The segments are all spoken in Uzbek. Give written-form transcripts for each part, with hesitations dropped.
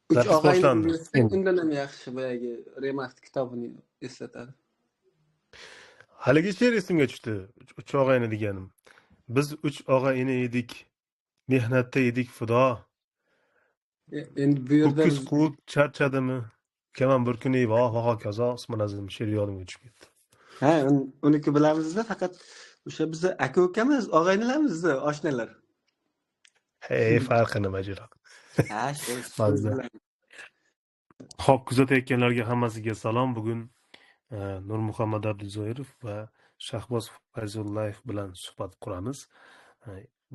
Uch Zapis og'ayni boshlandi. Undan ham yaxshi boyagi Remark kitobini eslatadi. Haligi she'r esimga tushdi. Uch og'ayni deganim. Biz uch og'a-ini edik. Mehnatda edik fido. Endi bu yerda Ho'kiz quvib charchadimi? Kaman bir kuni va va hokazo Usmon Azim she'ri yodimga tushib ketdi. Ha, uniki bilamizda, faqat o'sha bizni aka ukamiz, og'aynilarimiz, oshnalar. Hey, farqi nima jiroq. Ha, shu. Mazza. Xo'p, kuzatayotganlarga hammasiga salom. Bugun Nurmuhammad Abduzoirov va Shahboz Fayzullayev bilan suhbat quramiz.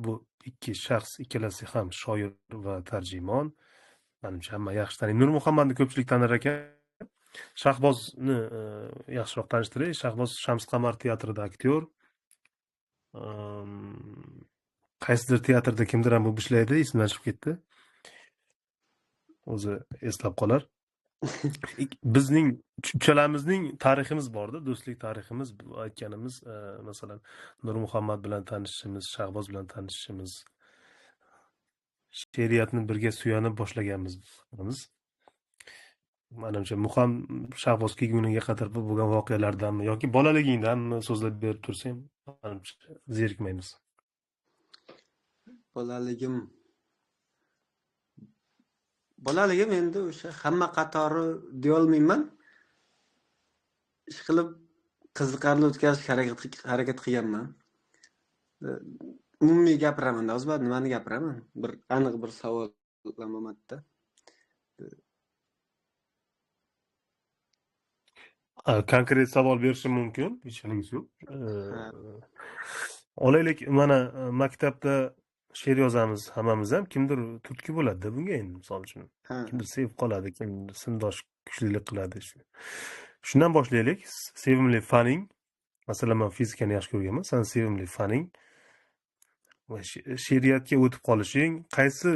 Bu ikki shaxs ikkalasi ham shoir va tarjimon. Manimcha hamma yaxshi taniydi. Nurmuhammadni ko'pchilik tanir ekan. Shahbozni yaxshiroq tanishtiray. Shahboz Shams Qamar teatrida aktyor. Qaysidir teatrda kimdir ham bo'lib ishlaydi, esimdan chiqib ketdi. O'zi eslab qolar. Bizning uchalamizning tariximiz borda, do'stlik tariximiz, aytganimiz, masalan, Nurmuhammad bilan tanishishimiz, Shahboz bilan tanishishimiz, she'riyatni birga suyanib boshlaganmiz. Manimcha, Muham Shahboz kelguniga qadar bo'lgan voqealardanmi yoki bolaligingdanmi so'zlab berib tursang, manimcha zerikmaymiz. Bolaligim endi o'sha hamma qatori deyolmayman. Ishqilib qiziqarli o'tkazishga harakat qilganman. Umumiy gapiraman, hozir nimani gapiraman? Bir aniq bir savol bo'lmadida. Konkret savol berishim mumkin, hech haligisi yo'q. Olaylik, mana maktabda she'r yozamiz hammamiz ham, kimdir turtki bo'ladi-da bunga endi, misol uchun. Kimdir sevib qoladi, kimdir sinfdosh kuchlilik qiladi. Shundan boshlaylik. Sevimli faning, masalan, men fizikani yaxshi ko'rganman, san sevimli faning va she'riyatga o'tib qolishing, qaysi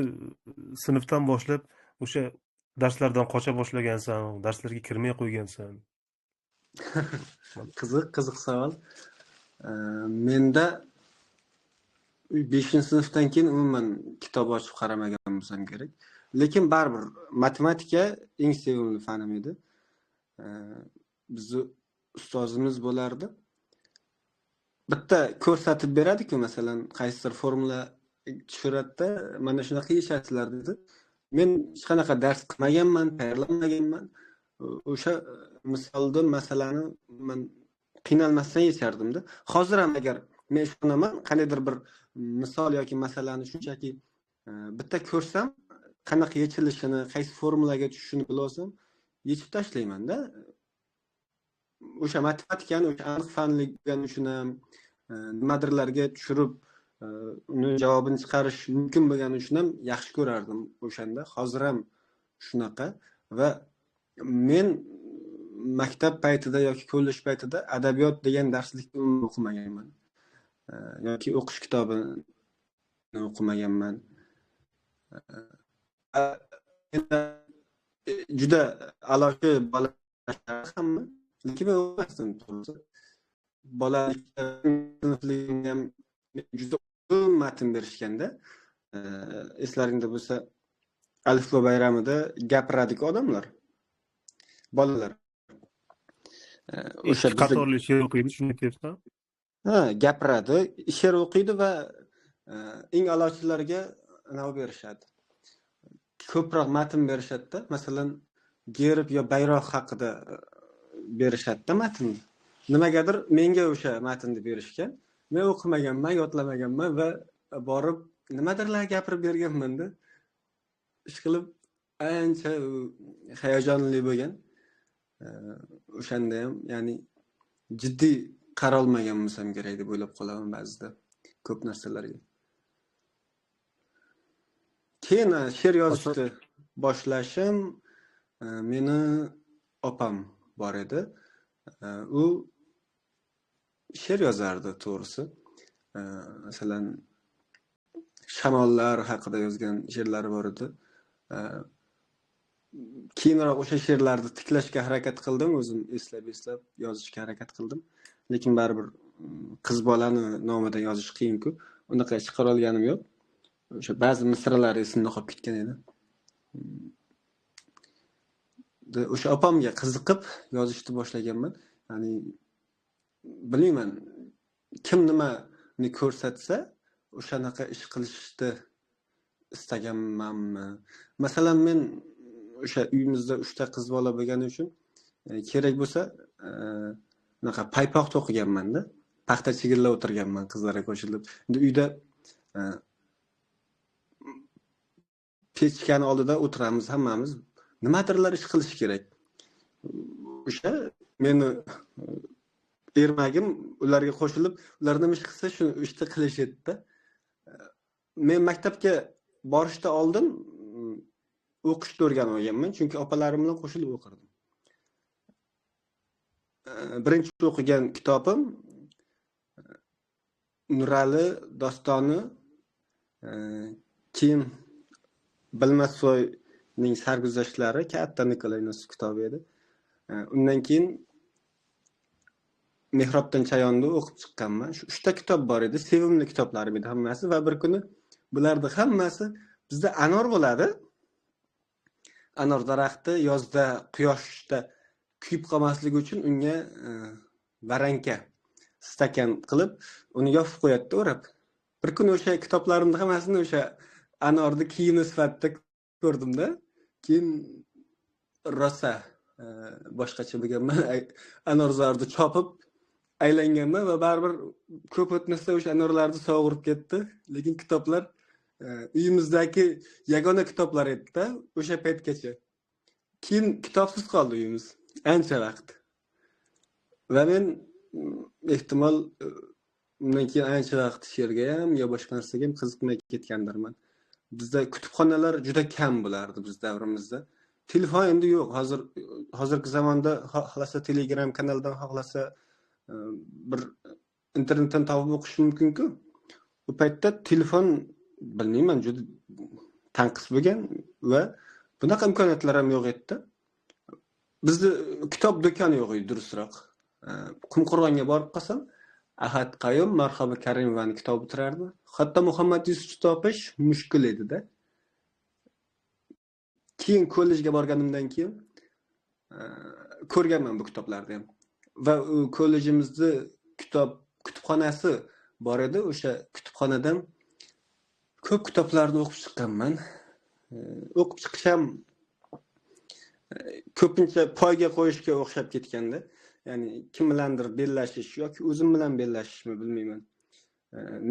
sinfdan boshlab o'sha darslardan qocha boshlagansan, darslarga kirmay qo'ygansan? Qiziq savol. Menda 5-sinfdan keyin umuman kitob ochib qaramagan bo'lsam kerak. Lekin baribir matematika eng sevimli fanim edi. Bizni ustozimiz bo'lardi. Bitta ko'rsatib beradi-ku, masalan, qaysidir formula tushiradida, mana shunaqa yechasizlar dedi. Men hech qanaqa dars qilmaganman, tayyorlanmaganman. O'sha misolda masalani men qiynalmasdan yechardim-da. Hozir ham agar men ishonaman, qandaydir bir misol yoki masalani shunchaki bitta ko'rsam, qanaqa yechilishini, qaysi formulaga tushishini bilsam, olsam, yechib tashlayman-da. O'sha matematikani, o'sha aniq fanligani uchun ham nimadirlarga tushirib, uni javobini chiqarish mumkin bo'lgani uchun ham yaxshi ko'rardim o'shanda. Hozir ham shunaqa va men maktab paytida yoki kollej paytida adabiyot degan darslikni umuman o'qimaganman. Yoki o'qish kitobini o'qimaganman. Juda a'lochi bola hamma, lekin men o'qimasdim to'g'risi. Bolalikda sinfligimda ham juda uzun matn berishganda, eslaringda bo'lsa, Alifbo bayramida gapiradiku odamlar, bolalar. O'sha qatorli she'r o'qiydi, shuni aytyapsan? Ha, gapiradi, she'r o'qiydi va eng a'lochilarga nima berishadi? Ko'proq matn berishadi-da. Masalan, gerb yo bayroq haqida berishadi-da matnni. Nimagadir menga o'sha matnni berishgan. Men o'qimaganman, yodlamaganman va borib nimadirlar gapirib berganman-da. Ishqilib ancha hayajonli bo'lgan. O'shanda ham, ya'ni jiddiy qaralmagan bo'lsam kerak deb o'ylab qolaman ba'zida ko'p narsalarga. Keyin she'r yozishni boshlashim, meni opam bor edi. U she'r yozardi to'g'risi. Masalan, shamollar haqida yozgan she'rlari bor edi. Keyinroq o'sha she'rlarni tiklashga harakat qildim, o'zim eslab-eslab yozishga harakat qildim. Lekin baribir qiz bolani nomidan yozish qiyin-ku. Unaqa chiqara olganim yo'q. O'sha ba'zi misralar esimda qolib ketgan edi. O'sha opamga qiziqib yozishni boshlaganman. Ya'ni bilmayman, kim nimani ko'rsatsa o'shanaqa ish qilishni istaganmanmi. Masalan, men o'sha uyimizda 3 ta qiz bola bo'lgani uchun kerak bo'lsa unaqa paypoq to'qiganman-da. Paxta chigillab o'tirganman qizlarga qo'shilib. Endi uyda pechkani oldida o'tiramiz hammamiz. Nimadirlar ish qilish kerak. O'sha meni ermagim ularga qo'shilib, ular nima ish qilsa shuni ishni qilishadi-da. Men maktabga borishdan oldin o'qishni o'rganib olganman, chunki opalarim bilan qo'shilib o'qirdim. Birinchi o'qigan kitobim Nurali dostoni, keyin Bilmassoyning sarguzashtlari, katta Nikolay Nosov kitobi edi. Undan keyin Mehrobdan Chayonni o'qib chiqqanman. Shu 3 ta kitob bor edi, sevimli kitoblarim edi hammasi va bir kuni bularni hammasi bizda anor bo'ladi. Anor daraxti yozda quyoshda kuyib qolmasligi uchun unga varanka stakan qilib uni yopib qo'yadi o'rab. Bir kuni o'sha kitoblarimni hammasini o'sha anorni kiyimi sifatida ko'rdimda. Keyin rosa boshqacha bo'lganman, anorzorni chopib aylanganman va baribir ko'p o'tmasdan o'sha anorlarni sovurib ketdi. Lekin kitoblar uyimizdagi yagona kitoblar edi-da o'sha paytgacha. Keyin kitobsiz qoldi uyimiz ancha vaqt. Va men ehtimol undan keyin ancha vaqt she'rga ham yo boshqa narsaga ham qiziqmay ketgandirman. Bizda kutubxonalar juda kam bo'lardi biz davrimizda. Telefon endi yo'q. Hozirgi zamonda xohlasa Telegram kanalidan, xohlasa bir internetdan topib o'qish mumkin-ku. U paytda telefon bilmayman, juda tanqis bo'lgan va bunaqa imkoniyatlar ham yo'q edi. Bizda kitob do'koni yo'q edi, durustroq. Qumqo'rg'onga borib qolsam, Ahad Qayum, Marhaba Karimovani kitobi turardi. Hatto Muhammad Yusufni topish mushkul edi-da. Keyin kollejga borganimdan keyin ko'rganman bu kitoblarni ham. Va u kollejimizni kitob kutubxonasi bor edi. O'sha kutubxonadan ko'p kitoblarni o'qib chiqqanman. O'qib chiqish ham ko'pincha poyga qo'yishga o'xshab ketganda. Ya'ni kim bilandir bellashish yoki o'zim bilan bellashishmi bilmayman.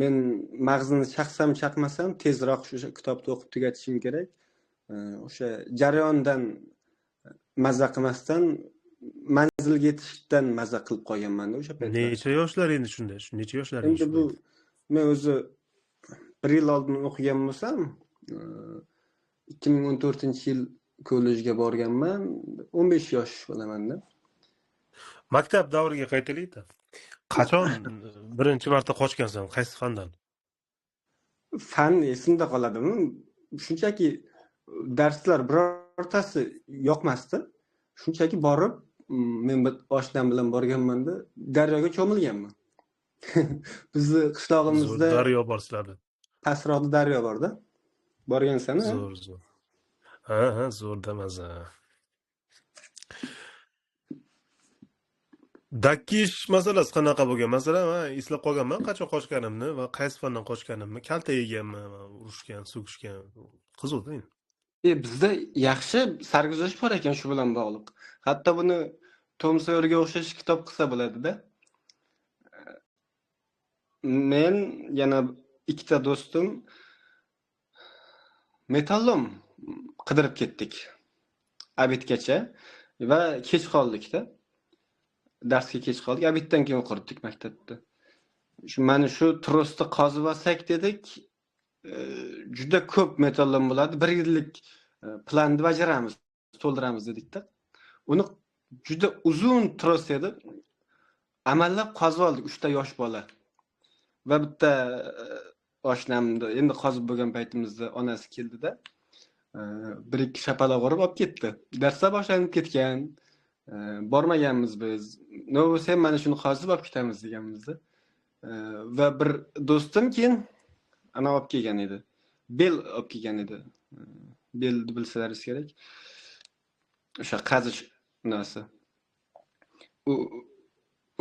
Men mag'zini chaqsam chaqmasam tezroq o'sha kitobni o'qib tugatishim kerak. O'sha jarayondan maza qilmasdan manzilga yetishdan maza qilib qolganman o'sha paytda. Necha yoshlar endi shunda? Shu necha yoshlar endi bu men o'zi bir yil oldin o'qigan bo'lsam, 2014-yil kollejga borganman, 15 yosh bo'lamanda. Maktab davriga qaytaylik-da. Qachon birinchi marta qochgansan? Qaysi fandan? Fan esimda qoladimi? Shunchaki darslar birortasi yoqmasdi. Shunchaki borib, men bir oshnam bilan borganman-da, daryoga cho'milganman. Bizni qishlog'imizda daryo bor sizlarda. Pastroqda daryo bor-da. Borgansan-a? Zo'r, zo'r. Ha, ha, zo'r damaza. Dakish masalasi qanaqa bo'lgan? Masalan, men eslab qolganman, qachon qochganimni va qaysi fandan qochganimni, kalta yeganman, urushgan, so'kishgan. Qiziq-da endi. Bizda yaxshi sarguzasht bor ekan shu bilan bog'liq. Hatto buni Tom Sawyerga o'xshash kitob qilsa bo'ladi-da. Men yana ikkita do'stim metallom qidirib ketdik obedgacha va kech qoldik-da. Darsga kech qoldik. Obeddan keyin o'qirdik maktabda. Shu mana shu trosni qozib olsak dedik, juda ko'p metallom bo'ladi. Bir yillik planni bajaramiz, to'ldiramiz dedik-da. Uni juda uzun tros edi. Amallab qozib oldik 3 ta yosh bola. Va bitta oshnamni endi qozib bo'lgan paytimizda onasi keldida, bir ikki shapaloq urib olib ketdi. Darslar boshlanib ketgan. Bormaganmiz biz. Nima bo'lsa ham mana shuni qozib olib ketamiz deganmizda. Va bir do'stim keyin ana olib kelgan edi. Bel olib kelgan edi. Belni bilsalaringiz kerak. O'sha qazish narsa.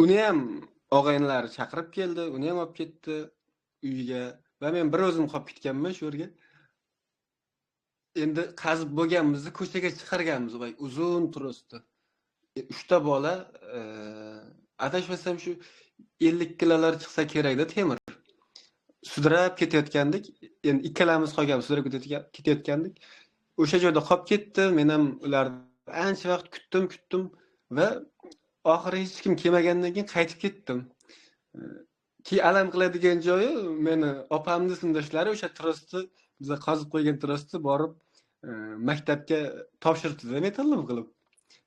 Uni ham og'aynilari chaqirib keldi, uni ham olib ketdi uyiga va men bir o'zim qolib ketganman shu yerga. Endi qazib bo'lganmizni ko'chaga chiqarganmiz, voy uzun trosni. 3 ta bola, adashmasam shu 50 kilolar chiqsa kerakda temir. Sudrab ketayotgandik. Endi ikkalamiz qolganmiz, sudrab ketayotgandik. O'sha joyda qolib ketdi. Men ham ularni ancha vaqt kutdim va oxiri hech kim kelmagandan keyin qaytib ketdim. Keyin alam qiladigan joyi, meni opamni sindoshlari o'sha trosni, biza qazib qo'ygan trosni borib maktabga topshirdi-da, metallum qilib.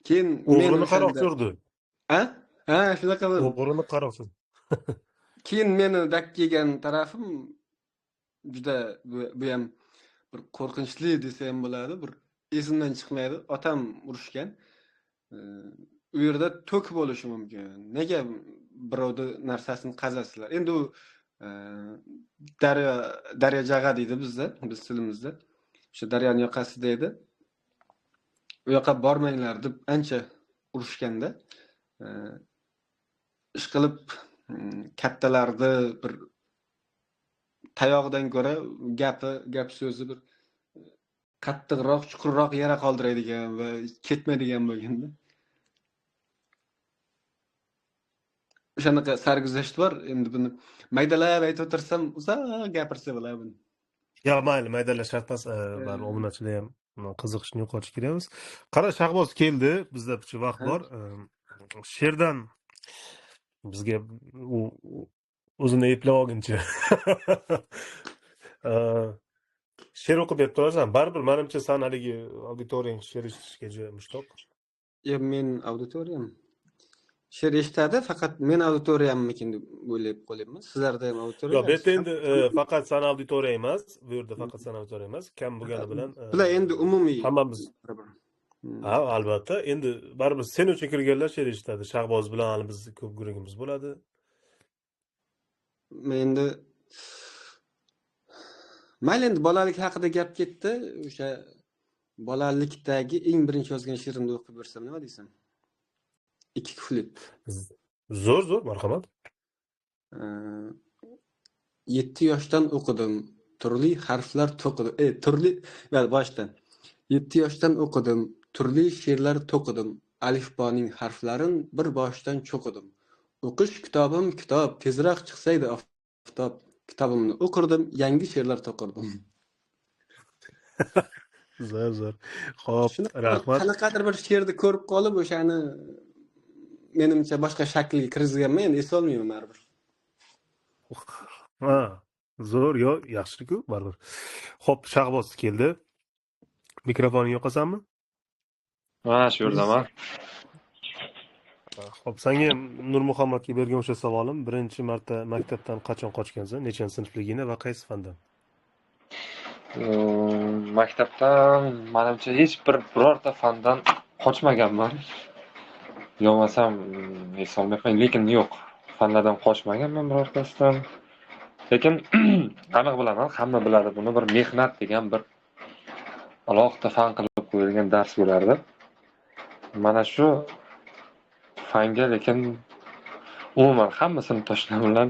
Keyin men o'g'rini qaroq surdi. Ha? Ha, shunaqa bo'ldi. O'g'rini qaroq surdi. Keyin meni dakk yegan tarafim juda bu ham bir qo'rqinchli desa ham bo'ladi, bir esimdan chiqmaydi. Otam urushgan. U yerda tok bo'lishi mumkin. Nega birovni narsasini qazasizlar? Endi u daryo jag'a deydi bizda, biz tilimizda. O'sha daryoning yoqasida edi. U yoqqa bormanglar deb ancha urushganda, ish qilib kattalarni bir tayog'idan ko'ra gap so'zi bir qattiqroq, chuqurroq yara qoldiradigan va ketmaydigan bo'lganda. O'shanaqa sarguzasht bor. Endi buni maydalab aytib o'tirsam uzoq gapirsa bo'ladi buni. Ya mayli, maydalash shart emas, baribir obunachilar ham qiziqishni yo'qotish kerak emas. Qara, Shahboz keldi, bizda picha vaqt bor. She'rdan bizga u o'zini eplab olguncha she'r o'qib berib turasan. Baribir menimcha san haligi auditoriyang she'r eshitishga juda mushtoq. Yo'q, men auditoriyam she'r eshitadi, faqat men auditoriyammikin deb o'ylab qolyapman. Sizlarda ham auditoriya. Yo'q, bu yerda endi faqat san auditoriya emas, bu yerda faqat san auditoriya emas, kam bo'lgani bilan bular endi umumiy hammamiz. Ha, albatta. Endi baribir sen uchun kirganlar she'r eshitadi. Shahboz bilan hali biz ko'p gurungimiz bo'ladi. Men endi mayli, endi bolalik haqida gap ketdi. O'sha bolalikdagi eng birinchi yozgan she'rimni o'qib bersam nima deysan? 2 kuflet. Zo'r, zo'r, marhamat. 7 yoshdan o'qidim, turli harflar to'qidim. Turli, boshdan. 7 yoshdan o'qidim, turli she'rlar to'qidim. Alifboning harflarini bir boshdan cho'qidim. O'qish kitobim kitob, tezroq chiqsaydi oftob. Kitobimni o'qirdim, yangi she'rlar to'qirdim. Zo'r, zo'r. Xo'p, rahmat. Qanaqadir bir she'rni ko'rib qolib, o'shani menimcha boshqa shaklga kirgizganman, endi eslolmayman baribir. Ha, zo'r, yo, yaxshi-ku, baribir. Xo'p, Shahboz keldi. Mikrofoningni yoqasanmi? Ha, shu yerdaman. Xo'p, senga Nurmuhammadga bergan o'sha savolim, birinchi marta maktabdan qachon qochgansan, nechanchi sinfligingda va qaysi fandan? Maktabdan menimcha hech bir birorta fandan qochmaganman. Yo'qmasam eslolmayapman, lekin yo'q, fanlardan qochmaganman birortasidan. Lekin aniq bilaman, hamma biladi buni, bir mehnat degan bir alohida fan qilib qo'yilgan dars bo'lardi. Mana shu fanga lekin umuman hamma sinfdoshlar bilan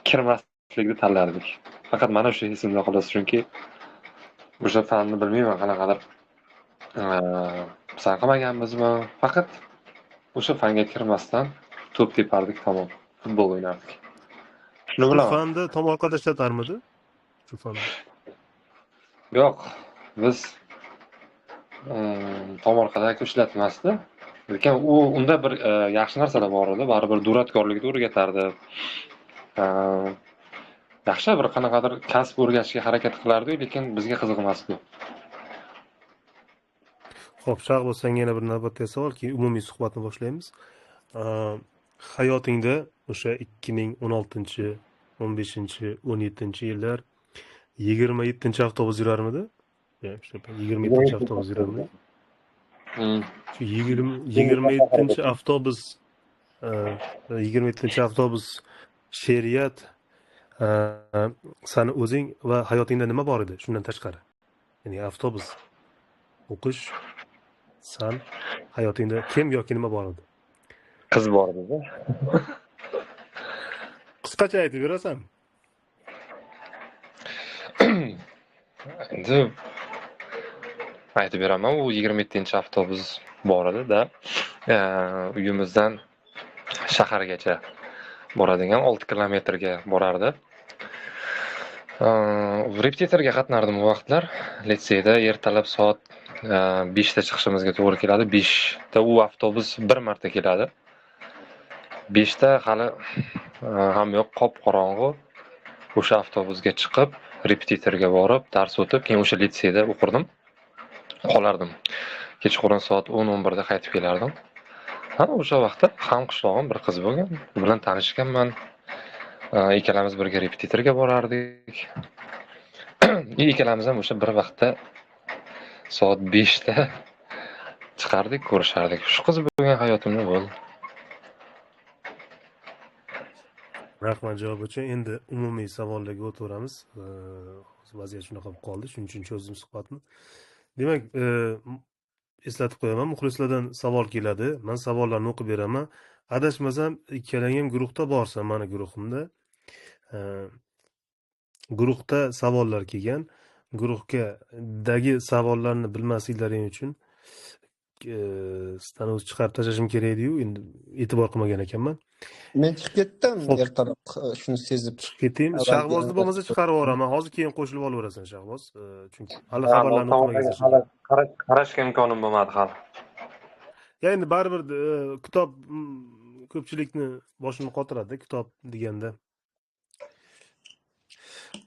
kirmaslikni tanlardik. Faqat mana shu esimda xolos, chunki o'sha fanni bilmayman qanaqadir pisand qilmaganmizmi, faqat o'sha fanga kirmasdan to'p tepardik, tamom, futbol o'ynardik. Shuni bilaman. Shu fanni tomorqada ishlatarmidi? Shu fanni. Yo'q, biz tomorqada ishlatmasdi. Lekin u unda bir yaxshi narsalar bor edi, baribir duradgorlikni o'rgatardi. Yaxshi bir qanaqadir kasb o'rgatishga harakat qilardi, lekin bizga qiziq emasdi. Xo'p, Shahboz, senga yana bir navbatdagi savol, keyin umumiy suhbatni boshlaymiz. Hayotingda o'sha 2016, 15, 17 yillar 27 avtobus yurarmidi? 27 avtobus yurarmidi? Shu 27 avtobus, 27 avtobus she'riyat, sani o'zing va hayotingda nima bor edi shundan tashqari? Ya'ni avtobus, o'qish, San hayotingda kim yoki nima bor edi? Qiz bor edi. Qisqacha aytib berasan? Endi aytib beraman, u 27-avtobus bor edi-da. Uyimizdan shahargacha boradigan 6 kilometrga borardi. Repetitorga qatnardim u vaqtlar. Litseyda ertalab soat 5 da chiqishimizga to'g'ri keladi. 5 da u avtobus bir marta keladi. 5 da hali ham yo'q, qop-qorong'u. O'sha avtobusga chiqib, repetitorga borib, dars o'tib, keyin o'sha litseyda o'qirdim. Qolardim. Kechqurun soat 10-11 da qaytib kelardim. Ha, o'sha vaqtda hamqishlog'im bir qiz bo'lgan. U bilan tanishganman. Ikkalamiz birga repetitorga borardik. Ikkalamiz ham o'sha bir vaqtda soat 5 da chiqardik, ko'rishardik. Shu qiz bo'lgan hayotimda bo'ldi. Rahmat javob uchun. Endi umumiy savollarga o'taveramiz. Vaziyat shunaqa bo'lib qoldi, shuning uchun cho'zdim suhbatni. Demak, eslatib qo'yaman, muxlislardan savol keladi. Men savollarni o'qib beraman. Adashmasam, ikkalang ham guruhda borsan, meni guruhimda. Guruhda savollar kelgan. Guruhga-dagi savollarni bilmasliklaring uchun sizdan o'zi chiqarib tashlashim kerak edi-yu, endi e'tibor qilmagan ekanman. Men chiqib ketdim, ertaroq shuni sezib chiqib ketding. Shahbozni bo'lmasa chiqarib yuboraman. Hozir keyin qo'shilib olaverasan Shahboz, chunki hali xabarlarni o'qimagansan. Hali qarashga imkonim bo'lmadi hali. Ya endi baribir kitob ko'pchilikni boshini qotiradi, kitob deganda.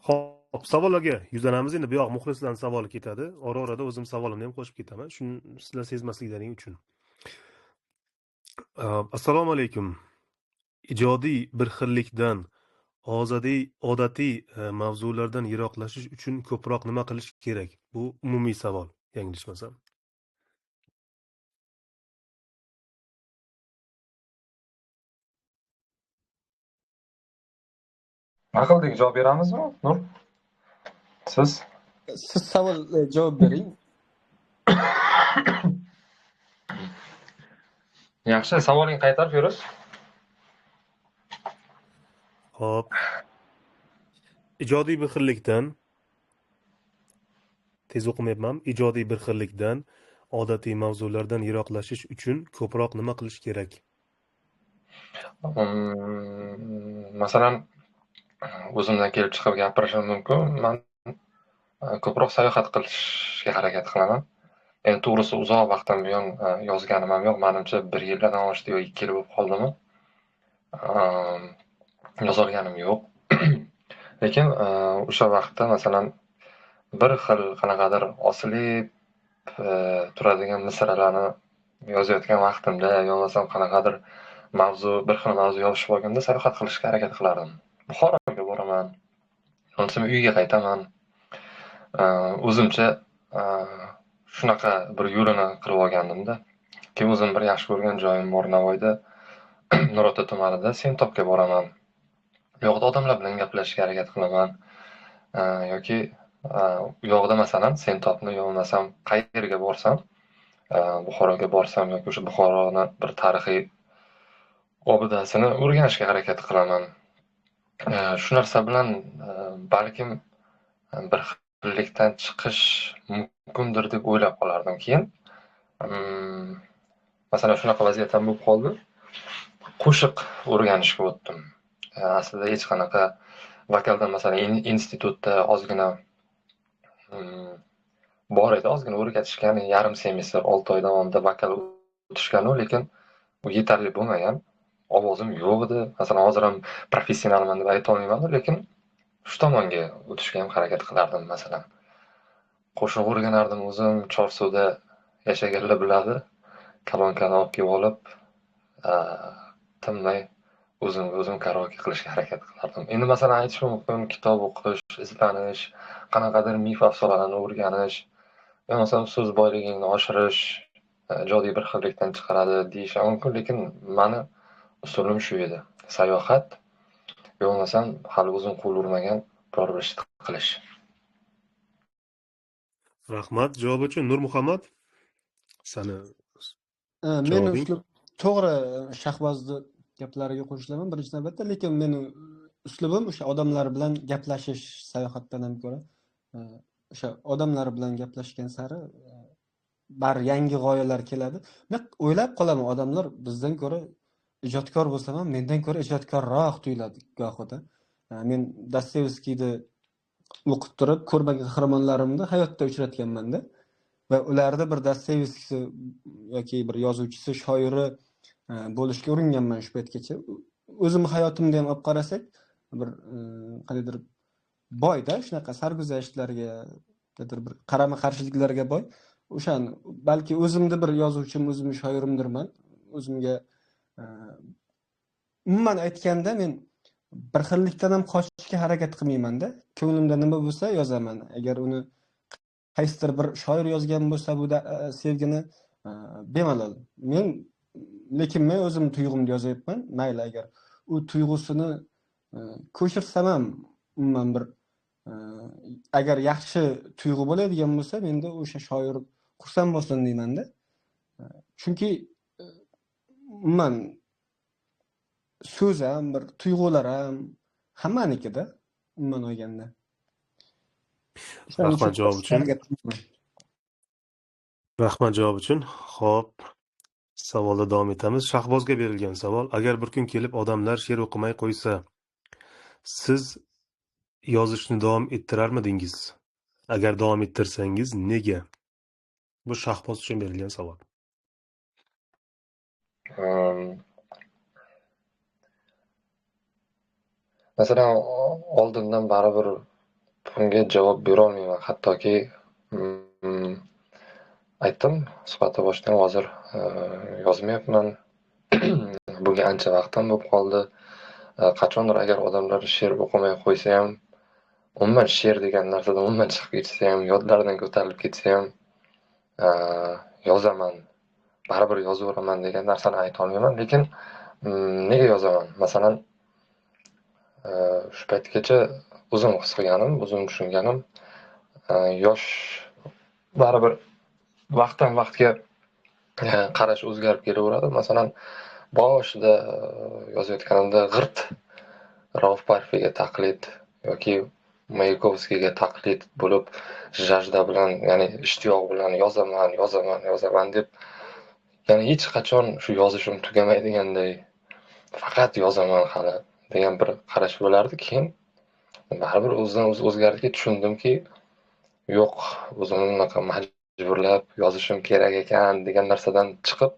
Xo'p, savollarga yuzlanamiz. Endi bu yoq muxlislarning savoli ketadi. Ora-orada o'zim savolimni ham qo'shib ketaman. Shuni sizlar sezmasliklaring uchun. Assalomu alaykum. Ijodiy bir xillikdan, odatiy mavzulardan yiroqlashish uchun ko'proq nima qilish kerak? Bu umumiy savol, yanglishmasam. Nima qildik? Javob beramizmi, Nur? Siz? Siz savol javob bering. Yaxshi, savolingni qaytarib Feruz. Xo'p. Ijodiy bir xillikdan, tez o'qimayapman. Ijodiy bir xillikdan, odatiy mavzulardan yiroqlashish uchun ko'proq nima qilish kerak? Masalan, o'zimdan kelib chiqib gapirishim mumkin. Men ko'proq sayohat qilishga harakat qilaman. Endi to'g'risi uzoq vaqtdan buyon yozganim ham yo'q. Menimcha 1 yildan oshdi yo 2 yil bo'lib qoldimi? Yozolganim yo'q. Lekin o'sha vaqtda masalan bir xil qanaqadir osilib turadigan misralarni yozayotgan vaqtimda, yo bo'lmasam qanaqadir mavzu, bir xil mavzu yozishib olganda sayohat qilishga harakat qilardim. Buxoroga boraman, bo'lmasam uyga qaytaman. O'zimcha shunaqa bir yo'lini qilib olgandimda. Keyin o'zim bir yaxshi ko'rgan joyim bor Navoiyda, Nurota tumanida Sentobga boraman. U yoqda odamlar bilan gaplashishga harakat qilaman. Yoki u yoqda masalan Sentobni yo bo'lmasam qayerga borsam, Buxoroga borsam yoki o'sha Buxoroni bir tarixiy obidasini o'rganishga harakat qilaman. Shu narsa bilan balkim bir xillikdan chiqish mumkindir deb o'ylab qolardim. Keyin masalan shunaqa vaziyat ham bo'lib qoldi. Qo'shiq o'rganishga o'tdim. Aslida hech qanaqa vokaldan masalan institutda ozgina bor edi, ozgina o'rgatishgan, yarim semestr 6 oy davomida vokal o'tishgan, lekin u yetarli bo'lmagan. Ovozim yo'q edi. Masalan hozir ham professionalman deb ayta olmayman, lekin shu tomonga o'tishga ham harakat qilardim masalan. Qo'shiq o'rganardim o'zim, Chorsuda yashaganlar biladi. Kolonkani olib kelib olib, tinmay o'zim karaoke qilishga harakat qilardim. Endi masalan aytishim mumkin, kitob o'qish, izlanish, qanaqadir mif afsonalarni o'rganish, yo masalan so'z boyligingni oshirish, ijodiy bir xillikdan chiqaradi deyish ham mumkin, lekin meni usulim shu edi. Sayohat, yo bo'lmasam hali o'zim qo'l urmagan biror bir ishni qilish. Rahmat javob uchun. Nur Muhammad, Sani meni uslub to'g'ri, Shahbozni gaplariga qo'shilaman birinchi navbatda, lekin meni uslubim o'sha odamlar bilan gaplashish, sayohatdan ham ko'ra o'sha odamlar bilan gaplashgan sari bari yangi g'oyalar keladi. Men o'ylab qolaman, odamlar bizdan ko'ra ijodkor bo'lsam ham mendan ko'ra ijodkorroq tuyuladi gohida. Men Dostoyevskiyni o'qib turib ko'rmagan qahramonlarimni hayotda uchratganman-da. Va ularda bir Dostoyevskiysi yoki bir yozuvchisi, shoiri bo'lishga uringanman shu paytgacha. O'zim hayotimda ham olib qarasak, bir qandaydir boyda shunaqa sarguzashtlarga, qandaydir bir qarama-qarshiliklarga boy. O'shani balki o'zimda bir yozuvchim, o'zimni shoirimdirman. O'zimga umuman aytganda men bir xillikdan ham qochishga harakat qilmayman-da. Ko'nglimda nima bo'lsa yozaman. Agar uni qaysidir bir shoir yozgan bo'lsa bu sevgini bemalol. Men lekin men o'zim tuyg'umni yozyapman. Mayli, agar u tuyg'usini ko'chirsam ham umuman bir agar yaxshi tuyg'u bo'ladigan bo'lsa, menda o'sha shoir xursand bo'lsin deyman-da. Chunki umuman so'z ham, bir tuyg'ular ham hammanikida umuman olganda. Rahmat javob uchun. Rahmat javob uchun. Xo'p, savolda davom etamiz. Shahbozga berilgan savol: agar bir kun kelib odamlar she'r o'qimay qo'ysa, siz yozishni davom ettirarmidingiz? Agar davom ettirsangiz, nega? Bu Shahboz uchun berilgan savol. Masalan, oldindan baribir bunga javob bera olmayman. Hattoki aytdim, suhbatni boshidan hozir yozmayapman. Bunga ancha vaqtim bo'lib qoldi. Qachondir agar odamlar she'r o'qimay qo'ysa ham, umuman she'r degan narsadan umuman chiqib ketsa ham, yodlaridan ko'tarilib ketsa ham, yozaman, baribir yozaveraman degan narsani ayta olmayman. Lekin nega yozaman? Masalan, shu paytgacha o'zim his qilganim, o'zim tushunganim, yosh baribir vaqtdan vaqtga qarash o'zgarib kelaveradi. Masalan, boshida yozayotganimda g'irt Rauf Parfiga taqlid yoki Mayakovskiyga taqlid bo'lib, jajda bilan, ya'ni ishtiyoq bilan yozaman, yozaman, yozaman deb, ya'ni hech qachon shu yozishim tugamaydiganday, faqat yozaman hali degan bir qarash bo'lardi. Keyin baribir o'zidan o'zi o'zgardiki, tushundimki, yo'q, o'zimni unaqa majburlab yozishim kerak ekan degan narsadan chiqib,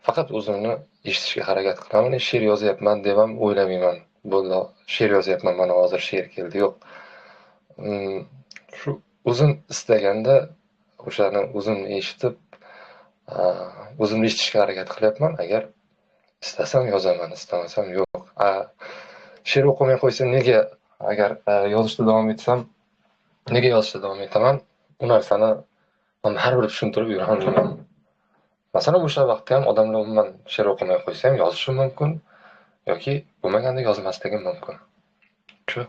faqat o'zimni eshitishga harakat qilaman. She'r yozyapman deb ham o'ylamayman. Bo'ldi, she'r yozyapman, mana hozir she'r keldi. Yo'q. Shu o'zim istaganda o'shani o'zim eshitib, o'zimni eshitishga harakat qilyapman. Agar istasam yozaman, istamasam yo'q. She'r o'qimay qo'ysam nega, agar yozishda davom etsam, nega yozishda davom etaman? Bu narsani men har bir tushuntirib yuraman. Masalan, o'sha vaqtda ham odamlar umuman she'r o'qimay qo'ysa ham yozishim mumkin yoki bo'lmaganda yozmasligim mumkin. Shu.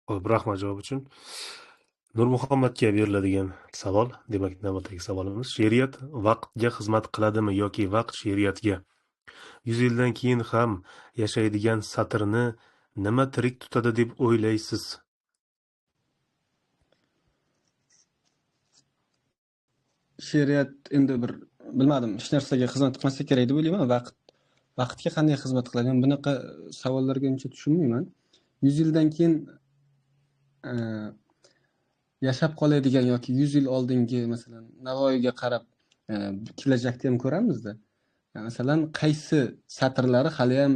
Xo'p, rahmat javob uchun. Nurmuhammadga beriladigan savol, demak, navbatdagi savolimiz: she'riyat vaqtga xizmat qiladimi yoki vaqt she'riyatga? 100 yildan keyin ham yashaydigan satrni nima tirik tutadi deb o'ylaysiz? She'riyat endi bir bilmadim, hech narsaga xizmat qilmasa kerak deb o'ylayman. Vaqtga qanday xizmat qiladi? Men bunaqa savollarga uncha tushunmayman. 100 yildan keyin yashab qoladigan yoki 100 yil oldingi, masalan, Navoiyga qarab kelajakda ham ko'ramizda. Masalan, qaysi satrlari hali ham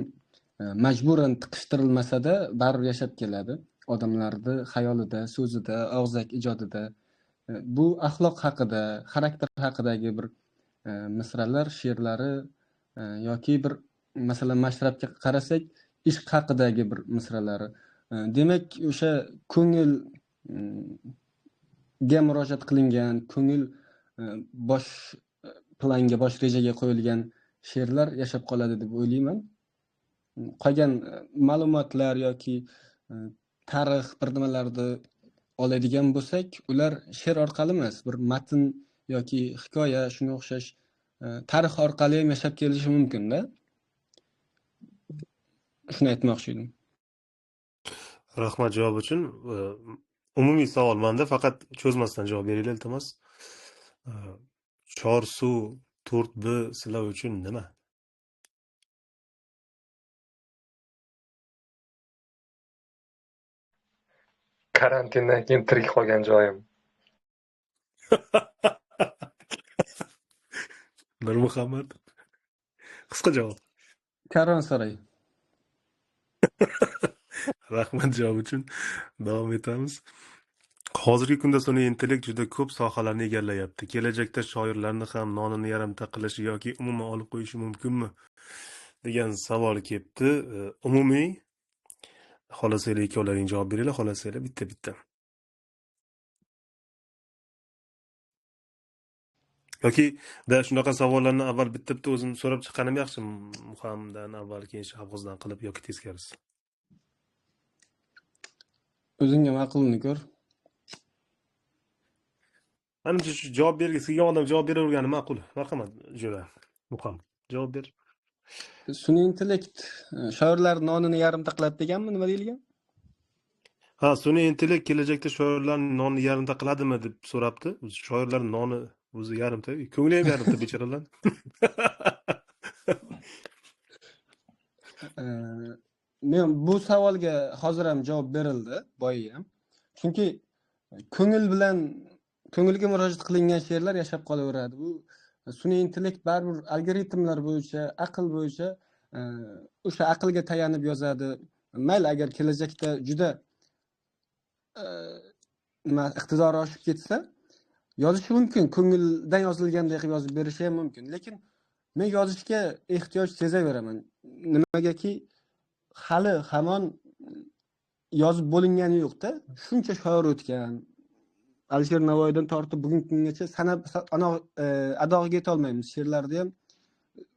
majburan tiqishtirilmasa-da baribir yashab keladi odamlarning xayolida, so'zida, og'zaki ijodida. Bu axloq haqida, xarakter haqidagi bir misralar, she'rlari yoki bir masalan Mashrabga qarasak, ishq haqidagi bir misralari. Demak, o'sha ko'ngilga murojaat qilingan, ko'ngil bosh planga, bosh rejaga qo'yilgan she'rlar yashab qoladi deb o'ylayman. Qolgan ma'lumotlar yoki tarix bir nimalarni oladigan bo'lsak, ular she'r orqali emas, bir matn yoki hikoya, shunga o'xshash tarix orqali ham yashab kelishi mumkin-da. Shuni aytmoqchi edim. Rahmat javob uchun. Umumiy savol menda, faqat cho'zmasdan javob beringlar iltimos. Chorsu 4B sizlar uchun nima? Karantindan keyin tirik qolgan joyim. Nurmuhammad, qisqa javob. Karvonsaroy. Rahmat javob uchun. Davom etamiz. Hozirgi kunda sun'iy intellekt juda ko'p sohalarni egallayapti. Kelajakda shoirlarni ham nonini yarimta qilishi yoki umuman olib qo'yishi mumkinmi degan savol kelibdi. Umumiy, xohlasanglar ikkovlaring javob beringlar, xohlasanglar bitta-bitta. Yoki da shunaqa savollarni avval bitta-bitta o'zim so'rab chiqqanim yaxshi, Muhammaddan avval, keyin Shahbozdan qilib yoki teskarisi. O'zingga ma'qulini ko'r. Manimcha shu javob bergisi kelgan odam javob beravergani ma'qul. Marhamat, jo'ra. Muham, javob ber. Sun'iy intellekt shoirlar nonini yarimta qiladi deganmi, nima deyilgan? Ha, sun'iy intellekt kelajakda shoirlarning nonini yarimta qiladimi deb so'rabdi. Shoirlar noni o'zi yarimta, ko'ngli ham yarimta bechoralar. Men bu savolga hozir ham javob berildi, boya ham. Chunki ko'ngil bilan ko'ngilga murojaat qilingan she'rlar yashab qolaveradi. Bu sun'iy intellekt baribir algoritmlar bo'yicha, aql bo'yicha o'sha aqlga tayanib yozadi. Mayli, agar kelajakda juda nima iqtidori oshib ketsa, yozishi mumkin, ko'ngildan yozilganday qilib yozib berishi ham mumkin. Lekin men yozishga ehtiyoj sezaveraman. Nimagaki hali hamon yozib bo'lingani yo'q-da. Shuncha shoir o'tgan. Alisher Navoiydan tortib bugungi kungacha sanab adog'iga yeta olmaymiz she'rlarni ham.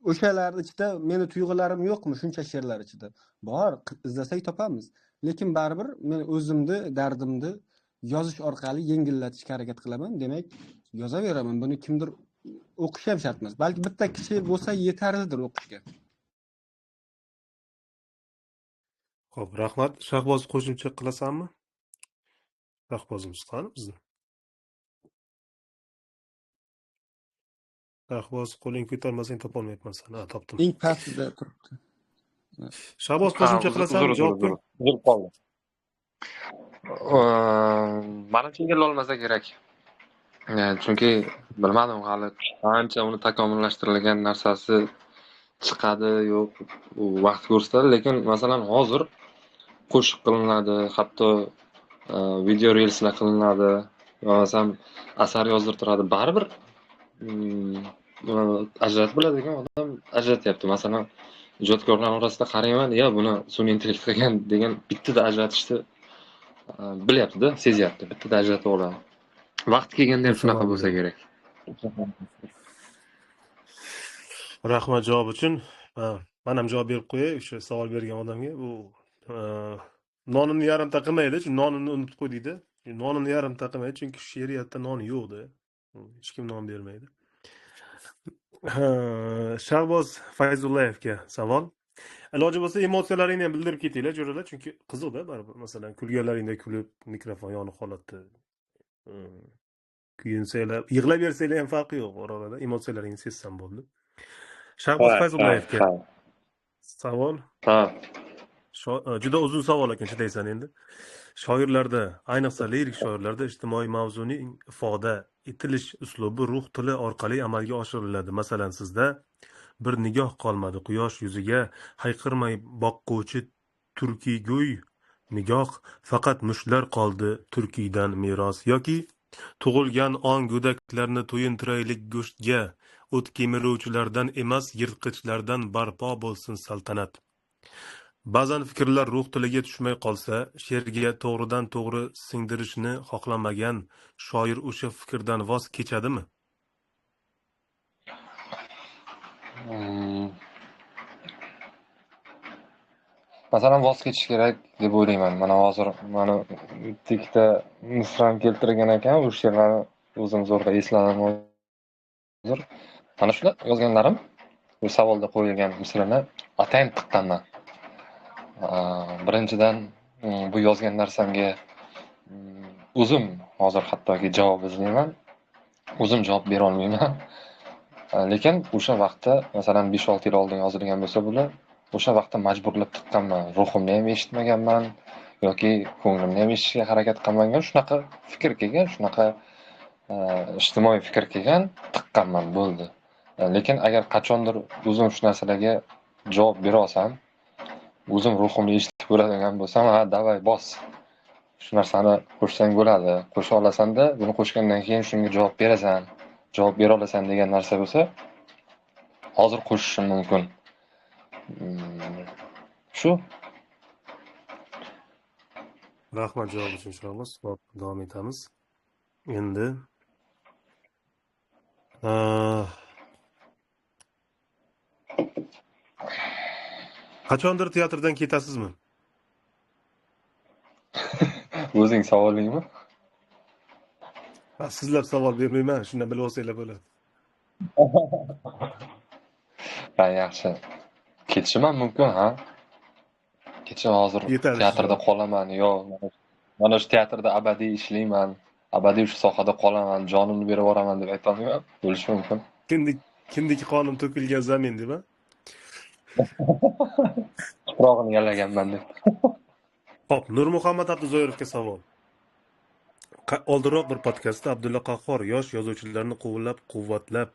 O'shalar ichida meni tuyg'ularim yo'qmi shuncha she'rlar ichida? Bor, izlasak topamiz. Lekin baribir men o'zimni dardimni yozish orqali yengillatishga harakat qilaman. Demak, yozaveraman. Buni kimdir o'qishi ham shart emas. Balki bitta kishi bo'lsa yetarlidir o'qishga. Xo'p, rahmat. Shahboz, qo'shimcha qilasanmi? Shahbozimiz qani bizni? Shahboz, qo'ling ko'tarmasang topolmayapman seni. Ha, topdim. Eng pastida turibdi. Shahboz, qo'shimcha qilasanmi? Javob ber. Uzr qoldi. Manimcha egallolmasa kerak. Chunki bilmadim hali qancha uni takomillashtirilgan narsasi chiqadi, yo'q, u vaqt ko'rsatadi, lekin masalan hozir qo'shiq qilinadi, hatto video reelslar qilinadi, masalan asar yozdirtiradi, baribir ajratib biladigan odam ajratyapti. Masalan, ijodkorlar orasida qarayman, ya buni sun'iy intellekt qilgan degan bittada ajratishni bilyapti-da, sezyapti, bittada ajratib oladi. Vaqt kelganda ham shunaqa bo'lsa kerak. Rahmat javob uchun. Men ham javob berib qo'yay o'sha savol bergan odamga. Bu nonini yarimta qilmaydi, chunki nonini unutib qo'ydikda. Nonini yarimta qilmaydi, chunki she'riyatda non yo'q-da. Hech kim non bermaydi. Shahboz Fayzullayevga savol. Iloji bo'lsa emotsiyalaringni ham bildirib ketinglar, jo'ralar, chunki qiziq-da baribir. Masalan, kulganlaringda kulib, mikrofon yoniq holatda kuyinsanglar, yig'lab bersanglar ham farqi yo'q, orada emotsiyalaringni sezsam bo'ldi. Shahboz Fayzullayevga savol. Ha. Juda uzun savol ekan, chidaysan endi. Shoirlarda, ayniqsa lirik shoirlarda ijtimoiy mavzuning ifoda etilish uslubi ruh tili orqali amalga oshiriladi. Masalan, sizda bir nigoh qolmadi quyosh yuziga, hayqirmay boqquvchi turkiygo'y nigoh, faqat mushlar qoldi turkiydan meros, yoki tug'ilgan ong go'daklarni to'yintiraylik go'shtga, o't kemiruvchilardan emas, yirtqichlardan barpo bo'lsin saltanat. Ba'zan fikrlar ruh tiliga tushmay qolsa, she'rga to'g'ridan to'g'ri singdirishni xohlamagan shoir o'sha fikrdan voz kechadimi? Masalan, voz kechish kerak deb o'ylayman. Mana hozir mana bitta ikkita misram keltirgan ekan, o'sha she'rlarni o'zim zo'rg'a esladim. Hozir mana shular yozganlarim, bu savolda qo'yilgan misrani atayin tiqqanman. Birinchidan bu yozgan narsamga o'zim hozir hattoki javob izlayman, o'zim javob bera olmayman. Lekin o'sha vaqtda, masalan, 5-6 yil oldin yozilgan bo'lsa bular, o'sha vaqtda majburlab tiqqanman. Ruhimni ham eshitmaganman yoki ko'nglimni ham eshitishga harakat qilmagan. Shunaqa fikr kelgan, shunaqa ijtimoiy fikr kelgan, tiqqanman, bo'ldi. Lekin agar qachondir o'zim shu narsalarga javob bera olsam, o'zim ruhimni eshitib ko'radigan bo'lsam, ha, davay bos, shu narsani qo'shsang bo'ladi, qo'sha olasan-da, buni qo'shgandan keyin shunga javob berasan, javob bera olasan degan narsa bo'lsa, hozir qo'shishim mumkin. Shu. Rahmat javob uchun, Shahboz. Hop, davom etamiz. Endi qachondir teatrdan ketasizmi? O'zing savolingmi? Sizlar savol bermayman, shundan bilib olsanglar bo'ladi. Ha, yaxshi. Ketishim ham mumkin, ha. Ketishim hozir teatrda qolaman, yo mana shu teatrda abadiy ishlayman, abadiy shu sohada qolaman, jonimni berib yuboraman deb ayta olmayman. Bo'lishi mumkin. Kindiki qonim to'kilgan zamin deb, ha? Tuprog'ini yalaganman deb. Xo'p, Nurmuhammad Abduzoirovga savol. Oldinroq bir podkastda Abdulla Qahhor yosh yozuvchilarni qo'llab-quvvatlab,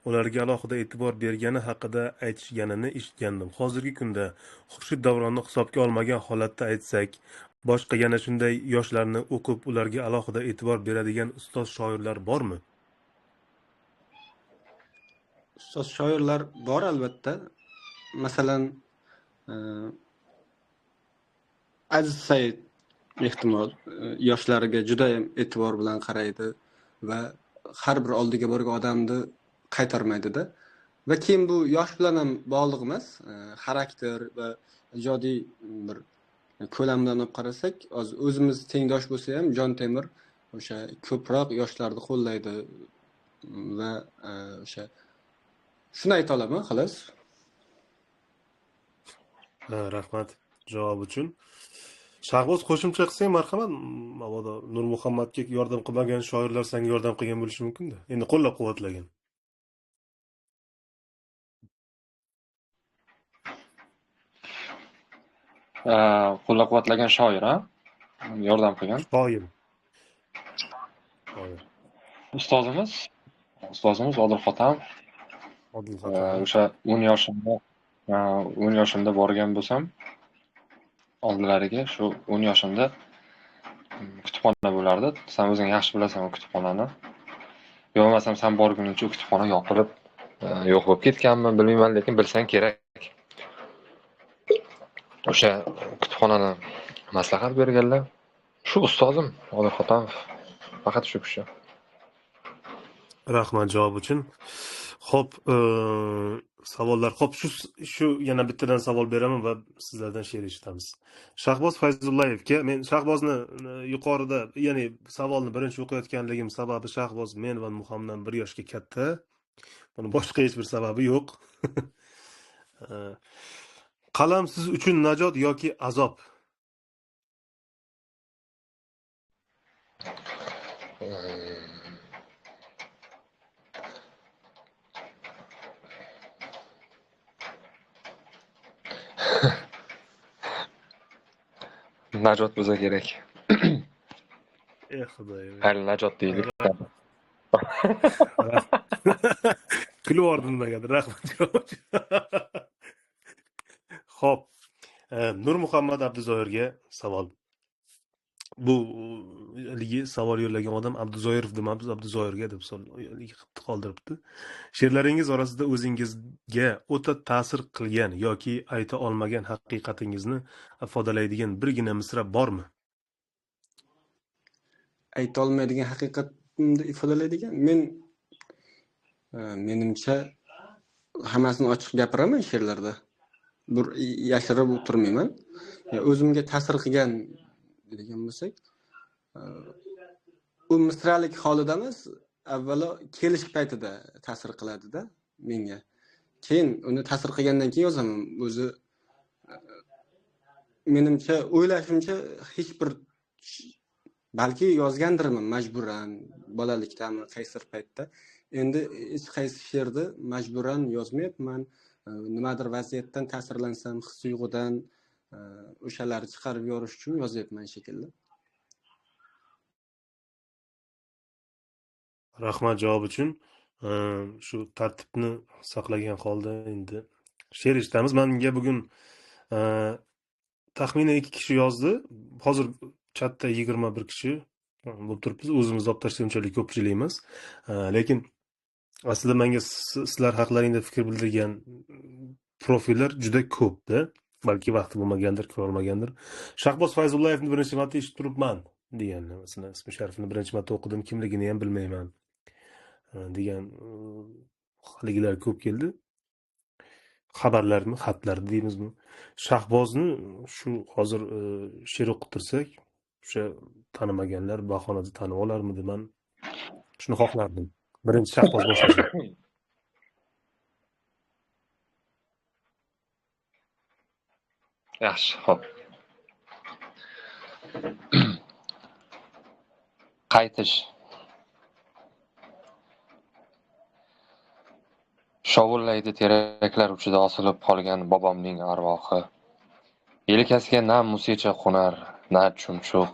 ularga alohida e'tibor bergani haqida aytishganini eshitgandim. Hozirgi kunda Xurshid Davronni hisobga olmagan holatda aytsak, boshqa yana shunday yoshlarni o'qib, ularga alohida e'tibor beradigan ustoz shoirlar bormi? Ustoz shoirlar bor albatta. Masalan, Aziz Said ehtimol yoshlarga juda ham e'tibor bilan qaraydi va har bir oldiga borgan odamni qaytarmaydi-da. Va keyin bu yosh bilan ham bog'liq emas, xarakter va ijodiy bir ko'lam bilan olib qarasak, hozir o'zimiz tengdosh bo'lsa ham Jon Temir o'sha ko'proq yoshlarni qo'llaydi va o'sha shuni ayta olaman, xolos. Rahmat javob uchun. Shahboz, qo'shimcha qilsang marhamat. Mabodo Nurmuhammadga yordam qilmagan shoirlar senga yordam qilgan bo'lishi mumkin-da. Endi qo'llab-quvvatlagan. Qo'llab-quvvatlagan shoir, ha? Yordam qilgan. Shoir. Ustozimiz Odil Xotamov. Odil Xotamov. O'sha 10 yoshimda borgan bo'lsam, oldilariga shu 10 yoshimda kutubxona bo'lardi. Sen o'zing yaxshi bilasan u kutubxonani. Yo bo'lmasam sen borguningcha u kutubxona yopilib, yo'q bo'lib ketganmi, bilmayman, lekin bilsang kerak. O'sha kutubxonani maslahat berganlar shu ustozim Odil Xotamov, faqat shu kishi. Rahmat javob uchun. Xo'p, savollar. Xo'p, shu yana bittadan savol beraman va sizlardan she'r eshitamiz. Shahboz Fayzullayevga, men Shahbozni yuqorida, ya'ni savolni birinchi o'qiyotganligim sababi Shahboz men va Muhammaddan 1 yoshga katta. Buni boshqa hech bir sababi yo'q. Qalam siz uchun najot yoki azob? Najot bo'lsa kerak. Ey Xudoyim. Hali najot deylik. Kulib yubordim nimagadir. Rahmat. Xo'p, Nurmuhammad Abduzoirga savol. Bu haligi savol yo'llagan odam Abduzoirov demabmiz, Abduzoirga deb qoldiribdi. She'rlaringiz orasida o'zingizga o'ta ta'sir qilgan yoki ayta olmagan haqiqatingizni ifodalaydigan birgina misra bormi? Ayta olmaydigan haqiqatni ifodalaydigan menimcha hammasini ochiq gapiraman she'rlarda. Bir yashirib o'tirmayman. O'zimga ta'sir qilgan degan bo'lsak, u misralik holida emas, avvalo kelish paytida ta'sir qiladi-da menga. Keyin uni ta'sir qilgandan keyin yozaman. O'zi menimcha, o'ylashimcha hech bir, balki yozgandirman majburan, bolalikdami, qaysidir paytda. Endi hech qaysi she'rni majburan yozmayapman. Nimadir vaziyatdan ta'sirlansam, his tuyg'udan o'shalarni chiqarib yorish uchun yozyapman shekilli. Rahmat javob uchun. Shu tartibni saqlagan holda endi she'r eshitamiz. Menga bugun taxminan 2 kishi yozdi. Hozir chatda 21 kishi bo'lib turibmiz. O'zimizni olib tashlab unchalik ko'pchilik emas. Lekin aslida menga sizlar haqlaringda fikr bildirgan profillar juda ko'p-da. Balki vaqti bo'lmagandir, ko'ra olmagandir. Shahboz Fayzullayevni birinchi marta eshitib turibman degan, masalan, ismi sharifini birinchi marta o'qidim, kimligini ham bilmayman degan haligilar ko'p keldi. Xabarlarmi, xatlar deymizmi? Shahbozni shu hozir she'r o'qib tursak, o'sha tanimaganlar bahonada tanib olarmidi? Men shuni xohlardim. Birinchi Shahboz boshlasin. Yaxshi, xo'p. Qaytish. Shovullaydi teraklar uchida osilib qolgan bobomning arvohi. Yelkasiga na musicha qo'nar, na chumchuq.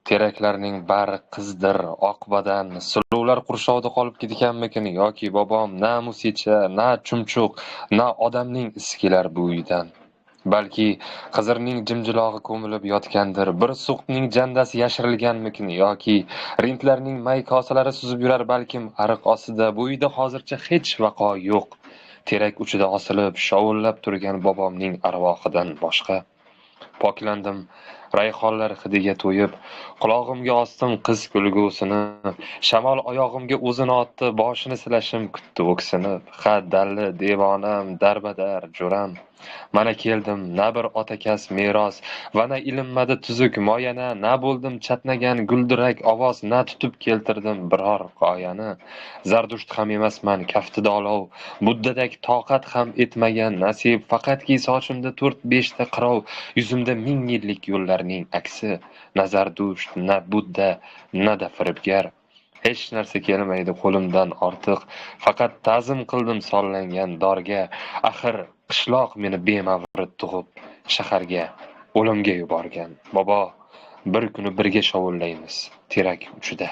Teraklarning bari qizdir, oq badan, suluvlar qurshovda qolib ketganmikin yoki bobom na musicha, na chumchuq, na odamning isi kelar bu uydan. Balki Xizrning jimjilog'i ko'milib yotgandir, bir suqning jandasi yashirilganmikin yoki rintlarning may kosalari suzib yurar balkim ariq ostida. Bu uyda hozircha hech vaqo yo'q. Terak uchida osilib, shovullab turgan bobomning arvohidan boshqa. Poklandim, rayhonlar hidiga to'yib, qulog'imga osdim qiz kulgusini. Shamol oyog'imga o'zini otdi, boshini silashim kutdi o'ksinib. Ha, dalli devonam, darbadar jo'ram. Mana keldim, na bir otakas meros va na ilinmadi tuzuk moyana, na bo'ldim chatnagan guldurak ovoz, na tutib keltirdim biror qoyani. Zardusht ham emasman, kaftida olov, Buddadak toqat ham etmagan nasib, faqatki sochimda 4-5 ta qirov, yuzimda ming yillik yo'llarning aksi. Na Zardusht, na Budda, na da firibgar. Hech narsa kelmaydi qo'limdan ortiq, faqat ta'zim qildim sollangan dorga. Axir qishloq meni bemavrid tug'ib, shaharga, o'limga yuborgan. Bobo, bir kuni birga shovullaymiz terak uchida.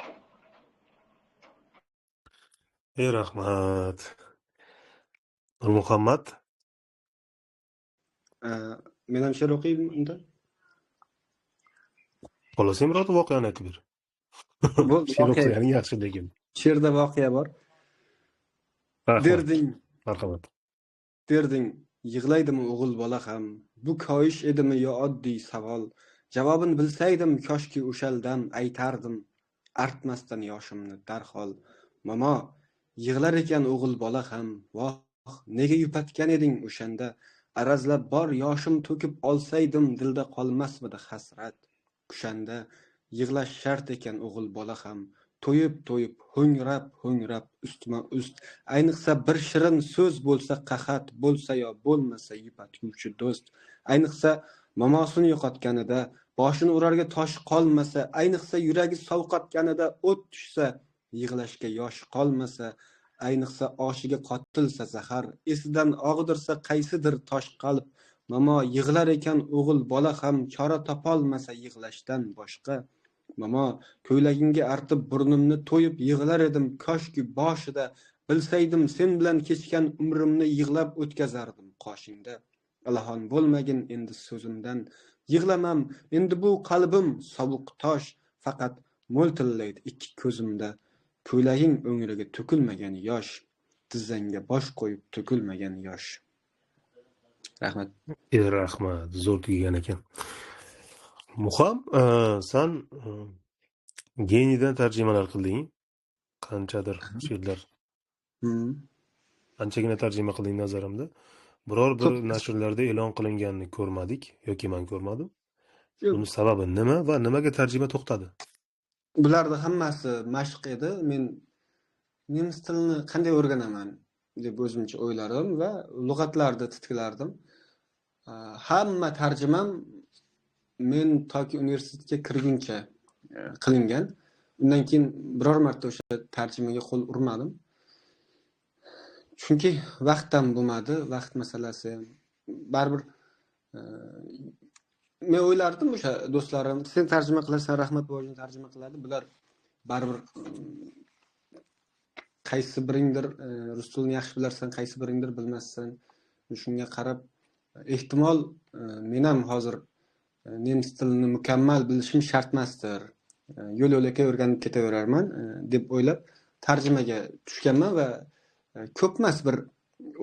Ey rahmat. Nurmuhammad. Men ham she'r o'qiymi unda? Xohlasang birorta voqeani aytib ber. She'r o'qiganing yaxshi lekin. She'rda voqea bor. Derding. Marhamat. Derding, yig'laydimi o'g'il bola ham? Bu koyish edimi yo oddiy savol? Javobini bilsaydim, koshki o'shal dam aytardim, artmasdan yoshimni darhol. Momo, yig'lar ekan o'g'il bola ham. Voh, nega yupatgan eding o'shanda? Arazlab bor yoshim to'kib olsaydim, dilda qolmasmidi hasrat? Kushanda yig'lash shart ekan o'g'il bola ham. To'yib-to'yib, ho'ngrab-ho'ngrab ustma-ust, ayniqsa bir shirin so'z bo'lsa qahat, bo'lsa yo bo'lmasa yupatguvchi do'st, ayniqsa momosini yo'qotganida, boshini urarga tosh qolmasa, ayniqsa yuragi sovqotganida o't tushsa, yig'lashga yosh qolmasa, ayniqsa oshiga qotilsa zahar, esidan og'dirsa qaysidir tosh qalb, momo yig'lar ekan o'g'il bola ham, chora topolmasa yig'lashdan boshqa. Momo, ko'ylagimga artib burnimni to'yib yig'lar edim, koshki boshida bilsaydim sen bilan kechgan umrimni yig'lab o'tkazardim qoshingda. Ilhon bo'lmagin endi so'zimdan, yig'lamam endi bu qalbim sovuq tosh, faqat mo'ltillaydi ikki ko'zimda. Ko'ylaging o'ngriga to'kilmagan yosh, tizzangga bosh qo'yib to'kilmagan yosh. Rahmat. Rahmat, zo'r tugagan ekan. Muham, san Genidan tarjimalar qilding, qanchadir she'rlar. Anchagina tarjima qilding nazarimda. Biror bir nashrlarda e'lon qilinganini ko'rmadik yoki men ko'rmadim. Buning sababi nima va nimaga tarjima to'xtadi? Bularning hammasi mashq edi. Men Nemis tilini qanday o'rganaman deb o'zimcha o'ylardim va lug'atlarni titkilardim. Hamma tarjimam men toki universitetga kirguncha qilingan. Undan keyin biror marta o'sha tarjimaga qo'l urmadim. Chunki vaqt ham bo'lmadi, vaqt masalasi ham. Baribir men o'ylardim, o'sha do'stlarim, sen tarjima qilasan, Rahmat bobojon tarjima qiladi. Bular baribir qaysi biringdir rus tilini yaxshi bilarsan, qaysi biringdir bilmassan. Shunga qarab ehtimol men ham hozir nemis tilini mukammal bilishim shart emasdir. Yo'l yo'lakay o'rganib ketaverarman deb o'ylab tarjimaga tushganman va ko'p emas, bir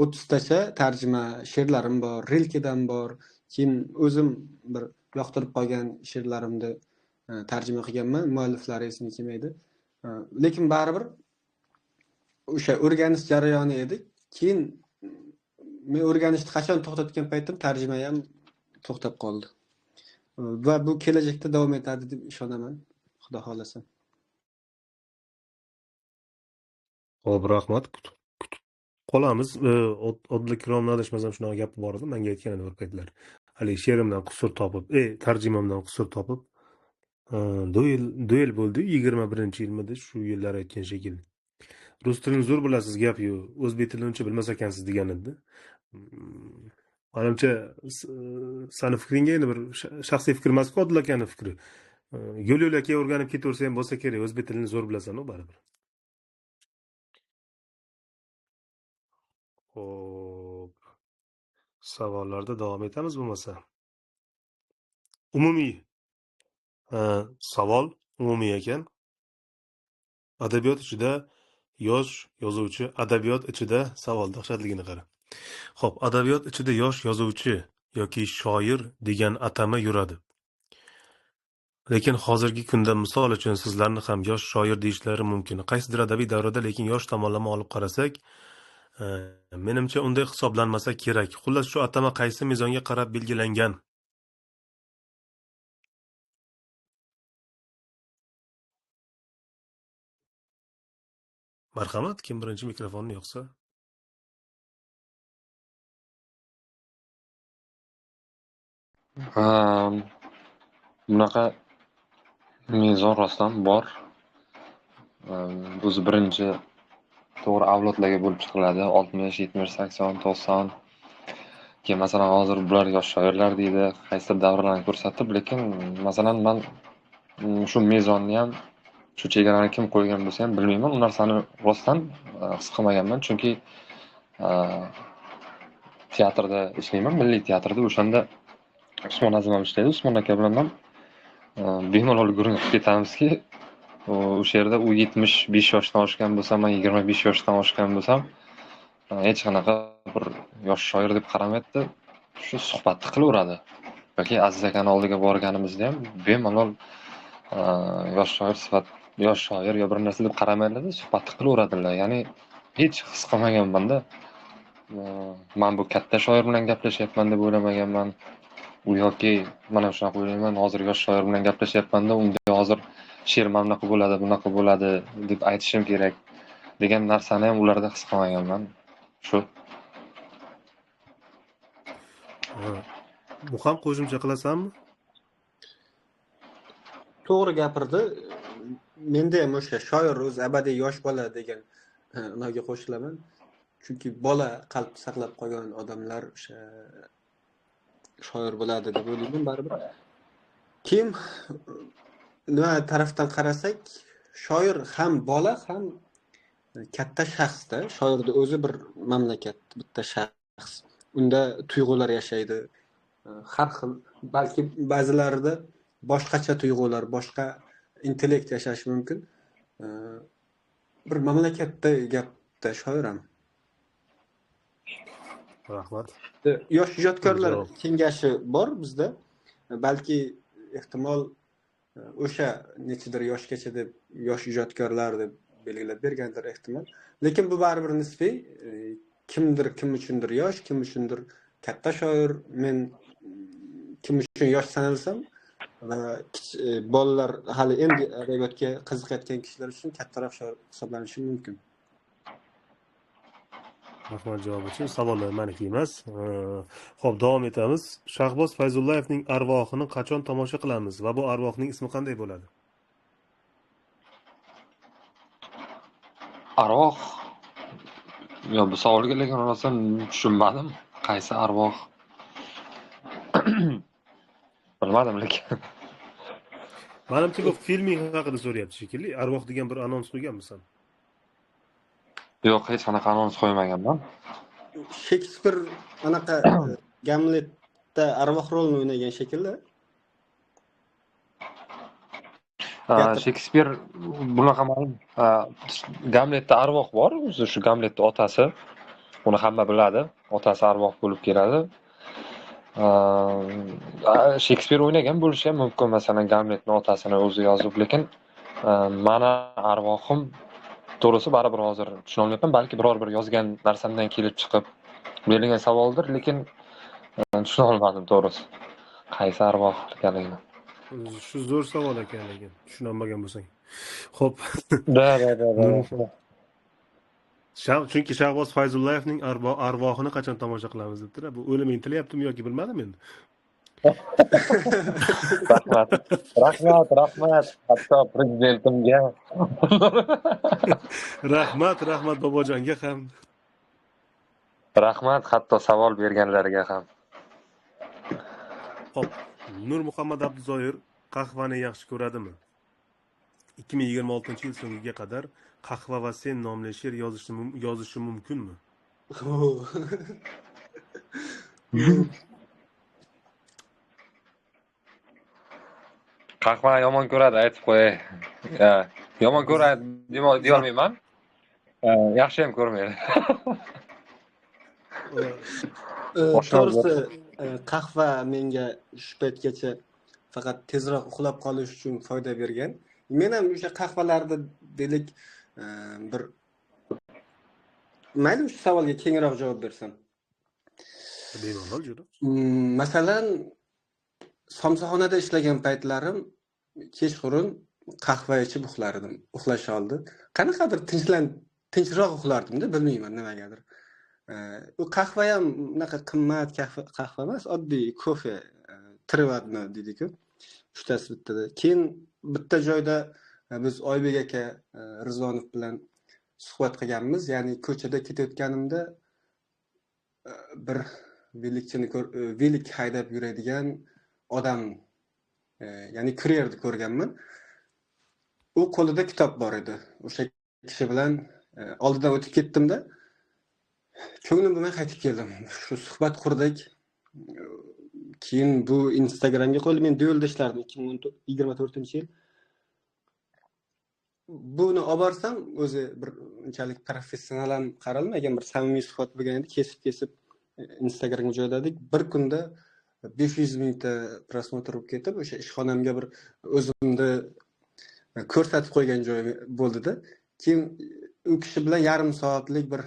30 tacha tarjima she'rlarim bor, Rilkedan bor. Keyin o'zim bir yoqtirib qolgan she'rlarimni tarjima qilganman, mualliflari esimga kelmaydi. Lekin baribir o'sha o'rganish jarayoni edi. Keyin men o'rganishni qachon to'xtatgan paytim tarjima ham to'xtab qoldi. Va bu kelajakda davom etadi deb ishonaman, Xudo xolasa. Xo'p, rahmat. Kutib qolamiz. Odil Ikromni adashmasam shunaqa gap bor edi, menga aytgan edi bir paytlar. Hali she'rimdan qusur topib, tarjimamdan qusur topib, 2 yil bo'ldi, 21-yilmidi shu yillar aytgan shekilli. Rus tilini zo'r bilasiz, gap yo'q, o'zbek tilini uncha bilmas ekansiz degan edi. Manimcha sani fikringga endi bir shaxsiy fikr emas-ku, Odil akani fikri. Yo'l yo'lakay o'rganib ketaversa ham bo'lsa kerak, o'zbek tilini zo'r bilasan-u baribir. Xo'p, savollarda davom etamiz bo'lmasa. Umumiy savol, umumiy ekan. Adabiyot ichida yosh yozuvchi, adabiyot ichida savol dahshatligini qara. Xo'p, adabiyot ichida yosh yozuvchi yoki shoir degan atama yuradi. Lekin hozirgi kunda misol uchun sizlarni ham yosh shoir deyishlari mumkin. Qaysidir adabiy davrada, lekin yosh tomonlama olib qarasak, menimcha unday hisoblanmasa kerak. Xullas, shu atama qaysi mezonga qarab belgilangan? Marhamat, kim birinchi mikrofonni yoqsa? Bunaqa mezon rostdan bor. O'zi birinchi to'g'ri avlodlarga bo'lib chiqiladi. 60, 70, 80, 90. Keyin masalan hozir bular yosh shoirlar deydi, qaysidir davrlarni ko'rsatib, lekin masalan man shu mezonni ham, shu chegarani kim qo'ygan bo'lsa ham bilmayman. U narsani rostdan his qilmaganman, chunki teatrda ishlayman, milliy teatrda. O'shanda Usmon Azim ham ishlaydi. Usmon aka bilan ham bemalol gurung qilib ketamizki, o'sha yerda u 75 yoshdan oshgan bo'lsa, men 25 yoshdan oshgan bo'lsam, hech qanaqa bir yosh shoir deb qaramaydi, shu suhbatni qilaveradi. Yoki Aziz akani oldiga borganimizda ham bemalol yosh shoir sifat, yosh shoir yo bir narsa deb qaramaydilar, suhbatni qilaveradilar. Ya'ni hech his qilmaganman-da. Men bu katta shoir bilan gaplashyapman deb o'ylamaganman. U yoki mana shunaqa o'ylayman, hozir yosh shoir bilan gaplashyapman-da, unga hozir she'r mana bunaqa bo'ladi, bunaqa bo'ladi deb aytishim kerak degan narsani ham ularda his qilmaganman. Shu. Muham qo'shimcha qilasanmi? To'g'ri gapirdi. Menda ham o'sha shoir o'zi abadiy yosh bola degan ularga qo'shilaman. Chunki bola qalb saqlab qolgan odamlar o'sha shoir bo'ladi deb o'ylayman baribir. Kim nima tarafdan qarasak, shoir ham bola ham katta shaxsda. Shoirda o'zi bir mamlakat, bitta shaxs. Unda tuyg'ular yashaydi. Har xil, balki ba'zilarida boshqacha tuyg'ular, boshqa intellekt yashashi mumkin. Bir mamlakatda gapda shoir ham. Rahmat. Yosh ijodkorlar kengashi bor bizda. Balki ehtimol o'sha nechidir yoshgacha deb yosh ijodkorlar deb belgilab bergandir ehtimol. Lekin bu baribir nisbiy. Kimdir kim uchundir yosh, kim uchundir katta shoir. Men kim uchun yosh sanalsam va bolalar hali endi adabiyotga qiziqayotgan kishilar uchun kattaroq shoir hisoblanishi mumkin. Rahmat javob uchun. Savollar meniki emas. Xo'p, davom etamiz. Shahboz Fayzullayevning arvohini qachon tomosha qilamiz va bu arvohning ismi qanday bo'ladi? Arvoh. Yo, bu savolga lekin rosa tushunmadim. Qaysi arvoh? Bilmadim lekin. Manimcha bu filming haqida so'rayapti shekilli. Arvoh degan bir anons qo'yganmisan? Yo'q, hech qanaqa anons qo'ymaganman. Shekspir anaqa Gamletda arvoh rolini o'ynagan shekilli. Shekspir bunaqa ma'lum. Gamletda arvoh bor, o'zi shu Gamletda otasi. Uni hamma biladi. Otasi arvoh bo'lib keladi. Shekspir o'ynagan bo'lishi ham mumkin, masalan, Gamletning otasini o'zi yozib, lekin mani arvohim to'g'risi baribir hozir tushuna olmayapman. Balki biror bir yozgan narsamdan kelib chiqib berilgan savoldir, lekin tushuna olmadim to'g'risi. Qaysi arvoh ekanligini. Shu zo'r savol ekan, lekin tushuna olmagan bo'lsang. Xo'p. Da. Chunki Shahboz Fayzullayevning arvohini qachon tomosha qilamiz debdilar. Bu o'liming tilayaptimi yoki bilmadim endi. Rahmat. Rahmat, rahmat. Hatto prezidentimga. Rahmat, rahmat bobojonga ham. Rahmat hatto savol berganlarga ham. Xo'p, Nurmuhammad Abduzoir qahvani yaxshi ko'radimi? 2026-yil so'ngiga qadar Qahva va sen nomli she'r yozishi mumkinmi? Qahvani yomon ko'radi, aytib qo'yay. Yomon ko'radi deya olmayman. Yaxshi ham ko'rmaydi. To'g'risi, qahva menga shu paytgacha faqat tezroq uxlab qolish uchun foyda bergan. Men ham o'sha qahvalarni deylik bir mayli shu savolga kengroq javob bersam. Bemalol juda. Masalan, somsaxonada ishlagan paytlarim kechqurun qahva ichib uxlardim. Uxlash oldi. Qanaqadir tinchroq uxlardim-da, bilmayman nimagadir. U qahva ham unaqa qimmat qahva emas, oddiy kofe, trivadni deydi-ku. Uchtasi bittada. Keyin bitta joyda biz Oybek aka Rizvonov bilan suhbat qilganmiz. Ya'ni ko'chada ketayotganimda bir velikchini velik haydab yuradigan odam, ya'ni kuryerni ko'rganman. U qo'lida kitob bor edi. O'sha kishi bilan oldidan o'tib ketdim-da, ko'nglim bo'lmay qaytib keldim. Shu suhbat qurdik. Keyin bu Instagramga qo'yildi. Men duelda ishlardim 2024-yil. Buni olib borsam, o'zi bir unchalik professional ham qaralmagan, bir samimiy suhbat bo'lgan edi. Kesib-kesib Instagramga joyladik. Bir kunda 500 mingta prosmotr bo'lib ketib, o'sha ishxonamga bir o'zimni ko'rsatib qo'ygan joy bo'ldi-da. Keyin u kishi bilan yarim soatlik bir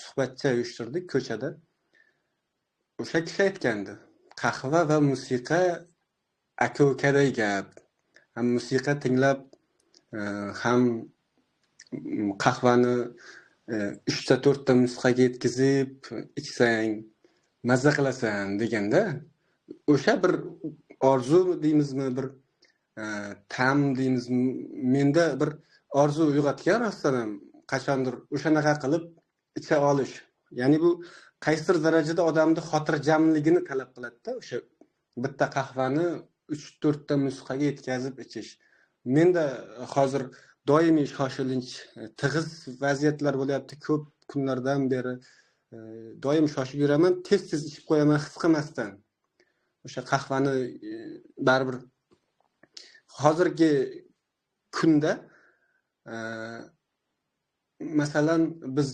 suhbatcha uyushtirdik ko'chada. O'sha kishi aytgandi, qahva va musiqa aka-ukaday gap. Ham musiqa tinglab, ham qahvani 3ta 4ta nusxaga yetkazib ichsang mazza qilasan deganda, o'sha bir orzu deymizmi, bir ta'm deymizmi, menda bir orzu uyg'otgan rostdan ham qachondir o'shanaqa qilib icha olish. Ya'ni bu qaysidir darajada odamni xotirjamligini talab qiladi-da, o'sha bitta qahvani 3-4 ta nusxaga yetkazib ichish. Menda hozir doimiy shoshilinch tig'iz vaziyatlar bo'lyapti, ko'p kunlardan beri doim shoshib yuraman, tez-tez ichib qo'yaman his qilmasdan. O'sha qahvani baribir hozirgi kunda masalan biz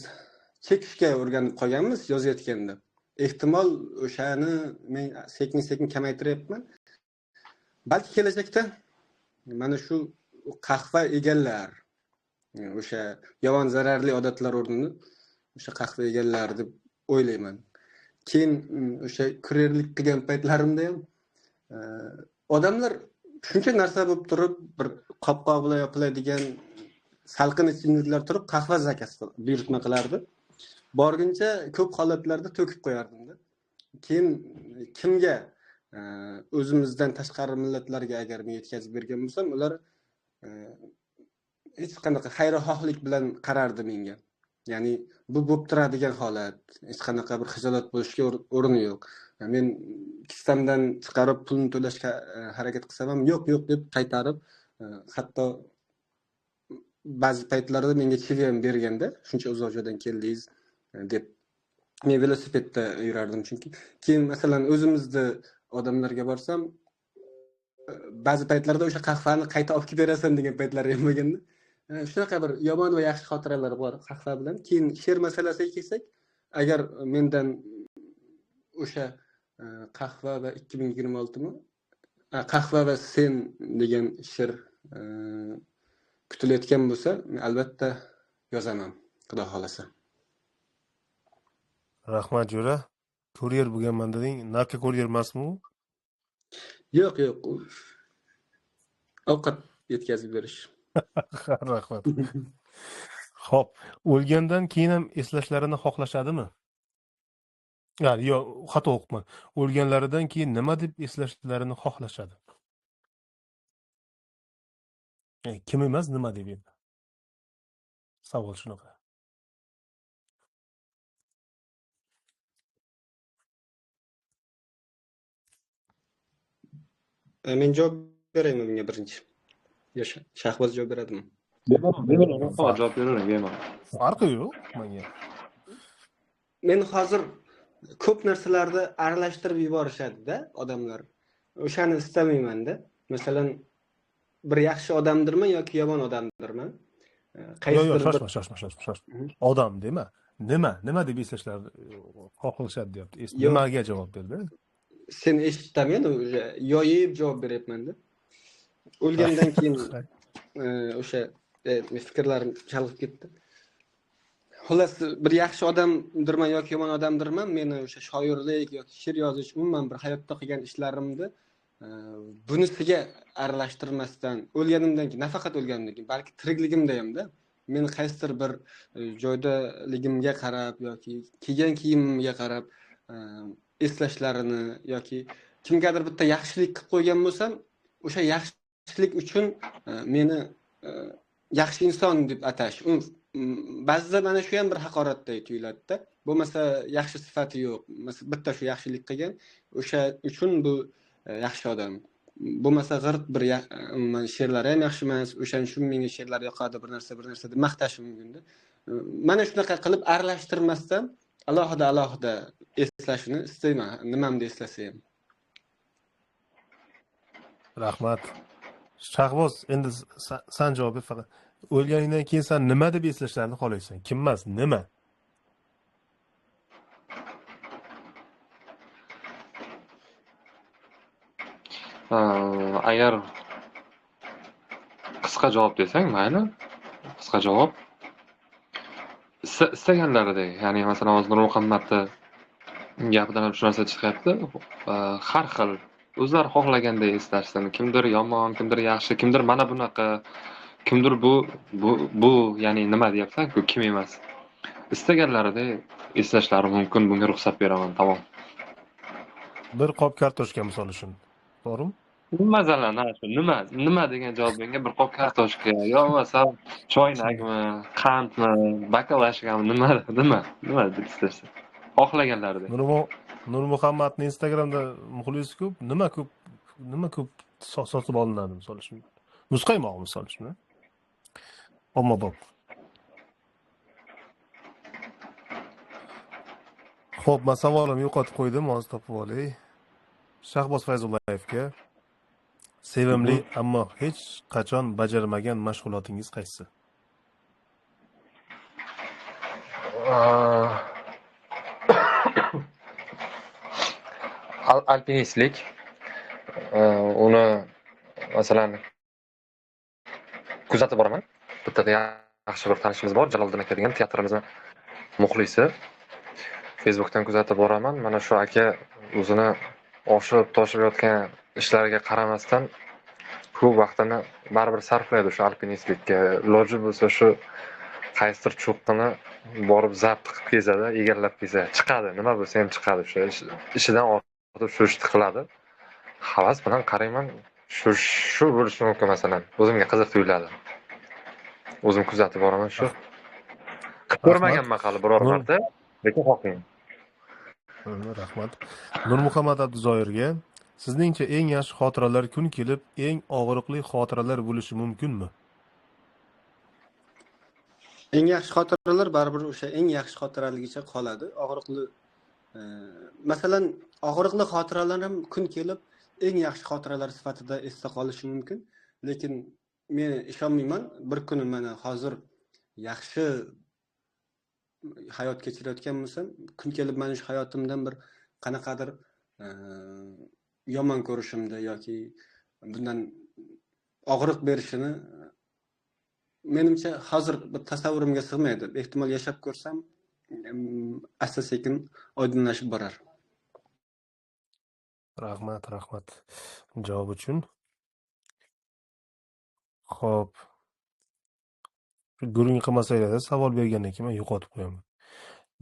chekishga o'rganib qolganmiz yozayotganda. Ehtimol o'shani men sekin-sekin kamaytiryapman. Balki kelajakda mana shu qahva egallar, o'sha yomon zararli odatlar o'rnini o'sha qahva egallar deb o'ylayman. Keyin o'sha kuryerlik qilgan paytlarimda ham odamlar shuncha narsa bo'lib turib, bir qopqoq bilan yopiladigan salqin ichimliklar turib qahva zakaz qilib buyurtma qilardi. Borguncha ko'p holatlarda to'kib qo'yardimda. Keyin kimga, o'zimizdan tashqari millatlarga agar men yetkazib bergan bo'lsam, ular hech qanaqa xayrixohlik bilan qarardi menga. Ya'ni bu bo'lib turadigan holat, hech qanaqa bir xijolat bo'lishga o'rin yo'q. Men kissamdan chiqarib pulni to'lashga harakat qilsam ham yo'q, yo'q deb qaytarib, hatto ba'zi paytlarda menga chivi ham berganda, shuncha uzoq joydan keldingiz deb. Men velosipedda yurardim chunki. Keyin masalan o'zimizni odamlarga borsam, ba'zi paytlarda o'sha qahvani qayta olib kelib berasan degan paytlar ham bo'lganda. Shunaqa bir yomon va yaxshi xotiralar bor qahva bilan. Keyin she'r masalasiga kelsak, agar mendan o'sha qahva va 2026mi qahva va sen degan she'r kutilayotgan bo'lsa, men albatta yozaman, Xudo xolasa. Rahmat jo'ra. Kuryer bo'lganman deding, narko kuryer emasmi u? Yo'q, yo'q. Ovqat yetkazib berish. Rahmat. Xo'p, o'lgandan keyin ham eslashlarini xohlashadimi? Ya'ni yo'q, xato o'qibman. O'lganlaridan keyin nima deb eslashlarini xohlashadi? Kim emas, nima deb endi? Savol shunaqa. Men javob beraymi bunga birinchi? Yo, Shahboz javob beradimi? Bemalol, javob beraman, bemalol. Farqi yo'q menga. Men hozir ko'p narsalarni aralashtirib yuborishadi-da odamlar. O'shani istamayman-da. Masalan, bir yaxshi odamdirman yoki yomon odamdirman? Qaysidir bir... Shoshma, shoshma, shoshma. Odam dema. Nima? Nima deb eslashlar xohlashadi deyapti. Nimaga javob berdi? Sen eshitaman, o'sha yoyib javob beryapman-da. O'lgandan keyin o'sha fikrlarim chalg'ib ketdi. Xullas, bir yaxshi odamdirman yoki yomon odamdirman, meni o'sha shoirlik yoki she'r yozish, umuman bir hayotda qilgan ishlarimni bunisiga aralashtirmasdan, o'lganimdan keyin, nafaqat o'lganimdan keyin, balki tirikligimda hamda men qaysidir bir joydaligimga qarab yoki kiygan kiyimimga qarab eslashlarini yoki kimgadir bitta yaxshilik qilib qo'ygan bo'lsam, o'sha yaxshilik uchun meni yaxshi inson deb atash. Ba'zida mana shu ham bir haqoratday tuyuladi-da. Bo'lmasa yaxshi sifati yo'q. Masalan, bitta shu yaxshilik qilgan, o'sha uchun bu yaxshi odam. Bo'lmasa g'irt bir umuman she'rlari ham yaxshi emas, o'shaning uchun menga she'rlar yoqadi, bir narsa, bir narsa deb maqtashi mumkin-da. Mana shunaqa qilib aralashtirmasdan alohida alohida eslashini istayman, nimamni eslasa ham. Rahmat. Shahboz, endi san javob ber faqat. O'lganingdan keyin sen nima deb eslashlarini xohlaysan? Kim emas, nima? Agar qisqa javob desang, mayli. Qisqa javob. Istaganlaridek, ya'ni masalan hozir Nurmuhammadni gapidan ham shu narsa chiqyapti. Har xil o'zlari xohlaganday eslashsin. Kimdir yomon, kimdir yaxshi, kimdir mana bunaqa, kimdir bu ya'ni nima deyapsan-ku, kim emas. Istaganlaridek eslashlari mumkin, bunga ruxsat beraman, tamom. Bir qop kartoshka misol uchun. To'g'rimi? Masalan, ha, shu nima degan javob menga bir qop kartoshka, yo bo'lmasa choynakmi, qandmi, bakalashkami, nima deb istashsa. Xohlaganlaridek. Nurmuhammadning Instagramda muxlisi ko'p, nima ko'p sotib olinadi misol uchun? Muzqaymoq misol uchun. Ommabop. Xo'p, men savolimni yo'qotib qo'ydim, hozir topib olay. Shahboz Fayzullayevga sevimli, ammo hech qachon bajarmagan mashg'ulotingiz qaysi? Alpinistlik. Uni masalan kuzatib boraman. Bittada yaxshi bir tanishimiz bor, Jaloliddin aka degan teatrimizni muxlisi. Facebookdan kuzatib boraman. Mana shu aka o'zini oshib toshib yotgan ishlariga qaramasdan ko'p vaqtini baribir sarflaydi shu alpinistlikka. Iloji bo'lsa shu qaysidir cho'qqini Borib zabt qilib kelsa-da, egallab kelsa, chiqadi, nima bo'lsa ham chiqadi, o'sha ishidan ortib shu ishni qiladi. Havas bilan qarayman, shu bo'lishi mumkin masalan. O'zimga qiziq tuyuladi. O'zim kuzatib boraman shu. Qilib ko'rmaganman hali biror marta, lekin xohlayman. Rahmat. Nurmuhammad Abduzoirga, sizningcha eng yaxshi xotiralar kun kelib eng og'riqli xotiralar bo'lishi mumkinmi? Eng yaxshi xotiralar baribir o'sha eng yaxshi xotiraligicha qoladi. Og'riqli, masalan, og'riqli xotiralar ham kun kelib eng yaxshi xotiralar sifatida esda qolishi mumkin. Lekin men ishonmayman, bir kuni mana hozir yaxshi hayot kechirayotgan bo'lsam, kun kelib mana shu hayotimdan bir qanaqadir yomon ko'rishimda yoki bundan og'riq berishini menimcha hozir bir tasavvurimga sig'maydi. Ehtimol yashab ko'rsam, asta-sekin oydinlashib borar. Rahmat, rahmat javob uchun. Xo'p. Gurung qilmasanglar, savol bergandan keyin men yo'qotib qo'yaman.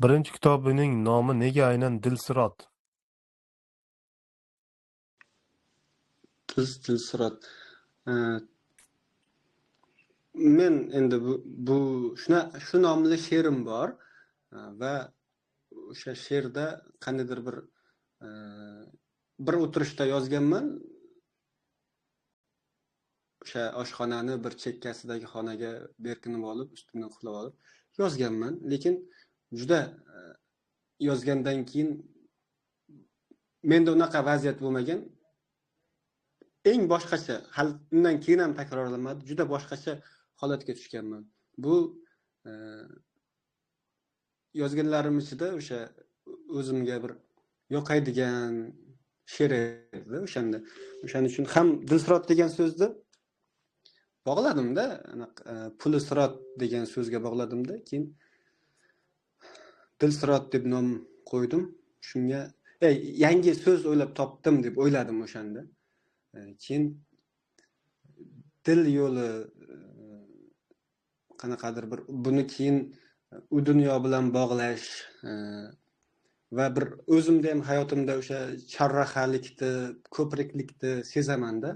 Birinchi kitobining nomi nega aynan Dilsirot? Dilsirot. Men endi bu shu nomli she'rim bor va o'sha she'rda qandaydir bir o'tirishda yozganman. O'sha oshxonani bir chekkasidagi xonaga berkinib olib, ustimdan qulab olib yozganman. Lekin juda yozgandan keyin menda unaqa vaziyat bo'lmagan. Eng boshqacha, hali undan keyin ham takrorlanmadi, juda boshqacha holatga tushganman. Bu yozganlarim ichida o'sha o'zimga bir yoqaydigan she'r edi o'shanda. O'shaning uchun ham Dilsirot degan so'zni bog'ladimda, puli sirot degan so'zga bog'ladimda, keyin Dilsirot deb nom qo'ydim. Shunga yangi so'z o'ylab topdim deb o'yladim o'shanda. Keyin dil yo'li qanaqadir bir buni keyin u dunyo bilan bog'lash va bir o'zimda ham hayotimda o'sha chorrahalikni, ko'priklikni sezamanda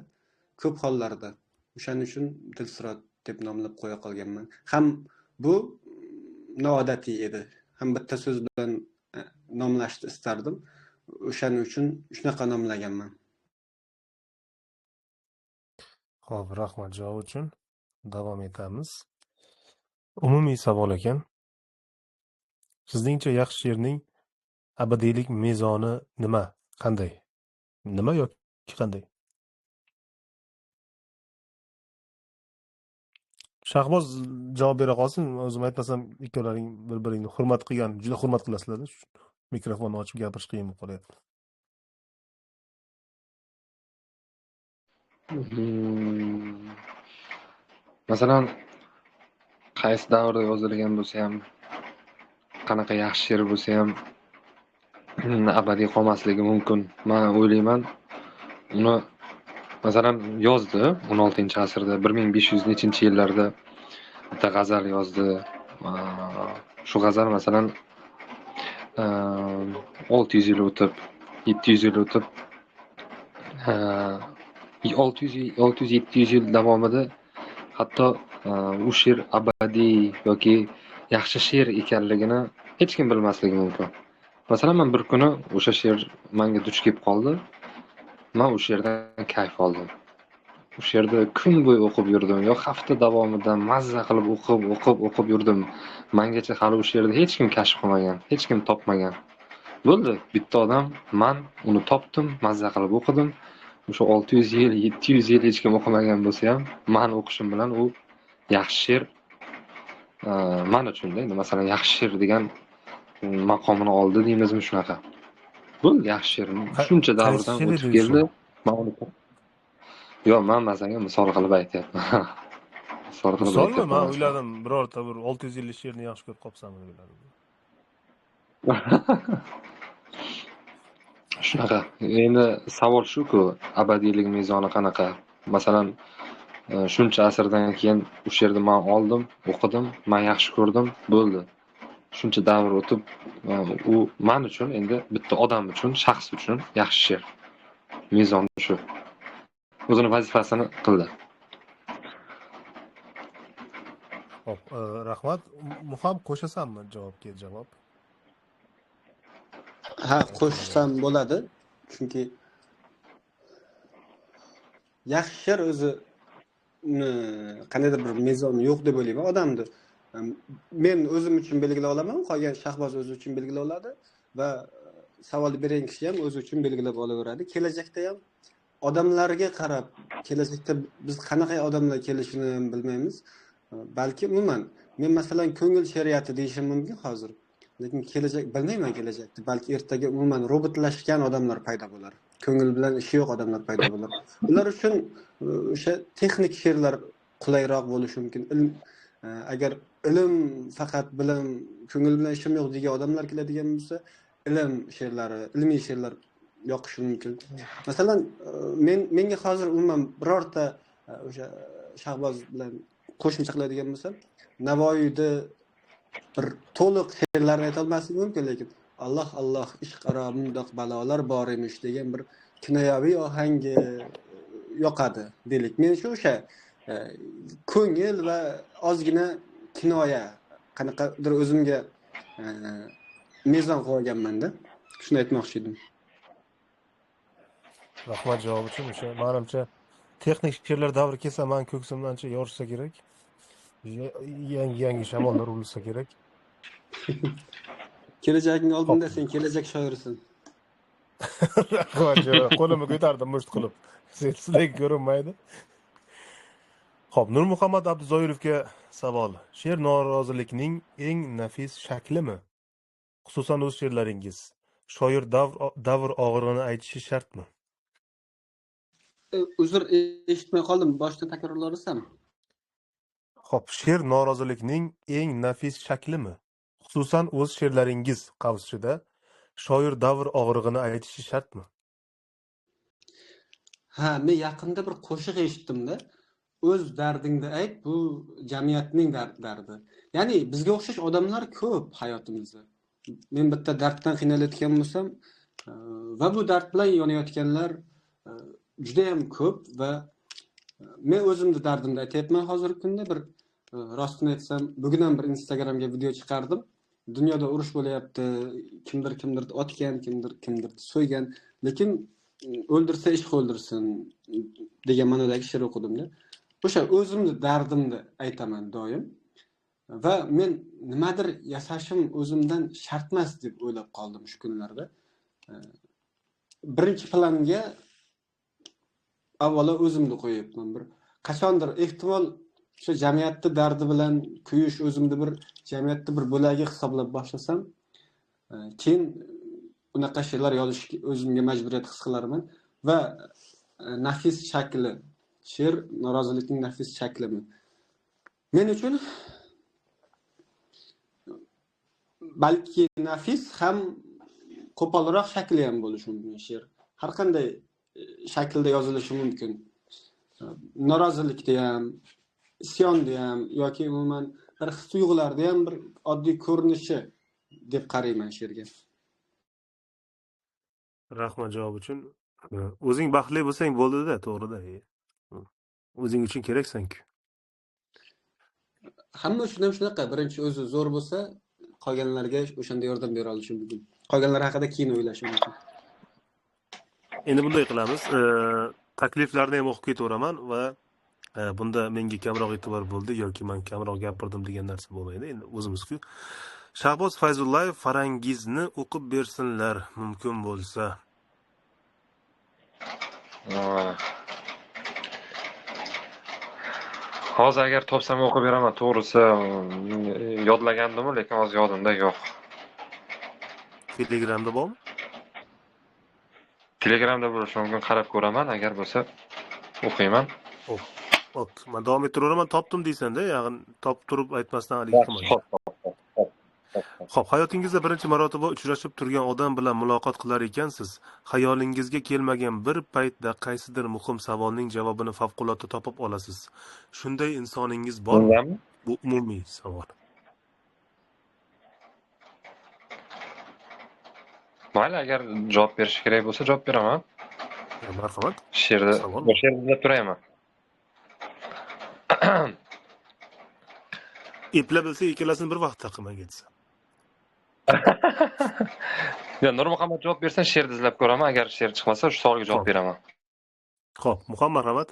ko'p hollarda. O'shaning uchun Dilsirot deb nomlab qo'ya qolganman. Ham bu noodatiy edi, ham bitta so'z bilan nomlashni istardim. O'shaning uchun shunaqa nomlaganman. Xo'p, rahmat javob uchun. Davom etamiz. Umumiy savol ekan. Sizningcha yaxshi she'rning abadiylik mezoni nima? Qanday? Nima yoki qanday? Shahboz javob bera qolsin, o'zim aytmasam ikkovlaring bir-biringni hurmat qilgan, juda hurmat qilasizlar-da. Mikrofonni ochib gapirish qiyin bo'lib qolyapti. Masalan, qaysi davrda yozilgan bo'lsa ham, qanaqa yaxshi she'r bo'lsa ham abadiy qolmasligi mumkin. Men o'ylayman, uni masalan yozdi 16-asrda, 1500 nechinchi yillarda bitta g'azal yozdi. Shu g'azal masalan 600 yil o'tib, 700 yil o'tib, 600-700 yil davomida hatto u she'r abadiy yoki yaxshi she'r ekanligini hech kim bilmasligi mumkin. Masalan, men bir kuni o'sha she'r menga duch kelib qoldi. Men o'sha yerdan kayf oldim. O'sha yerda kun bo'yi o'qib yurdim, yo hafta davomida mazza qilib o'qib yurdim. Mengacha hali o'sha yerda hech kim kashf qilmagan, hech kim topmagan. Bo'ldi, bitta odam, men uni topdim, mazza qilib o'qidim. O'sha 600 yil, 700 yil hech kim o'qimagan bo'lsa ham, men o'qishim bilan u yaxshi she'r men uchun-da, endi masalan yaxshi she'r degan maqomini oldi deymizmi shunaqa. Bo'ldi, yaxshi she'r. Shuncha davrdan o'tib keldi. Men uni yo'q, men masalan misol qilib aytyapman. Misol qilib aytyapman. Men o'yladim, birorta bir 600 yillik she'rni yaxshi ko'rib qolsanmi deb o'yladim. Shunaqa. Endi savol shu-ku, abadiylik mezoni qanaqa? Masalan, shuncha asrdan keyin o'sha yerda men oldim, o'qidim, men yaxshi ko'rdim, bo'ldi. Shuncha davr o'tib, u men uchun endi bitta odam uchun, shaxs uchun yaxshi she'r. Mezon shu. O'zini vazifasini qildi. Xo'p, rahmat. Muham, qo'shasanmi javobga javob? Ha, qo'shsam bo'ladi. Chunki yaxshi she'r o'zi qandaydir bir mezoni yo'q deb o'ylayman odamni. Men o'zim uchun belgilab olaman, qolgan Shahboz o'zi uchun belgilab oladi va savol bergan kishi ham o'zi uchun belgilab olaveradi. Kelajakda ham odamlarga qarab, kelajakda biz qanaqa odamlar kelishini ham bilmaymiz. Balki umuman men masalan ko'ngil she'riyati deyishim mumkin hozir. Lekin kelajak bilmayman kelajakda. Balki ertaga umuman robotlashgan odamlar paydo bo'lar. Ko'ngil bilan ishi yo'q odamlar paydo bo'lar. Ular uchun o'sha texnik she'rlar qulayroq bo'lishi mumkin. Ilm, agar ilm faqat bilim, ko'ngil bilan ishim yo'q degan odamlar keladigan bo'lsa, ilm she'rlari, ilmiy she'rlar yoqishi mumkin. Masalan, menga hozir umuman birorta o'sha Shahboz bilan qo'shimcha qiladigan bo'lsam, Navoiyda bir to'liq she'rlarni ayta olmaslik mumkin, lekin Alloh Alloh ishq aro mundoq balolar bor emish degan bir kinoyaviy ohangi yoqadi deylik. Men shu o'sha ko'ngil va ozgina kinoya qanaqadir o'zimga mezon qo'yganman-da. Shuni aytmoqchi edim. Rahmat javob uchun. O'sha menimcha texnik she'rlar davri kelsa, men ko'ksimdan ancha yorishsa kerak. Yangi shamollar urilsa kerak. Kelajaging oldinda, sen kelajak shoirisan. Rahmat, qo'limni ko'tardim musht qilib. Sizlarga ko'rinmaydi. Xo'p, Nurmuhammad Abduzoirovga savol. She'r norozilikning eng nafis shaklimi? Xususan o'z she'rlaringiz. Shoir davr og'rig'ini aytishi shartmi? Uzr, eshitmay qoldim. Boshdan takrorlay olasanmi? Xo'p, she'r norozilikning eng nafis shaklimi? Xususan o'z she'rlaringiz qavsida shoir davr og'rig'ini aytishi shartmi? Ha, men yaqinda bir qo'shiq eshitdim-da. O'z dardingni ayt, bu jamiyatning dardi. Ya'ni bizga o'xshash odamlar ko'p hayotimizda. Men bitta darddan qiynalayotgan bo'lsam va bu dard bilan yonayotganlar juda ham ko'p va men o'zimni dardimni aytyapman hozirgi kunda. Bir rostini aytsam, bugun ham bir Instagramga video chiqardim. Dunyoda urush bo'lyapti, kimdir kimdirni otgan, kimdir kimdirni so'ygan, lekin o'ldirsa ishq o'ldirsin degan ma'nodagi she'r o'qidimda. O'sha o'zimni dardimni aytaman doim va men nimadir yasashim o'zimdan shartmas deb o'ylab qoldim shu kunlarda. Birinchi planga avvalo o'zimni qo'yibman. Bir qachondir ehtimol o'sha jamiyatni dardi bilan kuyish, o'zimni bir jamiyatni bir bo'lagi hisoblab boshlasam, keyin unaqa she'rlar yozishga o'zimga majburiyat his qilarman va nafis shakli, she'r norozilikning nafis shaklimi? Men uchun balki nafis ham qo'polroq shakli ham bo'lishi mumkin she'r. Har qanday shaklda yozilishi mumkin. Norozilikda ham, isyonda ham yoki umuman bir his tuyg'ularda ham bir oddiy ko'rinishi deb qarayman she'rga. Rahmat javob uchun. O'zing baxtli bo'lsang bo'ldi-da, to'g'ri-da. O'zing uchun keraksan-ku. Hamma uchun ham shunaqa. Birinchi o'zi zo'r bo'lsa, qolganlarga o'shanda yordam bera olishi mumkin. Qolganlar haqida keyin o'ylashi mumkin. Endi bunday qilamiz. Takliflarni ham o'qib ketaveraman va bunda menga kamroq e'tibor bo'ldi yoki men kamroq gapirdim degan narsa bo'lmaydi. Endi o'zimiz-ku. Shahboz Fayzullayev Farangizni o'qib bersinlar mumkin bo'lsa. Hozir agar topsam o'qib beraman, to'g'risi yodlagandim, lekin hozir yodimda yo'q. Telegramda bormi? Telegramda bo'lishi mumkin, qarab ko'raman, agar bo'lsa o'qiyman. Xo'p, men davom ettiraveraman, topdim deysan-da, ya'ni topib turib aytmasdan haligi qilma. Xo'p, hayotingizda birinchi marotaba uchrashib turgan odam bilan muloqot qilar ekansiz, xayolingizga kelmagan bir paytda qaysidir muhim savolning javobini favqulodda topib olasiz. Shunday insoningiz bormi? Bu umumiy savol. Mayli, agar javob berish kerak bo'lsa, javob beraman. Marhamat. She'rni she'r izlab turaymi? Eplab bilsa ikkalasini bir vaqtda qilmaga desa. Yo, Nurmuhammad javob bersin, she'rni izlab ko'raman. Agar she'r chiqmasa, shu savolga javob beraman. Xo'p, Muhammad marhamat.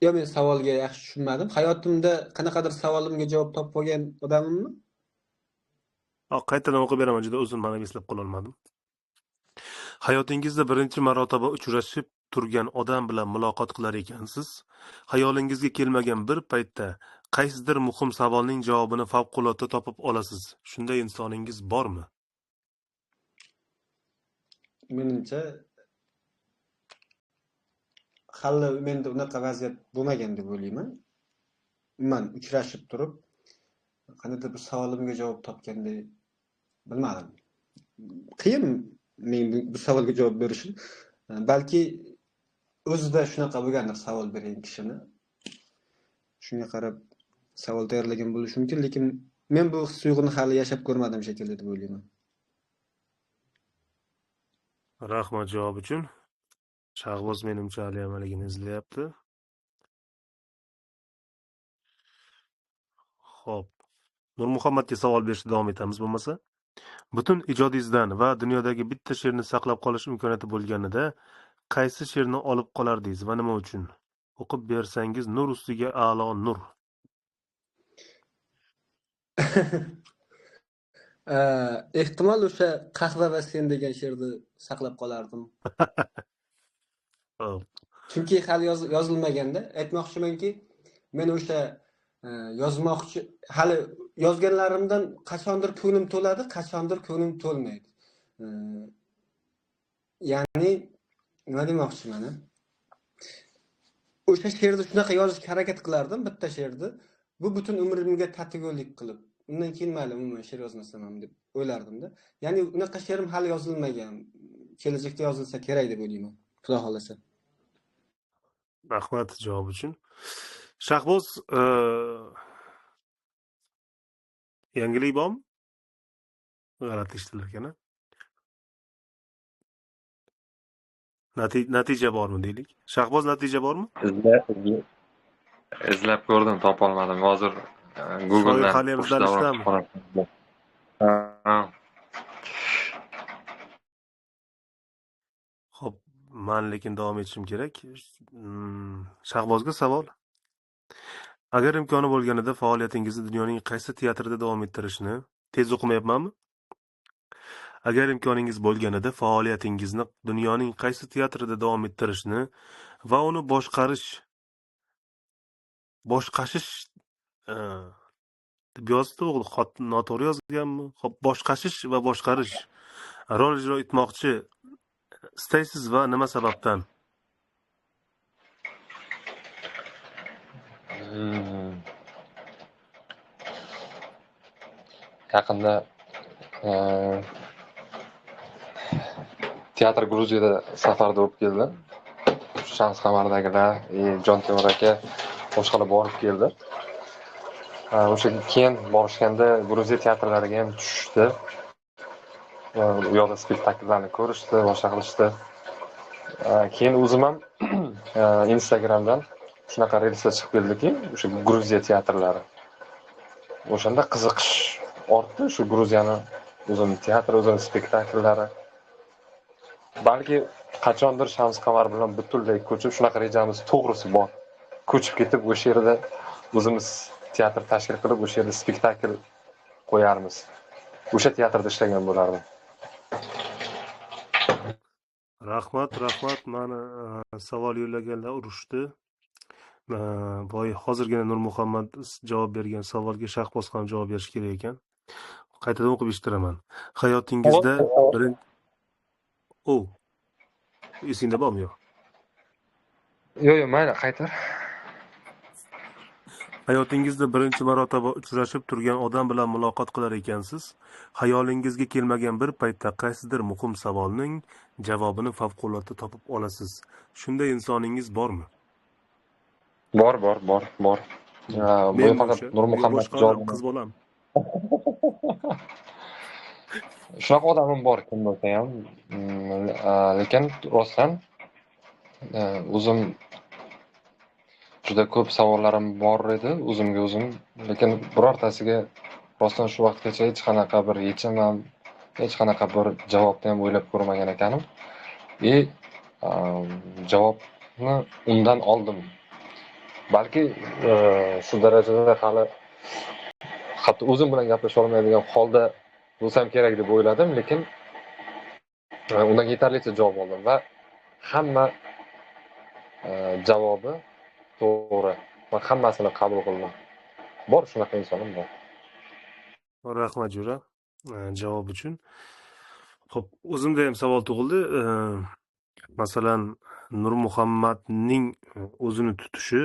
Yo, men savolga yaxshi tushunmadim. Hayotimda qanaqadir savolimga javob topib olgan odamimmi? Qaytadan o'qib beraman, juda uzun, mana eslab qola olmadim. Hayotingizda birinchi marotaba uchrashib turgan odam bilan muloqot qilar ekansiz, xayolingizga kelmagan bir paytda qaysidir muhim savolning javobini favqulodda topib olasiz. Shunday insoningiz bormi? Menimcha hali menda unaqa vaziyat bo'lmagan deb o'ylayman. Umuman uchrashib turib qandaydir bir savolimga javob topganday bilmadim. Qiyin men bu savolga javob berishim. Balki o'zida shunaqa bo'lgandir savol bergan kishini. Shunga qarab savol tayyorlagan bo'lishi mumkin, lekin men bu his tuyg'uni hali yashab ko'rmadim shekilli deb o'ylayman. Rahmat javob uchun. Shahboz menimcha hali amaligini izlayapti. Xo'p, Nurmuhammadga savol berishda davom etamiz bo'lmasa. Butun ijodingizdan va dunyodagi bitta she'rni saqlab qolish imkoniyati bo'lganida qaysi she'rni olib qolardingiz va nima uchun? O'qib bersangiz nur ustiga a'lo nur. Ehtimol o'sha qahva va sen degan she'rni saqlab qolardim. Chunki hali yozilmaganda, aytmoqchimanki, men o'sha yozmoqchi, hali yozganlarimdan qachondir ko'nglim to'ladi, qachondir ko'nglim to'lmaydi. Ya'ni nima demoqchiman? O'sha she'rni shunaqa yozishga harakat qilardim, bitta she'rni. Bu butun umrimga tatigulik qilib, undan keyin mayli umuman she'r yozmasam ham deb o'ylardim-da. Ya'ni unaqa she'rim hali yozilmagan. Kelajakda yozilsa kerak deb o'ylayman. Xudo xolasa. Rahmat javob uchun. Shahboz, yangilik bormi? G'alati eshitilar ekan-a? Natija bormi deylik? Shahboz, natija bormi? Izlab ko'rdim, topa olmadim. Hozir Google'dan hali ham izlanishdami? Xo'p, men lekin davom etishim kerak. Shahbozga savol. Agar imkoni bo'lganida faoliyatingizni dunyoning qaysi teatrida davom ettirishni, tez o'qimayapmanmi? Agar imkoningiz bo'lganida faoliyatingizni dunyoning qaysi teatrida davom ettirishni va uni boshqashish deb yozdi, o'g'il, noto'g'ri yozganmi? Xo'p, boshqashish va boshqarish rol ijro etmoqchi istaysiz va nima sababdan? Yaqinda teatr Gruziyada safarda bo'lib keldim. Shams Qamardagilar, Jon Temur aka boshqalar borib keldi. O'sha keyin borishganda Gruziya teatrlariga ham tushishdi. U yoqda spektakllarni ko'rishdi, boshqa qilishdi. Keyin o'zim ham Instagramdan shunaqa reelslar chiqib keldiki, o'sha Gruziya teatrlari. O'shanda qiziqish ortdi, shu Gruziyani o'zini teatri, o'zini spektakllari. Balki qachondir Shams Qamar bilan butunlay ko'chib, shunaqa rejamiz to'g'risi bor. Ko'chib ketib o'sha yerda o'zimiz teatr tashkil qilib, o'sha yerda spektakl qo'yarmiz. O'sha teatrda ishlagan bo'lardim. Rahmat, rahmat. Mani savol yo'llaganlar urushdi. Boy hozirgina Nurmuhammad javob bergan savolga Shahboz ham javob berish kerak ekan. Qaytadan o'qib eshittiraman. Hayotingizda esingda bormi yo'q? Yo'q, yo'q, mayli, qaytar. Hayotingizda birinchi marotaba uchrashib turgan odam bilan muloqot qilar ekansiz, xayolingizga kelmagan bir paytda qaysidir muhim savolning javobini favqulodda topib olasiz. Shunday insoningiz bormi? Bor, bor, bor, bor. Bu faqat Nurmuhammad javobi. Qiz bolam. Shunaqa odamim bor kim bo'lsa ham, lekin rostdan o'zim juda ko'p savollarim bor edi o'zimga o'zim, lekin birortasiga rostdan shu vaqtgacha hech qanaqa bir yechim ham, hech qanaqa bir javobni ham o'ylab ko'rmagan ekanim. Javobni undan oldim. Balki shu darajada hali hatto o'zim bilan gaplasha olmaydigan holda bo'lsam kerak deb o'yladim, lekin undan yetarlicha javob oldim va hamma javobi to'g'ri. Men hammasini qabul qildim. Bor, shunaqa insonim bor. Rahmat jo'ra, javob uchun. Xo'p, o'zimda ham savol tug'ildi. Masalan, Nurmuhammadning o'zini tutishi,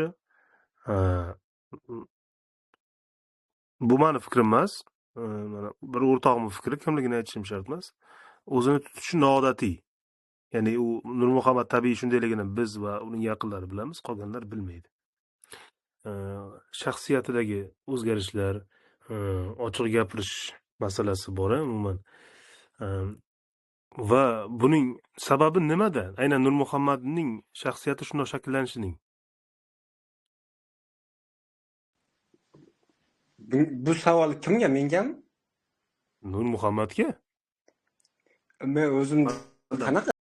bu meni fikrim emas, mana bir o'rtog'imning fikri, kimligini aytishim shart emas. O'zini tutishi noodatiy. Ya'ni u Nurmuhammad tabiiy shundayligini biz va uning yaqinlari bilamiz, qolganlar bilmaydi. Shaxsiyatidagi o'zgarishlar, ochiq gapirish masalasi bor umuman. Va buning sababi nimada? Aynan Nurmuhammadning shaxsiyati shunday shakllanishining. Bu savol kimga, mengami? Nurmuhammadga. Men o'zim qanaqa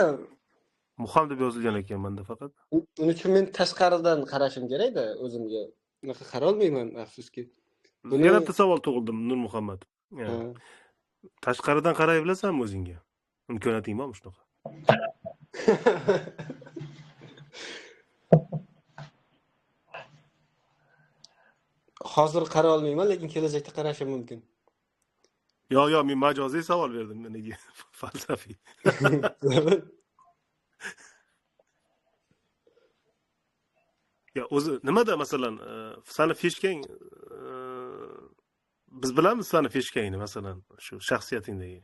Muham deb yozilgan ekan menda faqat. Uning uchun men tashqaridan qarashim kerak-da o'zimga. Unaqa qarolmayman, afsuski. Buni yana bitta savol tug'ildim, Nurmuhammad. Tashqaridan qaray bilasanmi o'zingga? Imkoniyating bormi shunaqa? Hozir qara olmayman, lekin kelajakda qarashim mumkin. Yo'q, yo'q, men majoziy savol berdim, nega falsafiy. Ya o'zi nimada masalan, sani fishkang, biz bilamiz sani fishkangni, masalan, shu shaxsiyatingdagi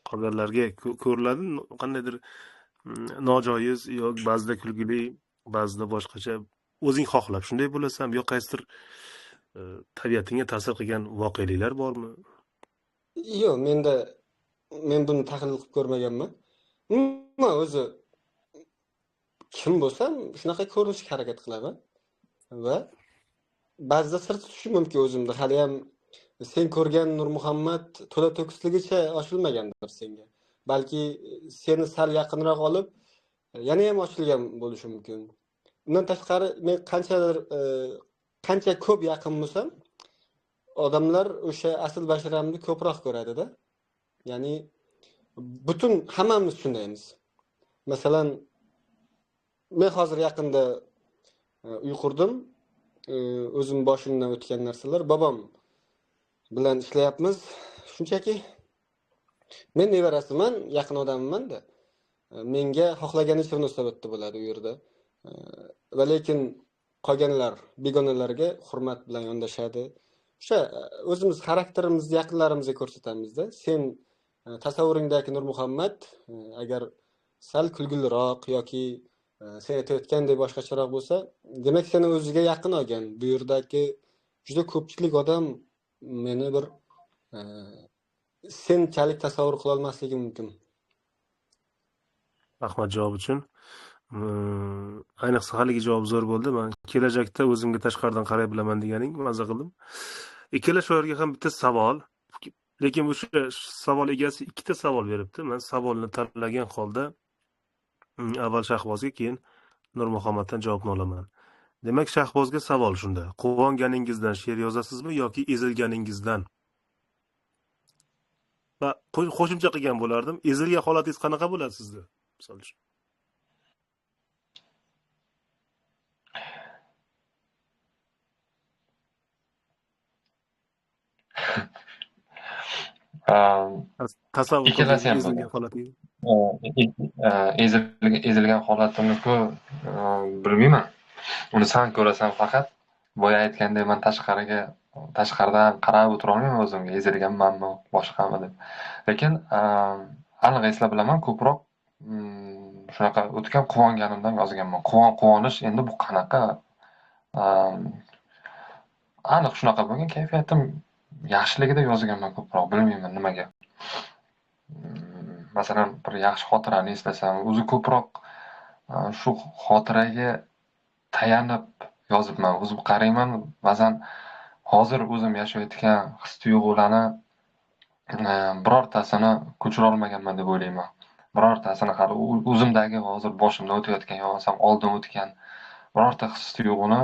qolganlarga ko'riladi, qandaydir nojoiz yoki ba'zida kulgili, ba'zida boshqacha, o'zing xohlab shunday bo'lasan, yo qaysidir tabiatingga ta'sir qilgan voqeliklar bormi? Yo'q, men buni tahlil qilib ko'rmaganman. Umuman o'zi kim bo'lsam shunaqa ko'rinishga harakat qilaman va ba'zida sir tutishim mumkin o'zimda. Hali ham sen ko'rgan Nurmuhammad to'la to'kisligicha ochilmagandir senga. Balki seni sal yaqinroq olib, yana ham ochilgan bo'lishi mumkin. Undan tashqari men qanchadir qancha ko'p yaqin bo'lsam, odamlar o'sha asl basharamni ko'proq ko'radida. Ya'ni butun hammamiz shundaymiz. Masalan, men hozir yaqinda uy qurdim. O'zim boshimdan o'tgan narsalar, bobom bilan ishlayapmiz. Shunchaki men nevarasiman, yaqin odamman-da. Menga xohlaganicha munosabatda bo'ladi u yerda. Va lekin qolganlar, begonalarga hurmat bilan yondashadi. O'sha o'zimiz xarakterimizni yaqinlarimizga ko'rsatamizda. Sen tasavvuringdagi Nurmuhammad agar sal kulguliroq yoki sen aytayotgandek boshqacharoq bo'lsa, demak seni o'ziga yaqin olgan. Bu yerdagi juda ko'pchilik odam meni bir senchalik tasavvur qila olmasligi mumkin. Rahmat javob uchun. Ayniqsa haligi javob zo'r bo'ldi. Men kelajakda o'zimga tashqaridan qaray bilaman deganing maza qildim. Ikkala shoirga ham bitta savol, lekin o'sha savol egasi ikkita savol beribdi. Men savolni tanlagan holda avval Shahbozga, keyin Nurmuhammaddan javobni olaman. Demak, Shahbozga savol shunda. Quvonganingizdan she'r yozasizmi yoki ezilganingizdan? Va qo'shimcha qilgan bo'lardim. Ezilgan holatingiz qanaqa bo'ladi sizda? Misol uchun. Tasavvur ikkalasi ham holatingiz. Ezilgan holatimni-ku bilmayman. Uni san ko'rasan faqat. Boya aytgandek, men tashqaridan qarab o'tira olmayman o'zimga, ezilganmanmi, boshqami deb. Lekin aniq eslab bilaman, ko'proq shunaqa o'tgan quvonganimdan yozganman. Quvonish endi bu qanaqa aniq shunaqa bo'lgan kayfiyatim yaxshiligida yozganman ko'proq, bilmayman nimaga. Masalan, bir yaxshi xotirani eslasam, o'zi ko'proq shu xotiraga tayanib yozibman. O'zim qarayman, ba'zan hozir o'zim yashayotgan his-tuyg'ularni birortasini ko'chira olmaganman deb o'ylayman. Birortasini hali o'zimdagi hozir boshimdan o'tayotgan yo bo'lmasam oldin o'tgan birorta his-tuyg'uni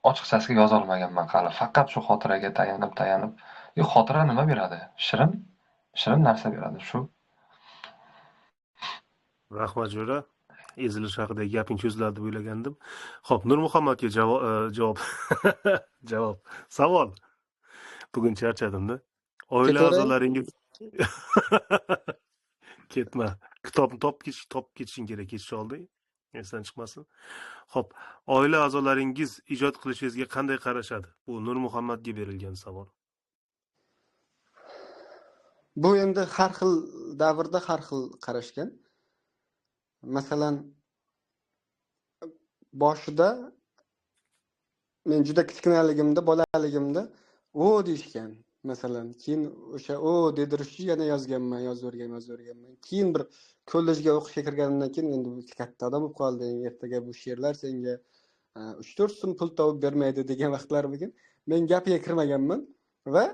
ochiqchasiga yoza olmaganman hali. Faqat shu xotiraga tayanib. Xotira nima beradi? Shirin narsa beradi shu. Rahmat jo'ra. Ezilish haqidagi gaping cho'ziladi deb o'ylagandim. Xo'p, Nurmuhammadga javob. Javob. Savol. Bugun charchadim-da. Oila a'zolaringiz ketma. Kitobni topib ketishing kerak, ketish oldin. Esdan chiqmasin. Xo'p, oila a'zolaringiz ijod qilishingizga qanday qarashadi? Bu Nurmuhammadga berilgan savol. Bu endi har xil davrda har xil qarashgan. Masalan, boshida men juda kichkinaligimda, bolaligimda o deyishgan. Masalan, keyin o'sha o dedirish uchun yana yozganman, yozaverganman. Keyin bir kollejga o'qishga kirganimdan keyin endi katta odam bo'lib qolding, ertaga bu she'rlar senga 3-4 so'm pul topib bermaydi degan vaqtlar bo'lgan. Men gapiga kirmaganman va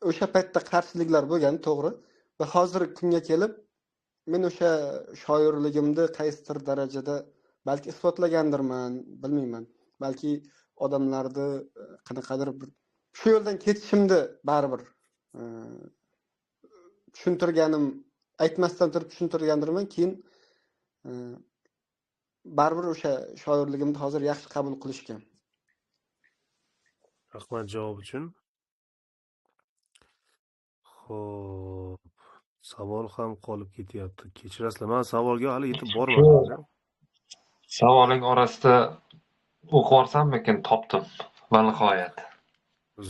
o'sha paytda qarshiliklar bo'lgan, to'g'ri. Va hozir kunga kelib men o'sha shoirligimni qaysidir darajada balki isbotlagandirman, bilmayman. Balki odamlarni qanaqadir bir shu yo'ldan ketishimni baribir tushuntirganim, aytmasdan turib tushuntirgandirman. Keyin baribir o'sha shoirligimni hozir yaxshi qabul qilishgan. Rahmat javob uchun. Xo'p, savol ham qolib ketyapti. Kechirasizlar, men savolga hali yetib bormadim. Savolning orasida o'qib yuborsammikin, topdim. Va nihoyat.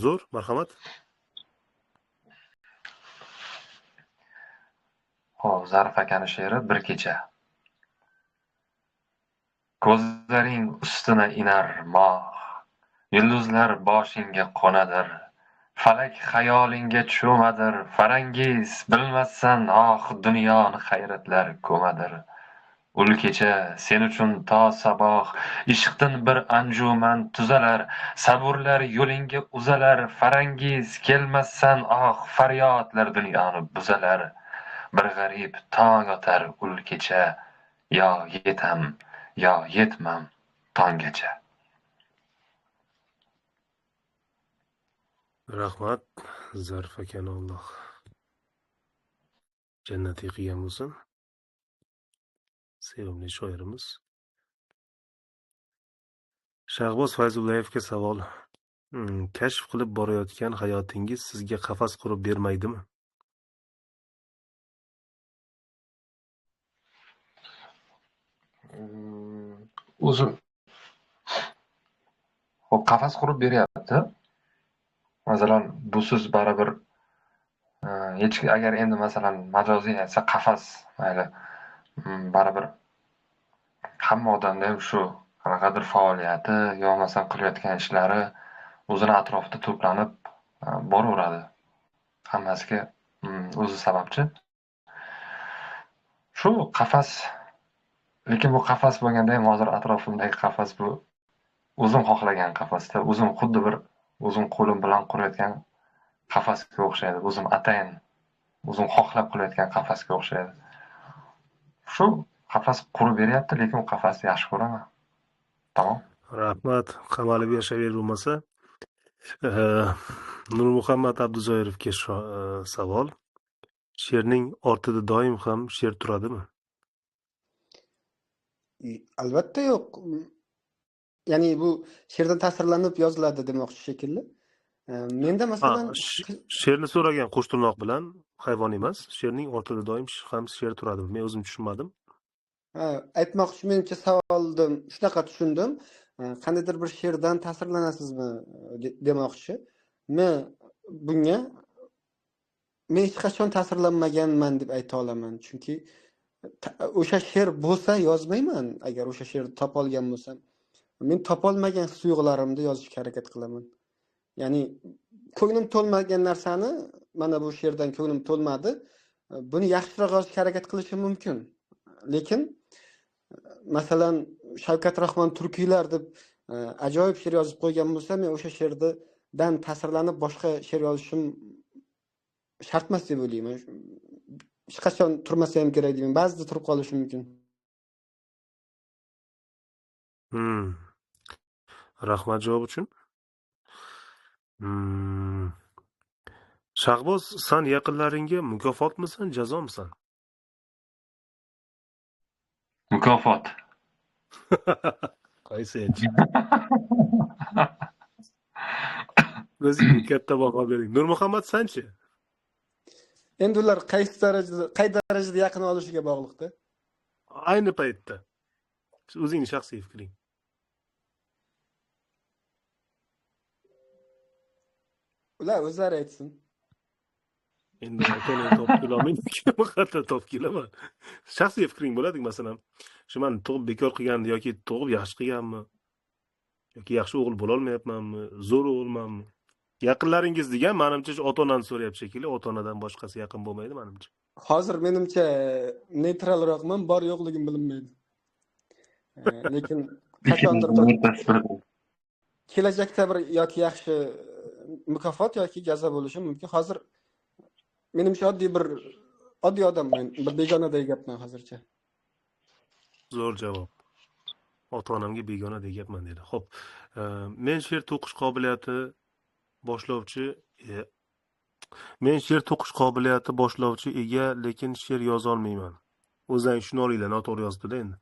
Zo'r, marhamat. Xo'p, Zarif akani she'ri Bir kecha. Ko'zlaring ustuna inar moh, yulduzlar boshingga qo'nadir. Falak xayolingga cho'madir, Farangiz bilmassan oh dunyoni hayratlar ko'madir. Ul kecha sen uchun to saboh, ishqdan bir anjuman tuzalar, saburlar yo'lingga uzalar, Farangiz kelmassan oh faryodlar dunyoni buzalar. Bir g'arib tong otar ul kecha, yo yetam, yo yetmam tonggacha. Rahmat Zarif akani Alloh jannatiy qilgan bo'lsin. Sevimli shoirimiz. Shahboz Fayzullayevga savol. Kashf qilib borayotgan hayotingiz sizga qafas qurib bermaydimi? O'zim xo'p, qafas qurib beryapti. Masalan, busiz baribir hech agar endi masalan majoziy aytsa qafas, mayli, baribir hamma odamda ham shu qanaqadir faoliyati yo masalan qilayotgan ishlari o'zini atrofida to'planib boraveradi. Hammasiga o'zi sababchi. Shu qafas, lekin bu qafas bo'lganda ham hozir atrofimdagi qafas bu o'zim xohlagan qafasda, o'zim xuddi bir o'zim qo'lim bilan qurayotgan qafasga o'xshaydi, o'zim atayin, o'zim xohlab qilayotgan qafasga o'xshaydi. Shu qafas qurib beryapti, lekin u qafasni yaxshi ko'raman. Tamom. Rahmat, qamalib yashayver bo'lmasa. Nurmuhammad Abduzoirovga savol. She'rning ortida doim ham she'r turadimi? Albatta yo'q. Ya'ni bu she'rdan ta'sirlanib yoziladi demoqchi shekilli. Menda masalan she'rni so'ragan qo'shtirnoq bilan hayvon emas, she'rning ortida doim ham she'r turadi. Men o'zim tushunmadim. Ha, aytmoqchi, menimcha savolni shunaqa tushundim. Qandaydir bir she'rdan ta'sirlanasizmi demoqchi. Men bunga men hech qachon ta'sirlanmaganman deb ayta olaman. Chunki o'sha she'r bo'lsa yozmayman. Agar o'sha she'rni topa olgan bo'lsam, men topolmagan tuyg'ularimni yozishga harakat qilaman. Ya'ni ko'nglim to'lmagan narsani, mana bu she'rdan ko'nglim to'lmadi, buni yaxshiroq yozishga harakat qilishim mumkin. Lekin masalan Shavkat Rahmon turkiylar deb ajoyib she'r yozib qo'ygan bo'lsa, men o'sha she'rdan ta'sirlanib boshqa she'r yozishim shart emas deb o'ylayman. Hech qachon turmasa ham kerak deyman. Ba'zida turib qolishi mumkin. Rahmat javob uchun. Shahboz, san yaqinlaringga mukofotmisan, jazomisan? Mukofot. Qaysi elchi? O'zingga katta baho bering. Nurmuhammad, sanchi? Endi ular qaysi darajada, qay darajada yaqin olishiga bog'liq-da. Ayni paytda. O'zingning shaxsiy fikring. Ular o'zlari aytsin. Endi ota-onani topib kelolmayman, qayerdan topib kelaman? Shaxsiy fikring bo'ladi, masalan, shu meni tug'ib bekor qilganmi yoki tug'ib yaxshi qilganmi? Yoki yaxshi o'g'il bo'la olmayapmanmi, zo'r o'g'ilmanmi? Yaqinlaringiz degan, menimcha shu ota-onani so'rayapti shekilli, ota-onadan boshqasi yaqin bo'lmaydi menimcha. Hozir menimcha neytralroqman, bor yo'qligim bilinmaydi. Lekin qachondir bir kelajakda bir yoki yaxshi mukofot yoki jazo bo'lishi mumkin. Hozir menimcha oddiy bir oddiy odamman, bir begonadek gapman hozircha. Zo'r javob. Ota-onamga begona deyapman dedi. Xo'p, men she'r to'qish qobiliyati boshlovchi, men she'r to'qish qobiliyati boshlovchi ega, lekin she'r yoza olmayman. O'zlaring shuni olinglar, noto'g'ri yozibdi-da endi.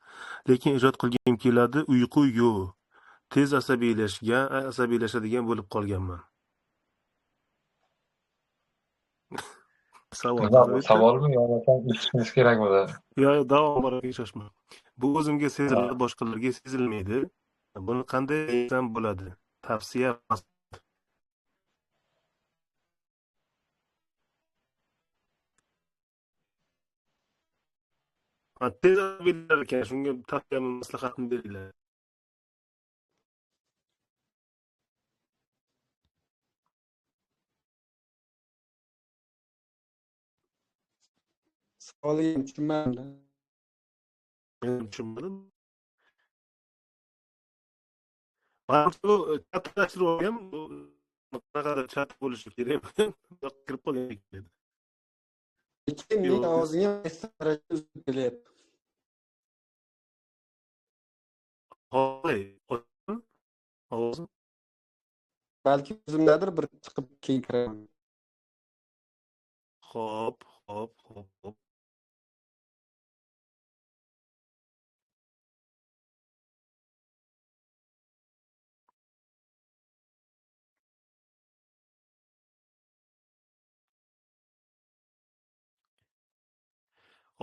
Lekin ijod qilgim keladi, uyqu yo'q. Tez asabiylashadigan bo'lib qolganman. Savol. Savolmi yo eshitishimiz kerakmidi? Yo'q, davom bor, shoshma. Bu o'zimga seziladi, boshqalarga sezilmaydi. Buni qanday yechsam bo'ladi? Tavsiya. Tez asabiylashar ekan, shunga tavsiyami, maslahatni beringlar. Savolga tushunmadim. Men tushunmadim. Mana bu chatlashtirib olgan, bu qanaqadir chat bo'lishi kerak. Kirib qolgan edi. Lekin mening ovozim ham qaysi darajada uzilib kelyapti. Hoy, ovozim. Balki o'zimdadir, bir chiqib keyin kiraman. Xo'p, xo'p, xo'p, xo'p.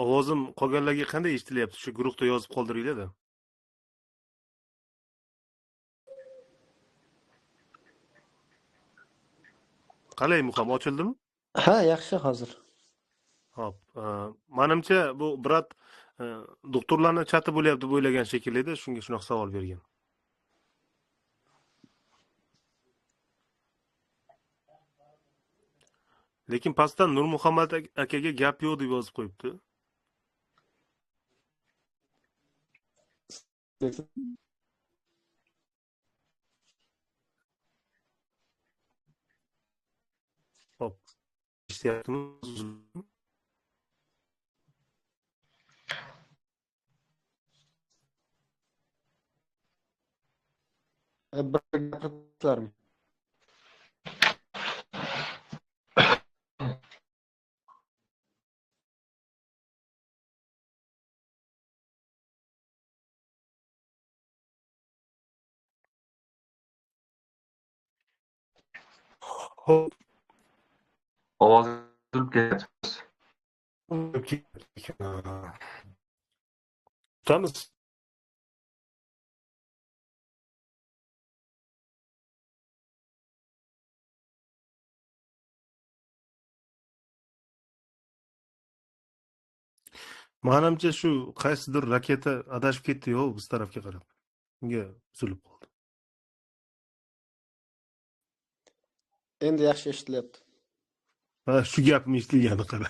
Ovozim qolganlarga qanday eshitilyapti? Shu guruhda yozib qoldiringlar-da. Qalay muhim ochildimi? Ha, yaxshi hozir. Xo'p, menimcha bu brat doktorlarning chati bo'lyapti deb o'ylagan shekilli-da, shunga shunaqa savol bergan. Lekin pastdan Nurmuhammad akaga gap yo'q deb yozib qo'yibdi. Xo'p, eshityaptimi? Bir gapiribsizlarmi? Xo'p. Ovoz uzilib ketyapti. Tutamiz. Manimcha shu qaysidir raketa adashib ketdi yo'q biz tarafga qarab. Unga uzilib qoldi. Endi yaxshi eshitilyapti. Ha, shu gapim eshitilgani qara.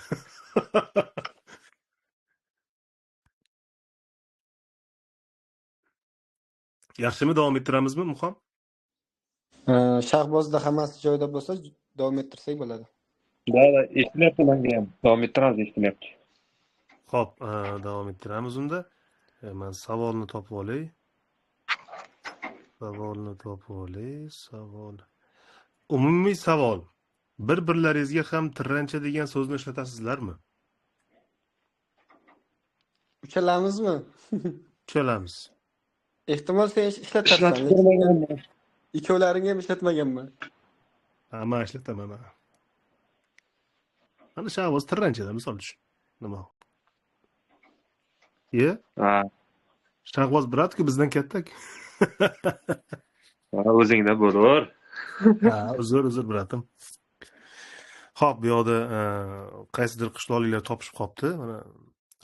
Yaxshimi, davom ettiramizmi, Muhom? Shahbozda hammasi joyida bo'lsa, davom ettirsak bo'ladi. Da, eshitilyapti menga ham. Davom ettiramiz, eshitilyapti. Xo'p, davom ettiramiz unda. Men savolni topib olay. Savolni topib olay. Savol. Umumiy savol. Bir-birlaringizga ham tirrancha degan so'zni ishlatasizlarmi? Uchalamizmi? Uchalamiz. Ehtimol sen ishlatarsan. Ikkovlaring ham ishlatmaganman. Ha, men ishlataman. Mana Shahboz tirranchada misol uchun. Nima? Ye? Ha. Shahboz bratku bizdan katta-ku. Ha, o'zingda bo'lar. Ha, uzr bratim. Xo'p, bu yoqda qaysidir qishloqliklar topishib qopti. Mana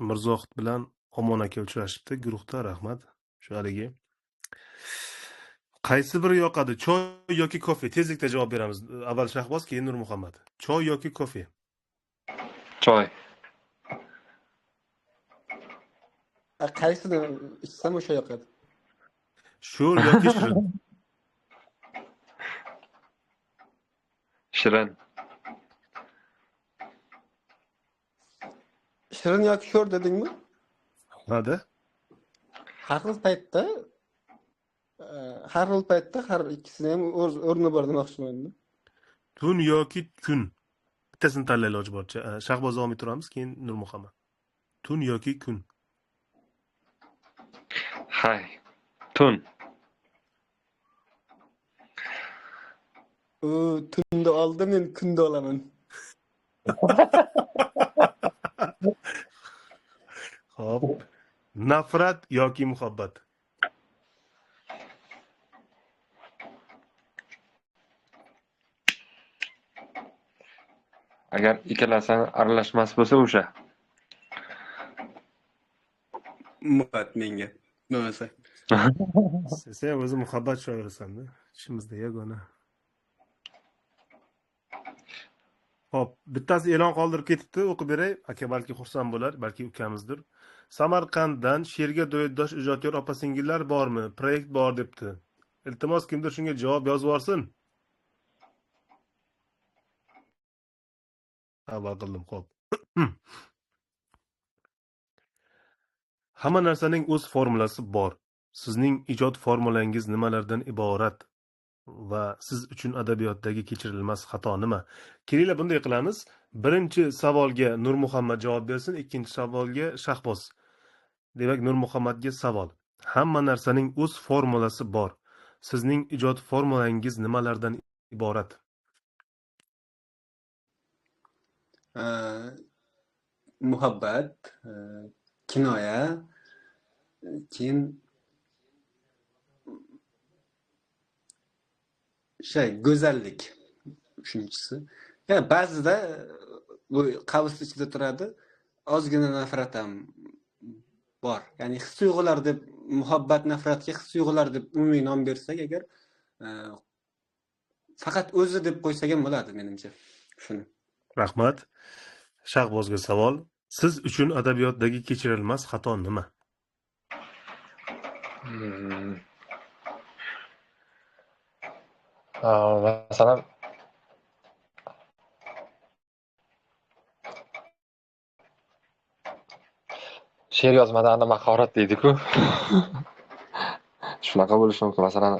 Mirzohid bilan Omon aka uchrashibdi guruhda, rahmat. Shu haligi. Qaysi biri yoqadi? Choy yoki kofe? Tezlikda javob beramiz. Avval Shahboz, keyin Nurmuhammad. Choy yoki kofe? Choy. Qaysini ichsam o'sha yoqadi. Sho'r yoki shirin? Shirin. Shirin yoki sho'r dedingmi? Hadi. Har xil paytda har ikkisini ham o'z o'rni bor demoqchiman. Tun yoki kun? Bittasini tanlay iloji boricha. Shahboz davom ettiramiz, keyin Nurmuhammad. Tun yoki kun? Hay, tun. U tunda oldim, men kunda olaman. Xo'p. Nafrat yoki muhabbat? Agar ikkalasini aralashmas bo'lsa o'sha. Muhabbat menga. Bo'lmasa. Sen o'zi muhabbat shoirisan-da. Ishimizda yagona. Xo'p, bittasi e'lon qoldirib ketibdi, o'qib beray. Aka balki xursand bo'lar, balki ukamizdir. Samarqanddan she'rga do'ydosh ijodkor opa-singillar bormi? Proyekt bor debdi. Iltimos, kimdir shunga javob yozib yuborsin. Xabar qildim, xo'p. Hamma narsaning o'z formulasi bor. Sizning ijod formulangiz nimalardan iborat va siz uchun adabiyotdagi kechirilmas xato nima? Kelinglar, bunday qilamiz. Birinchi savolga Nurmuhammad javob bersin, ikkinchi savolga Shahboz. Demak, Nurmuhammadga savol. Hamma narsaning o'z formulasi bor. Sizning ijod formulangiz nimalardan iborat? Muhabbat, kinoya, keyin go'zallik uchinchisi. Yani ba'zida bu qavs ichida turadi, ozgina nafrat ham bor. Ya'ni his tuyg'ular deb, muhabbat nafratga his tuyg'ular deb umumiy nom bersak agar, faqat o'zi deb qo'ysak ham bo'ladi menimcha shuni. Rahmat. Shahbozga savol. Siz uchun adabiyotdagi kechirilmas xato nima? Masalan, she'r yozmada ana mahorat deydi-ku. Shunaqa bo'lishi mumkin. Masalan,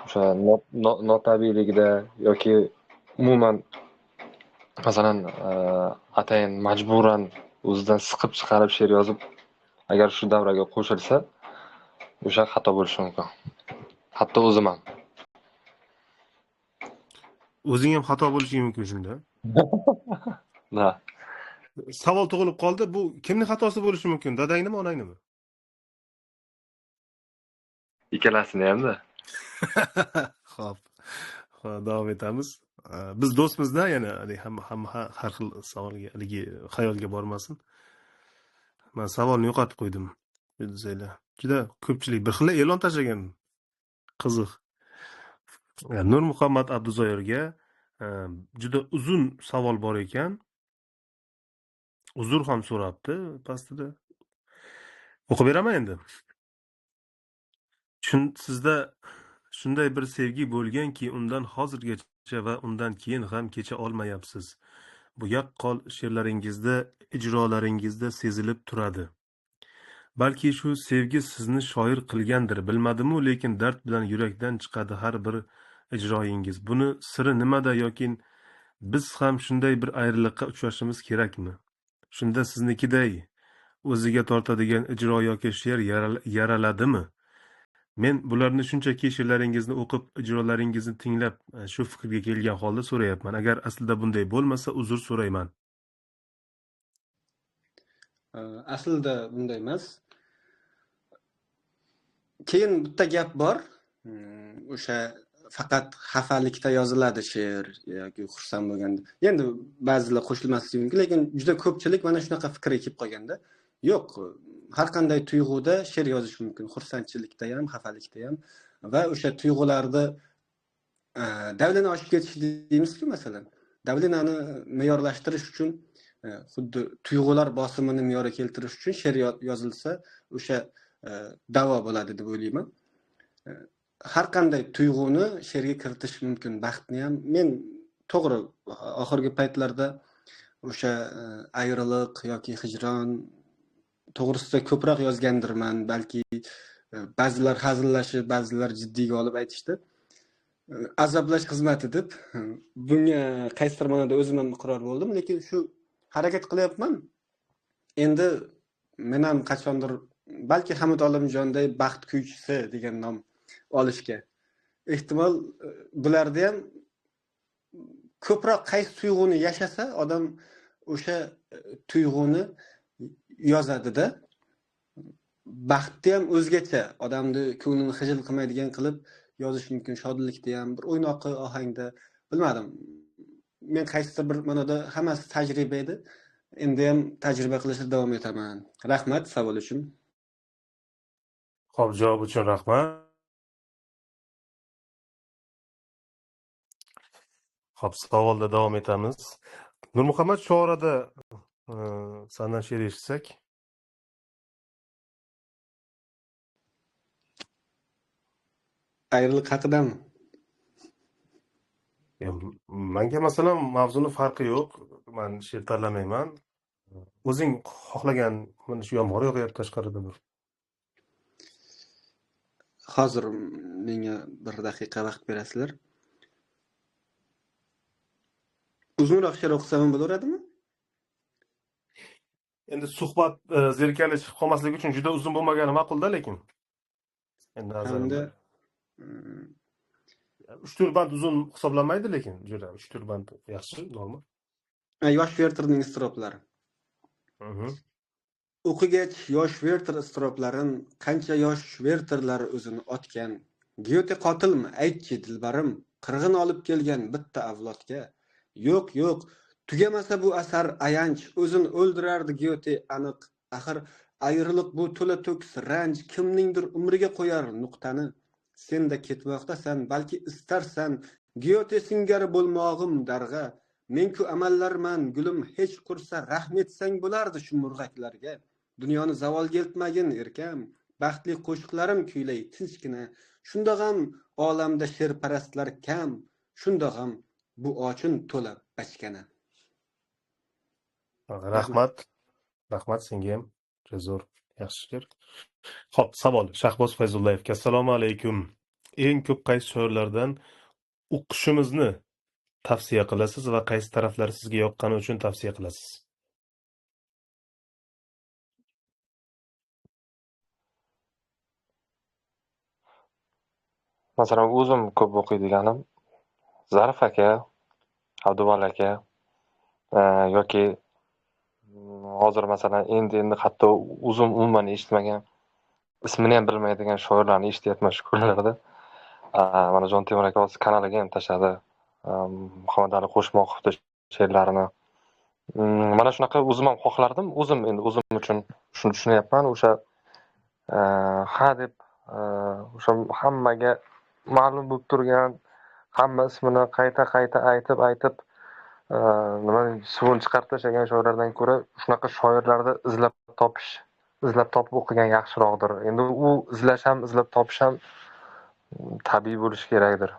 o'sha notabiiyligida yoki umuman masalan, atayin majburan o'zidan siqib chiqarib she'r yozib, agar shu davraga qo'shilsa, o'sha xato bo'lishi mumkin. Hatto o'zim ham. O'zing ham xato bo'lishi mumkin shunda. Da. Savol tug'ilib qoldi. Bu kimning xatosi bo'lishi mumkin? Dadangnimi, onangnimi? Ikkalasini hamda. Xo'p. Xo'p, davom etamiz. Biz do'stmizda, yana hamma har xil savolga, haligi xayolga bormasin. Men savolni yo'qotib qo'ydim. Desanglar. Juda ko'pchilik bir xil e'lon tashlagan. Qiziq. Nurmuhammad Abduzoirga juda uzun savol bor ekan. Uzr ham so'rabdi pastida. O'qib beraman endi. Sizda shunday bir sevgi bo'lganki, undan hozirgacha va undan keyin ham kecha olmayapsiz. Bu yaqqol she'rlaringizda, ijrolaringizda sezilib turadi. Balki shu sevgi sizni shoir qilgandir, bilmadimu, lekin dard bilan yurakdan chiqadi har bir ijroyingiz. Buni siri nimada yoki biz ham shunday bir ayriliqqa uchrashimiz kerakmi? Shunda siznikiday o'ziga tortadigan ijro yoki she'r yaraladimi? Men bularni shunchaki she'rlaringizni o'qib, ijrolaringizni tinglab shu fikrga kelgan holda so'rayapman. Agar aslida bunday bo'lmasa, uzr so'rayman. Aslida bunday emas. Keyin bitta gap bor. O'sha faqat xafalikda yoziladi she'r yoki xursand bo'lganda. Endi ba'zilar qo'shilmasligi mumkin, lekin juda ko'pchilik mana shunaqa fikrga kelib qolganda, yo'q, har qanday tuyg'uda she'r yozish mumkin, xursandchilikda ham, xafalikda ham va o'sha tuyg'ularda davlina oshib ketish deymizku, masalan. Davlinani me'yorlashtirish uchun, xuddi tuyg'ular bosimini me'yorga keltirish uchun she'r yozilsa, o'sha davo bo'ladi deb o'ylayman. Har qanday tuyg'uni she'rga kiritish mumkin, baxtni ham. Men to'g'ri oxirgi paytlarda o'sha ayriliq yoki hijron to'g'risida ko'proq yozgandirman, balki ba'zilar hazillashib, ba'zilar jiddiyga olib aytishdi. Azoblash xizmati deb. Bunga qaysidir ma'noda o'zim ham iqror bo'ldim, lekin shu harakat qilyapman. Endi men ham qachondir balki Hamid Olimjonday baxt kuychisi degan nom olishga ehtimol, bularda ham ko'proq qaysi tuyg'uni yashasa, odam o'sha tuyg'uni yozadida. Baxtni ham o'zgacha, odamni ko'nglini xijil qilmaydigan qilib yozish mumkin, shodlikni ham bir o'ynoqi ohangda, bilmadim. Men qaysidir bir ma'noda hammasi tajriba edi. Endi ham tajriba qilishda davom etaman. Rahmat savol uchun. Xo'p, javob uchun rahmat. Xo'p, savolda davom etamiz. Nurmuhammad, shu orada sandan she'r eshitsak. Ayriliq haqidami? Menga masalan mavzuni farqi yo'q. Men she'r tanlamayman. O'zing xohlagan, mana shu yomg'ir yog'yapti tashqarida bir. Hozir menga bir daqiqa vaqt berasizlar. Uzunroq she'r o'qisam ham bo'laveradimi? Endi suhbat zerikarli chiqib qolmasligi uchun juda uzun bo'lmagani ma'qul-da, lekin. Endi nazarimda 3-4 band uzun hisoblanmaydi, lekin juda 3-4 band yaxshi, normal. Yosh Wertherning iztiroblari. O'qigach yosh Werther iztiroblarin, qancha yosh Wertherlar o'zini otgan. Gyote qotilmi, aytchi dilbarim, qirg'in olib kelgan bitta avlodga. Yo'q, yo'q, tugamasa bu asar ayanch, o'zini o'ldirardi Gyote aniq. Axir ayriliq bu to'la to'kis ranj, kimningdir umriga qo'yar nuqtani. Senda ketmoqdasan, balki istarsan, Gyote singari bo'lmog'im darg'a. Men-ku amallarman, gulim hech qursa, rahm etsang bo'lardi shu murg'aklarga. Dunyoni zavolga eltmagin erkam, baxtli qo'shiqlarim kuylay tinchgina. Shundoq ham olamda she'rparastlar kam, shundoq ham bu ochin to'la bachkana. Rahmat. Rahmat senga ham. Juda zo'r, yaxshi she'r. Xo'p, savol Shahboz Fayzullayevga. Assalomu alaykum. Eng ko'p qaysi shoirlardan o'qishimizni tavsiya qilasiz va qaysi taraflari sizga yoqqani uchun tavsiya qilasiz? Masalan, o'zim ko'p o'qiydiganim Zarif aka, Abduvali aka yoki hozir masalan endi hatto o'zim umuman eshitmagan, ismini ham bilmaydigan shoirlarni eshityapman shu kunlarda. Mana Jon Temur aka hozir kanaliga ham tashladi. Muhammad Ali Qo'shmoqovning she'rlarini. Mana shunaqa o'zim ham xohlardim. O'zim endi o'zim uchun shuni tushunyapman. O'sha ha deb o'sha hammaga ma'lum bo'lib turgan Hamma ismini qayta-qayta aytib-aytib nima suvini chiqarib tashlagan shoirlardan ko'ra shunaqa shoirlarni izlab topish, izlab topib o'qigan yaxshiroqdir. Endi u izlash ham, izlab topish ham tabiiy bo'lishi kerakdir.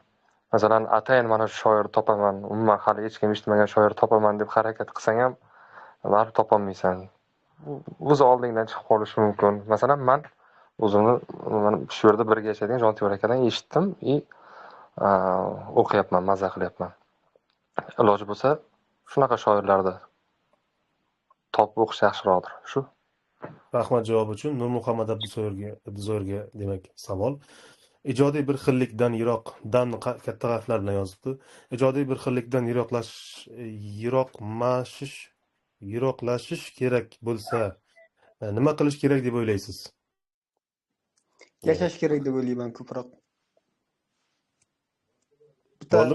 Masalan, atayin mana shu shoirni topaman, umuman hali hech kim eshitmagan shoirni topaman deb harakat qilsang ham baribir topolmaysan. O'zi oldingdan chiqib qolishi mumkin. Masalan, men o'zimni mana shu yerda birga yashaydigan Jontivor akadan eshitdim и o'qiyapman, maza qilyapman. Iloji bo'lsa shunaqa shoirlarni topib o'qish yaxshiroqdir. Shu. Rahmat javob uchun. Nurmuhammad Abduzoirga demak savol. Ijodiy bir xillikdan yiroq, dan katta harflar bilan yozibdi. Ijodiy bir xillikdan yiroqlashish kerak bo'lsa, nima qilish kerak deb o'ylaysiz? Yashash kerak deb o'ylayman ko'proq.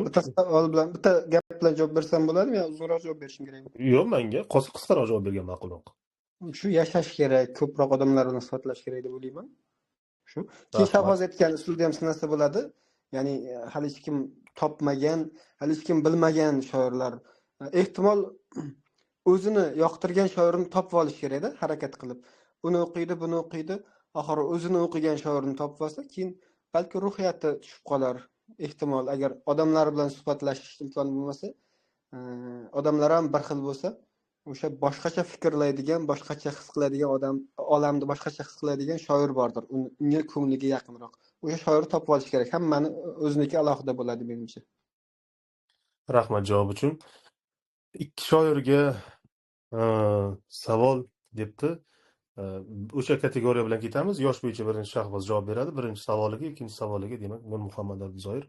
Bitta savol bilan, bitta gap bilan javob bersam bo'ladimi yo uzunroq javob berishim kerakmi? Yo'q, menga qisqaroq javob bergan ma'qulroq. Shu yashash kerak, ko'proq odamlar bilan suhbatlashish kerak deb o'ylayman. Shu. Keyin Shahboz aytgan usulda ham sinasa bo'ladi. Ya'ni hali hech kim topmagan, hali hech kim bilmagan shoirlar, ehtimol o'zini yoqtirgan shoirini topib olish kerakda, harakat qilib. Uni o'qiydi, buni o'qiydi, oxiri o'zini o'qigan shoirini topib olsa, keyin balki ruhiyati tushib qolar. Ehtimol agar odamlar bilan suhbatlashish imkoni bo'lmasa, odamlar ham bir xil bo'lsa, o'sha boshqacha fikrlaydigan, boshqacha his qiladigan odam, olamni boshqacha his qiladigan shoir bordir. Unga ko'ngliga yaqinroq. O'sha shoirni topib olish kerak. Hammani o'ziniki alohida bo'ladi menimcha. Rahmat javob uchun. Ikki shoirga savol debdi. O'sha kategoriya bilan ketamiz. Yosh bo'yicha birinchi Shahboz javob beradi. Birinchi savoliga, ikkinchi savoliga demak Nurmuhammad Abduzoir.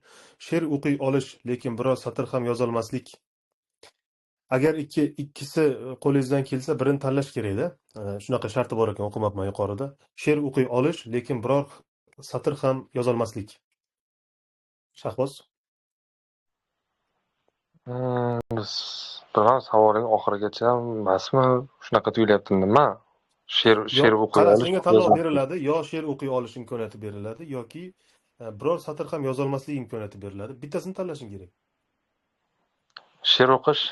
She'r o'qiy olish, lekin biror satr ham yozolmaslik. Agar ikkisi qo'lingizdan kelsa, birini tanlash kerakda. Shunaqa sharti bor ekan, o'qimabman yuqorida. She'r o'qiy olish, lekin biror satr ham yozolmaslik. Shahboz? Bilmam, savolning oxirigacha emasmi? Shunaqa tuyulyapti nima? She'r o'qiy olish. Senga tanlov beriladi, yo she'r o'qiy olish imkoniyati beriladi yoki biror satr ham yozolmaslik imkoniyati beriladi. Bittasini tanlashing kerak. She'r o'qish.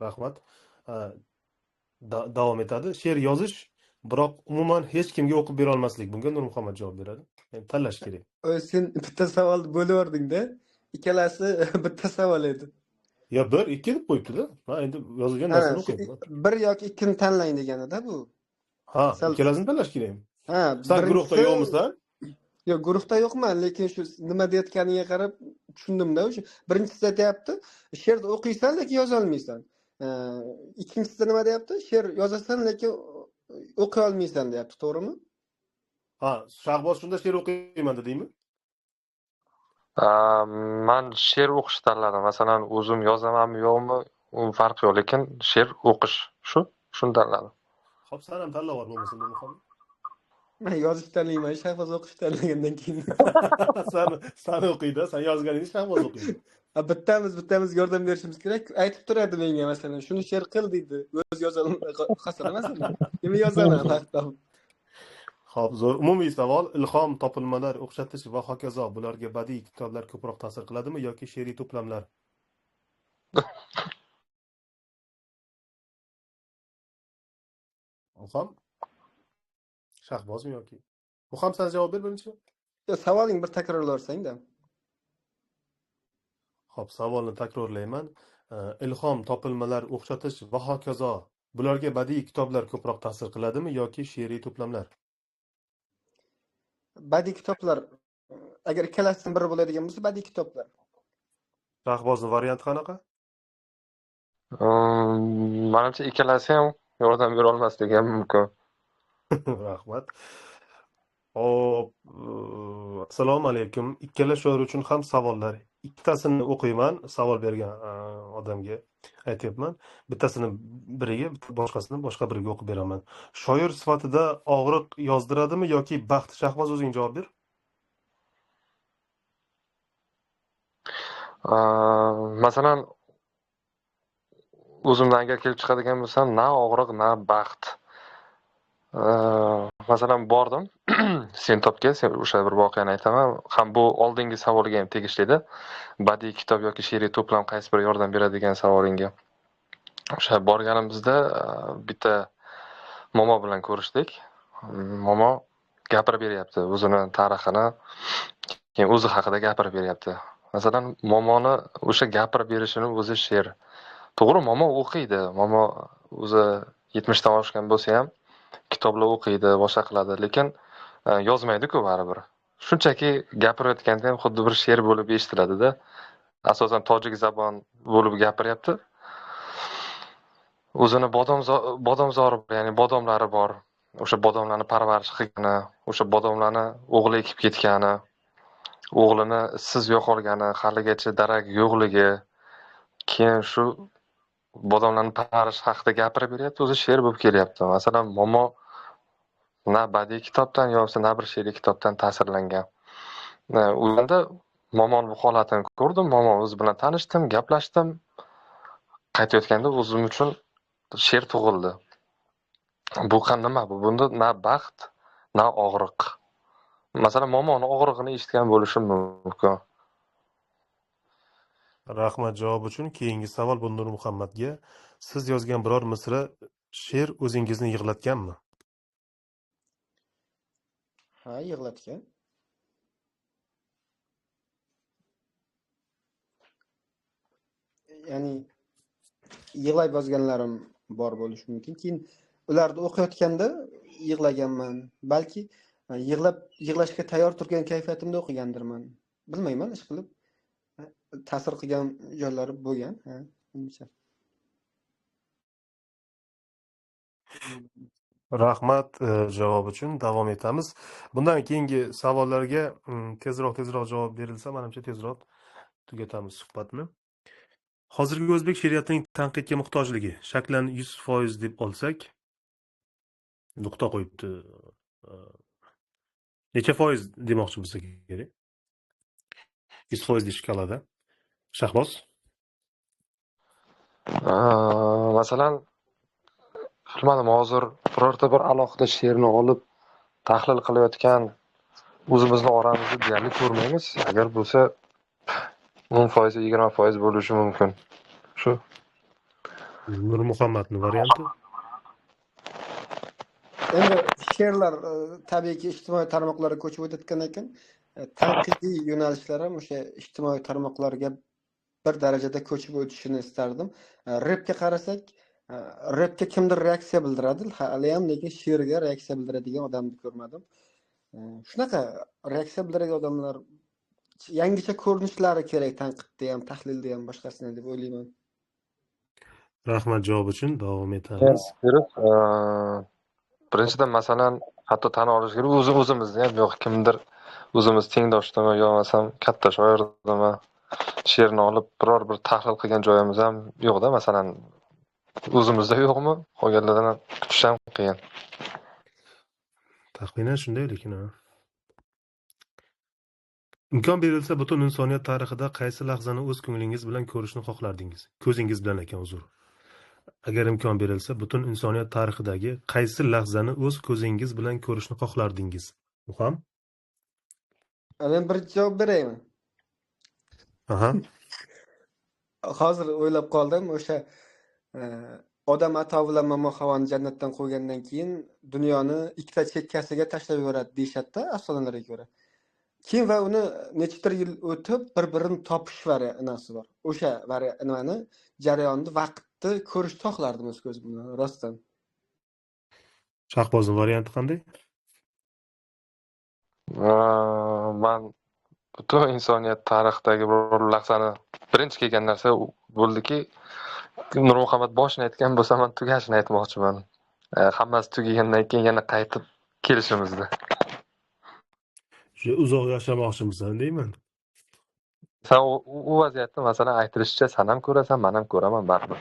Rahmat. Davom etadi. She'r yozish, biroq umuman hech kimga o'qib bera olmaslik. Bunga Nurmuhammad javob beradi. Ya'ni tanlash kerak. Sen bitta savolni bo'lib yubording-da. Ikkalasi bitta savol edi. Yo 1, 2 deb qo'yibdi-da. Ha, endi yozilgan narsani o'qiyapman. 1 yoki 2ni tanlang deganida bu. Ha, ikkalasini tanlash kerakmi? Ha, sen guruhda yo'qmisan? Yo'q, guruhda yo'qman, lekin shu nima deyotganiga qarab tushundimda. O'sha birinchisida aytyapti, she'rni o'qiysan, lekin yozolmaysan. Ikkinchisida nima deyapti? She'r yozasan, lekin o'qiy olmaysan deyapti, to'g'rimi? Ha, Shahboz shunda she'r o'qiyman dedingmi? Men she'r o'qishni tanladim. Masalan, o'zim yozamanmi, yo'qmi, u farqi yo'q, lekin she'r o'qish, shuni tanladim. Xo'p, sen ham tanlab ol bo'lmasa, Nurmuhammad. Men yozishni tanlayman, Shahboz o'qishni tanlagandan keyin. Sen o'qiydi, sen yozganingni Shahboz o'qiydi. Bittamiz yordam berishimiz kerak. Aytib turadi menga, masalan, shuni she'r qil deydi. O'zi yozolmay qolsa, masalan, nima yozaman vaqt topib. Xo'p, zo'r. Umumiy savol: ilhom, topilmalar, o'xshatish va hokazo, bularga badiiy kitoblar ko'proq ta'sir qiladimi yoki she'riy to'plamlar? Ilhom? Shahbozmi yoki? Muham, sen javob ber birinchi. Savoling bir takrorlarsang-da. Xo'p, savolni takrorlayman. Ilhom, topilmalar, o'xshatish va hokazo, bularga badiiy kitoblar ko'proq ta'sir qiladimi yoki she'riy to'plamlar? Badiiy kitoblar. Agar ikkalasidan biri bo'ladigan bo'lsa, badiiy kitoblar. Shahbozning varianti qanaqa? Menimcha ikkalasi ham yordam bera olmasligi ham mumkin. Rahmat. Xo'p, assalomu alaykum. Ikkala shoir uchun ham savollar. Ikkitasini o'qiyman, savol bergan odamga aytyapman. Bittasini biriga, boshqasini boshqa biriga o'qib beraman. Shoir sifatida og'riq yozdiradimi yoki baxt? Shahboz, o'zing javob ber. Masalan, o'zimdan agar kelib chiqadigan bo'lsam, na og'riq, na baxt. Masalan, bordim Sentobga, o'sha bir voqeani aytaman. Ham bu oldingi savolga ham tegishli-da. Badiiy kitob yoki she'riy to'plam qaysi biri yordam beradi degan savolingga. O'sha borganimizda bitta momo bilan ko'rishdik. Momo gapirib beryapti o'zini tarixini, keyin o'zi haqida gapirib beryapti. Masalan, momoni o'sha gapirib berishini o'zi she'r. To'g'ri, momo o'qiydi. Momo o'zi 70 dan oshgan bo'lsa ham kitoblar o'qiydi, boshqa qiladi, lekin yozmaydi-ku baribir. Shunchaki gapirayotganda ham xuddi bir she'r bo'lib eshitiladida. Asosan tojik zabon bo'lib gapiryapti. O'zini bodomzori, ya'ni bodomlari bor. O'sha bodomlarni parvarish qilgani, o'sha bodomlarni o'g'li ekib ketgani, o'g'lini ishsiz yo'qolgani, haligacha darak yo'qligi, keyin shu bodomlarni parvarish haqida gapirib beryapti, o'zi she'r bo'lib kelyapti. Masalan, momo na badiiy kitobdan yo bo'lmasa na bir she'riy kitobdan ta'sirlangan. O'shanda momoni bu holatini ko'rdim, momo o'zi bilan tanishdim, gaplashdim. Qaytayotganda o'zim uchun she'r tug'ildi. Bu nima bu? Bunda na baxt, na og'riq. Masalan, momoni og'rig'ini eshitgan bo'lishim mumkin. Rahmat javob uchun. Keyingi savol bu Nurmuhammadga. Siz yozgan biror misra she'r o'zingizni yig'latganmi? Ha, yig'latgan. Ya'ni yig'lab yozganlarim bor bo'lishi mumkin. Keyin ularni o'qiyotganda yig'laganman. Balki yig'lashga tayyor turgan kayfiyatimda o'qigandirman. Bilmayman, ish qilib ta'sir qilgan joylari bo'lgan, ha, menimcha. Rahmat javob uchun. Davom etamiz. Bundan keyingi savollarga tezroq javob berilsa, menimcha tezroq tugatamiz suhbatni. Hozirgi o'zbek she'riyatining tanqidga muhtojligi shaklan 100% deb olsak, nuqta qo'yibdi. Necha foiz demoqchi bo'lsa kerak? 100% shkalada. Shahboz? Masalan, bilmadim, hozir birorta bir alohida she'rni olib tahlil qilayotgan o'zimizni oramizda deyarli ko'rmaymiz. Agar bo'lsa 10%, 20% bo'lishi mumkin. Shu. Nurmuhammadning varianti? Endi she'rlar tabiiyki ijtimoiy tarmoqlarga ko'chib o'tayotgan ekan, tanqidiy yo'nalishlar ham o'sha ijtimoiy tarmoqlarga bir darajada ko'chib o'tishini istardim. Repga qarasak, repga kimdir reaksiya bildiradi, hali ham lekin she'rga reaksiya bildiradigan odamni ko'rmadim. Shunaqa reaksiya bildiradigan odamlar yangicha ko'rinishlari kerak tanqidda ham, tahlilda ham, boshqasini deb o'ylayman. Rahmat javob uchun. Davom etamiz. Birinchidan, masalan, hatto tan olish kerak, o'zimizda ham yo'q, kimdir o'zimiz tengdoshdimi yo bo'lmasam katta shoirdimi she'rni olib biror bir tahlil qilgan joyimiz ham yo'qda. Masalan, o'zimizda yo'qmi, qolganlardan ham kutish ham qiyin. Taxminan shunday, lekin imkon berilsa butun insoniyat tarixida qaysi lahzani o'z ko'nglingiz bilan ko'rishni xohlardingiz? Ko'zingiz bilan ekan, uzr. Agar imkon berilsa butun insoniyat tarixidagi qaysi lahzani o'z ko'zingiz bilan ko'rishni xohlardingiz? Muham? Men bir javob beraymi? Aha. Hozir o'ylab qoldim, o'sha odam ato bilan Momo Havoni jannatdan qo'ygandan keyin dunyoni ikkita chekkasiga tashlab yuboradi deyishadi-da afsonalarga ko'ra. Keyin va uni nechadir yil o'tib bir-birini topish variantasi bor. O'sha nimani jarayonni, vaqtni ko'rishni xohlardim o'z ko'zim bilan, rostdan. Shahbozning varianti qanday? Man butun insoniyat tarixidagi bir lahzani birinchi kelgan narsa bo'ldiki, Nurmuhammad boshini aytgan bo'lsa, men tugashini aytmoqchiman. Hammasi tugagandan keyin yana qaytib kelishimizda. Shu uzoq yashamoqchimisan deyman. Sen u vaziyatni masalan aytilishicha sen ham ko'rasan, men ham ko'raman baribir.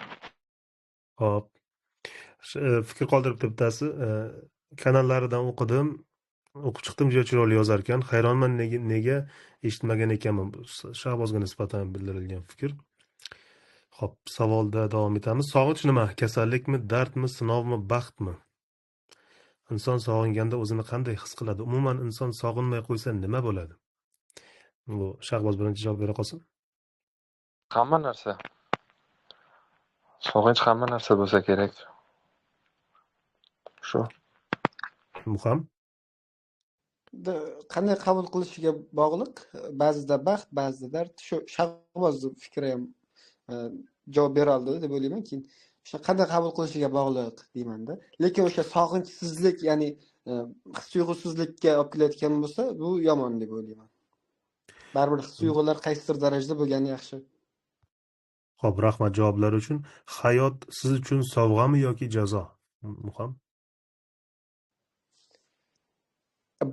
Xo'p. Fikr qoldiribdi bittasi. Kanallaridan o'qidim. O'qib chiqdim, juda chiroyli yozar ekan. Hayronman nega eshitmagan ekanman. Shahbozga nisbatan bildirilgan fikr. Xo'p, savolda davom etamiz. Sog'inch nima? Kasallikmi, dardmi, sinovmi, baxtmi? Inson sog'inganda o'zini qanday his qiladi? Umuman inson sog'inmay qo'ysa nima bo'ladi? Bu Shahboz birinchi javob bera qolsin. Hamma narsa. Sog'inch hamma narsa bo'lsa kerak. Shu. Muham? Qanday qabul qilishiga bog'liq. Ba'zida baxt, ba'zida dard. Shu Shahboz fikri ham javob bera oldi deb o'ylayman. Keyin o'sha qanday qabul qilishiga bog'liq deymanda. Lekin o'sha sog'inchsizlik, ya'ni his tuyg'usizlikka olib kelayotgan bo'lsa, bu yomon deb o'ylayman. Baribir his tuyg'ular qaysidir darajada bo'lgani yaxshi. Xo'p, rahmat javoblar uchun. Hayot siz uchun sovg'ami yoki jazo? Muham?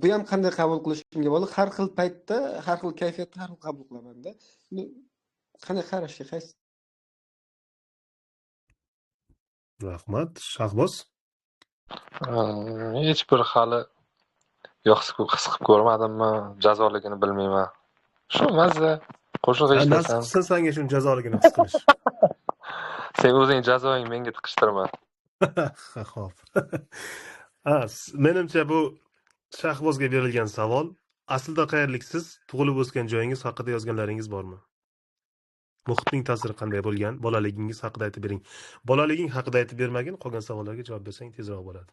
Bu ham qanday qabul qilishimga bog'liq. Har xil paytda, har xil kayfiyatda har xil qabul qilaman-da. Qanday qarashga qaysi? Rahmat. Shahboz? Hech bir hali yo'q, his qilib ko'rmadimmi, jazoligini bilmayman. Shu mazza qo'shiq eshitasan. Nasib qilsin senga shuni jazoligini his qilish. Sen o'zing jazoing menga tiqishtirma. Xo'p. Menimcha bu Shahbozga berilgan savol. Aslida qayerliksiz, tug'ilib o'sgan joyingiz haqida yozganlaringiz bormi? Muhitning ta'siri qanday bo'lgan? Bolaligingiz haqida aytib bering. Bolaliging haqida aytib bermagin, qolgan savollarga javob bersang tezroq bo'ladi.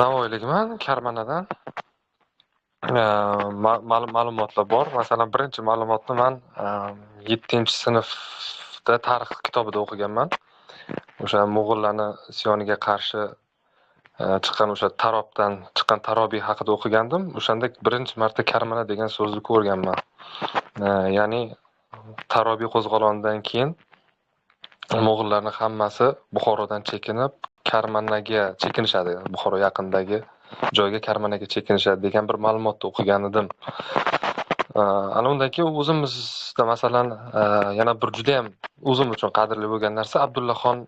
Navoiylikman, Karmanadan. Ma'lumotlar bor. Masalan, birinchi ma'lumotni men 7-sinfda tarix kitobida o'qiganman. O'sha mo'g'ullarni isyoniga qarshi chiqqan o'sha Tarobdan chiqqan Tarobiy haqida o'qigandim. O'shanda birinchi marta Karmana degan so'zni ko'rganman. Ya'ni Tarobiy qo'zg'olonidan keyin mo'g'ullarning hammasi Buxorodan chekinib Karmanaga chekinishadi. Buxoro yaqinidagi joyga Karmanaga chekinishadi degan bir ma'lumotni o'qigan edim. Ana undan keyin o'zimizda masalan yana bir juda ham o'zim uchun qadrli bo'lgan narsa Abdullaxon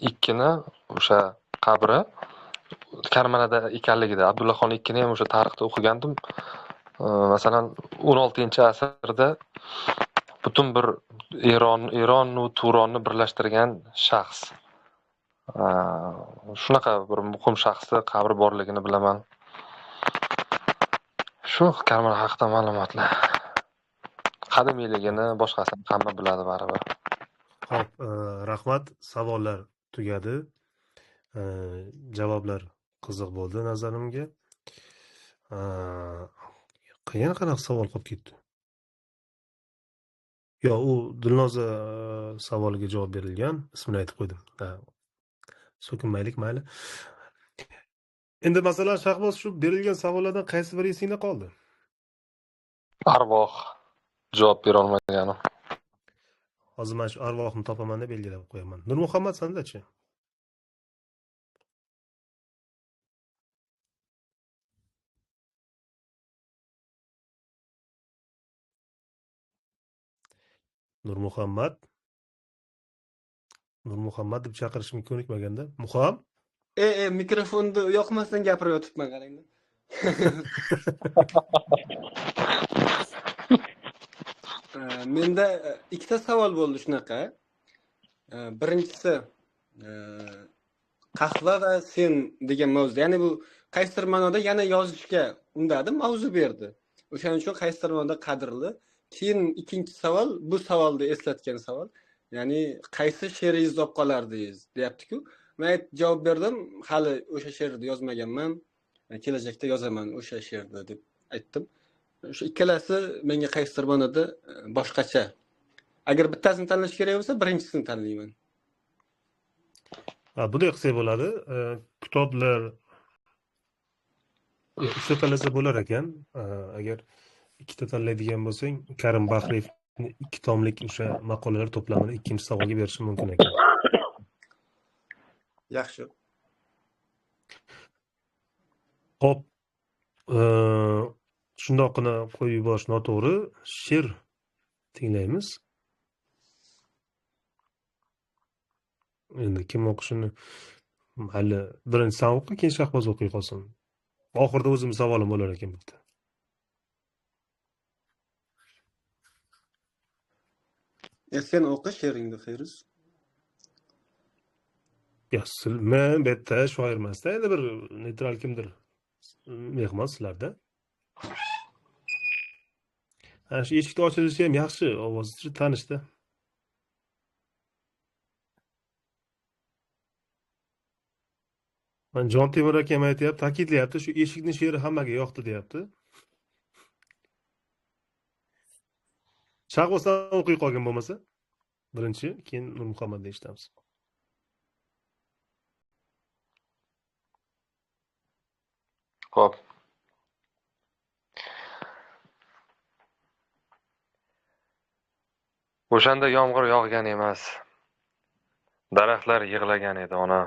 II-ni o'sha qabri Karmanada ekanligida. Abdullaxon II-ni ham o'sha tarixda o'qigandim. Masalan, 16-asrda butun bir Eron va Turonni birlashtirgan shaxs. Shunaqa bir muhim shaxsni qabri borligini bilaman. Shu Karmana haqida ma'lumotlar. Qadimiyligini, boshqasini hamma biladi baribir. Xo'p, rahmat. Savollar tugadi. Javoblar qiziq bo'ldi nazarimga. Yana qanaqa savol qolib ketdi? Yo, u Dilnoza savoliga javob berilgan, ismini aytib qo'ydim. So'kinmaylik, mayli. Endi masalan, Shahboz, shu berilgan savollardan qaysi biri esingda qoldi? Arvoh javob bera olmaganim. Hozir men shu arvohni topaman deb belgilab qo'yaman. Nurmuhammad, senda-chi? Nurmuhammad. Nurmuhammad deb chaqirishimga ko'nikmaganda. Muham? Mikrofonni yoqmasdan gapirib yotibman, qarangda. Menda ikkita savol bo'ldi shunaqa. Birinchisi qahva va sen degan mavzu. Ya'ni bu qaysidir ma'noda yana yozishga undadi, mavzu berdi. O'shaning uchun qaysidir ma'noda qadrli. Keyin ikkinchi savol, bu savolni eslatgan savol. Ya'ni qaysi she'ringizni olib qolardingiz deyapti-ku. Men javob berdim, hali o'sha she'rni yozmaganman, kelajakda yozaman o'sha she'rni deb aytdim. O'sha ikkalasi menga qaysidir ma'noda boshqacha. Agar bittasini tanlash kerak bo'lsa, birinchisini tanlayman. Ha, bunday qilsak bo'ladi. Kitoblar uchta tanlasa bo'lar ekan. Agar ikkita tanlaydigan bo'lsang, Karim Baxriyevning 2 tomlik o'sha maqolalar to'plamini ikkinchi savolga berishim mumkin ekan. Yaxshi. Xo'p, shundoqqina qo'yib yuborish noto'g'ri. She'r tinglaymiz. Endi kim o'qishini hali birinchi san o'qi, keyin Shahboz o'qiy qolsin. Oxirida o'zim savolim bo'lar ekan bitta. Sen o'qi she'ringni, Feruz. Yo, men bu yerda shoir emasda, endi bir neytral kimdir mehmon sizlarda. Ana shu eshikni ochilishi ham yaxshi, ovozi tanishda. Man Jon Temur akam aytyapti, ta'kidlayapti, shu eshikni she'ri hammaga yoqdi deyapti. Shahbozdan o'qiy qolgin bo'lmasa. Birinchi, keyin Nurmuhammadni eshitamiz. Xo'p. O'shanda yomg'ir yog'gan emas. Daraxtlar yig'lagan edi ona.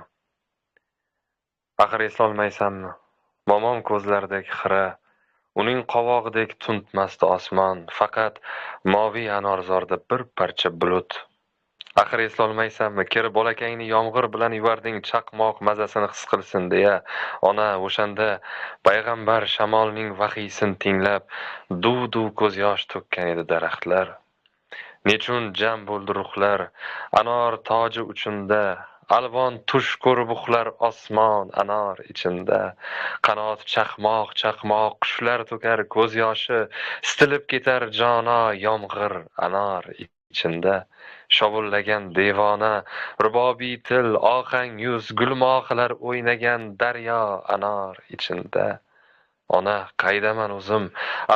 Axir eslolmaysanmi? Momom ko'zlaridek xira, uning qovog'idek tuntmasdi osmon, faqat moviy anorzorda bir parcha bulut. Axir eslolmaysanmi? Kiri bolakangni yomg'ir bilan yuvarding, chaqmoq mazasini his qilsin deya. Ona o'shanda payg'ambar shamolning vahiysin tinglab, duv-duv ko'z yosh to'kkan edi daraxtlar. Nechun jam bo'ldi ruhlar, anor toji uchunda, alvon tush ko'rib uxlar osmon anor ichinda. Qanot chaqmoq chaqmoq qushlar to'kar ko'z yoshi, sitilib ketar jono yomg'ir anor ichinda. Shovullagan devona, rubobiy til, ohang yuz, gulmohlar o'ynagan daryo anor ichinda. Ona, qaydaman o'zim?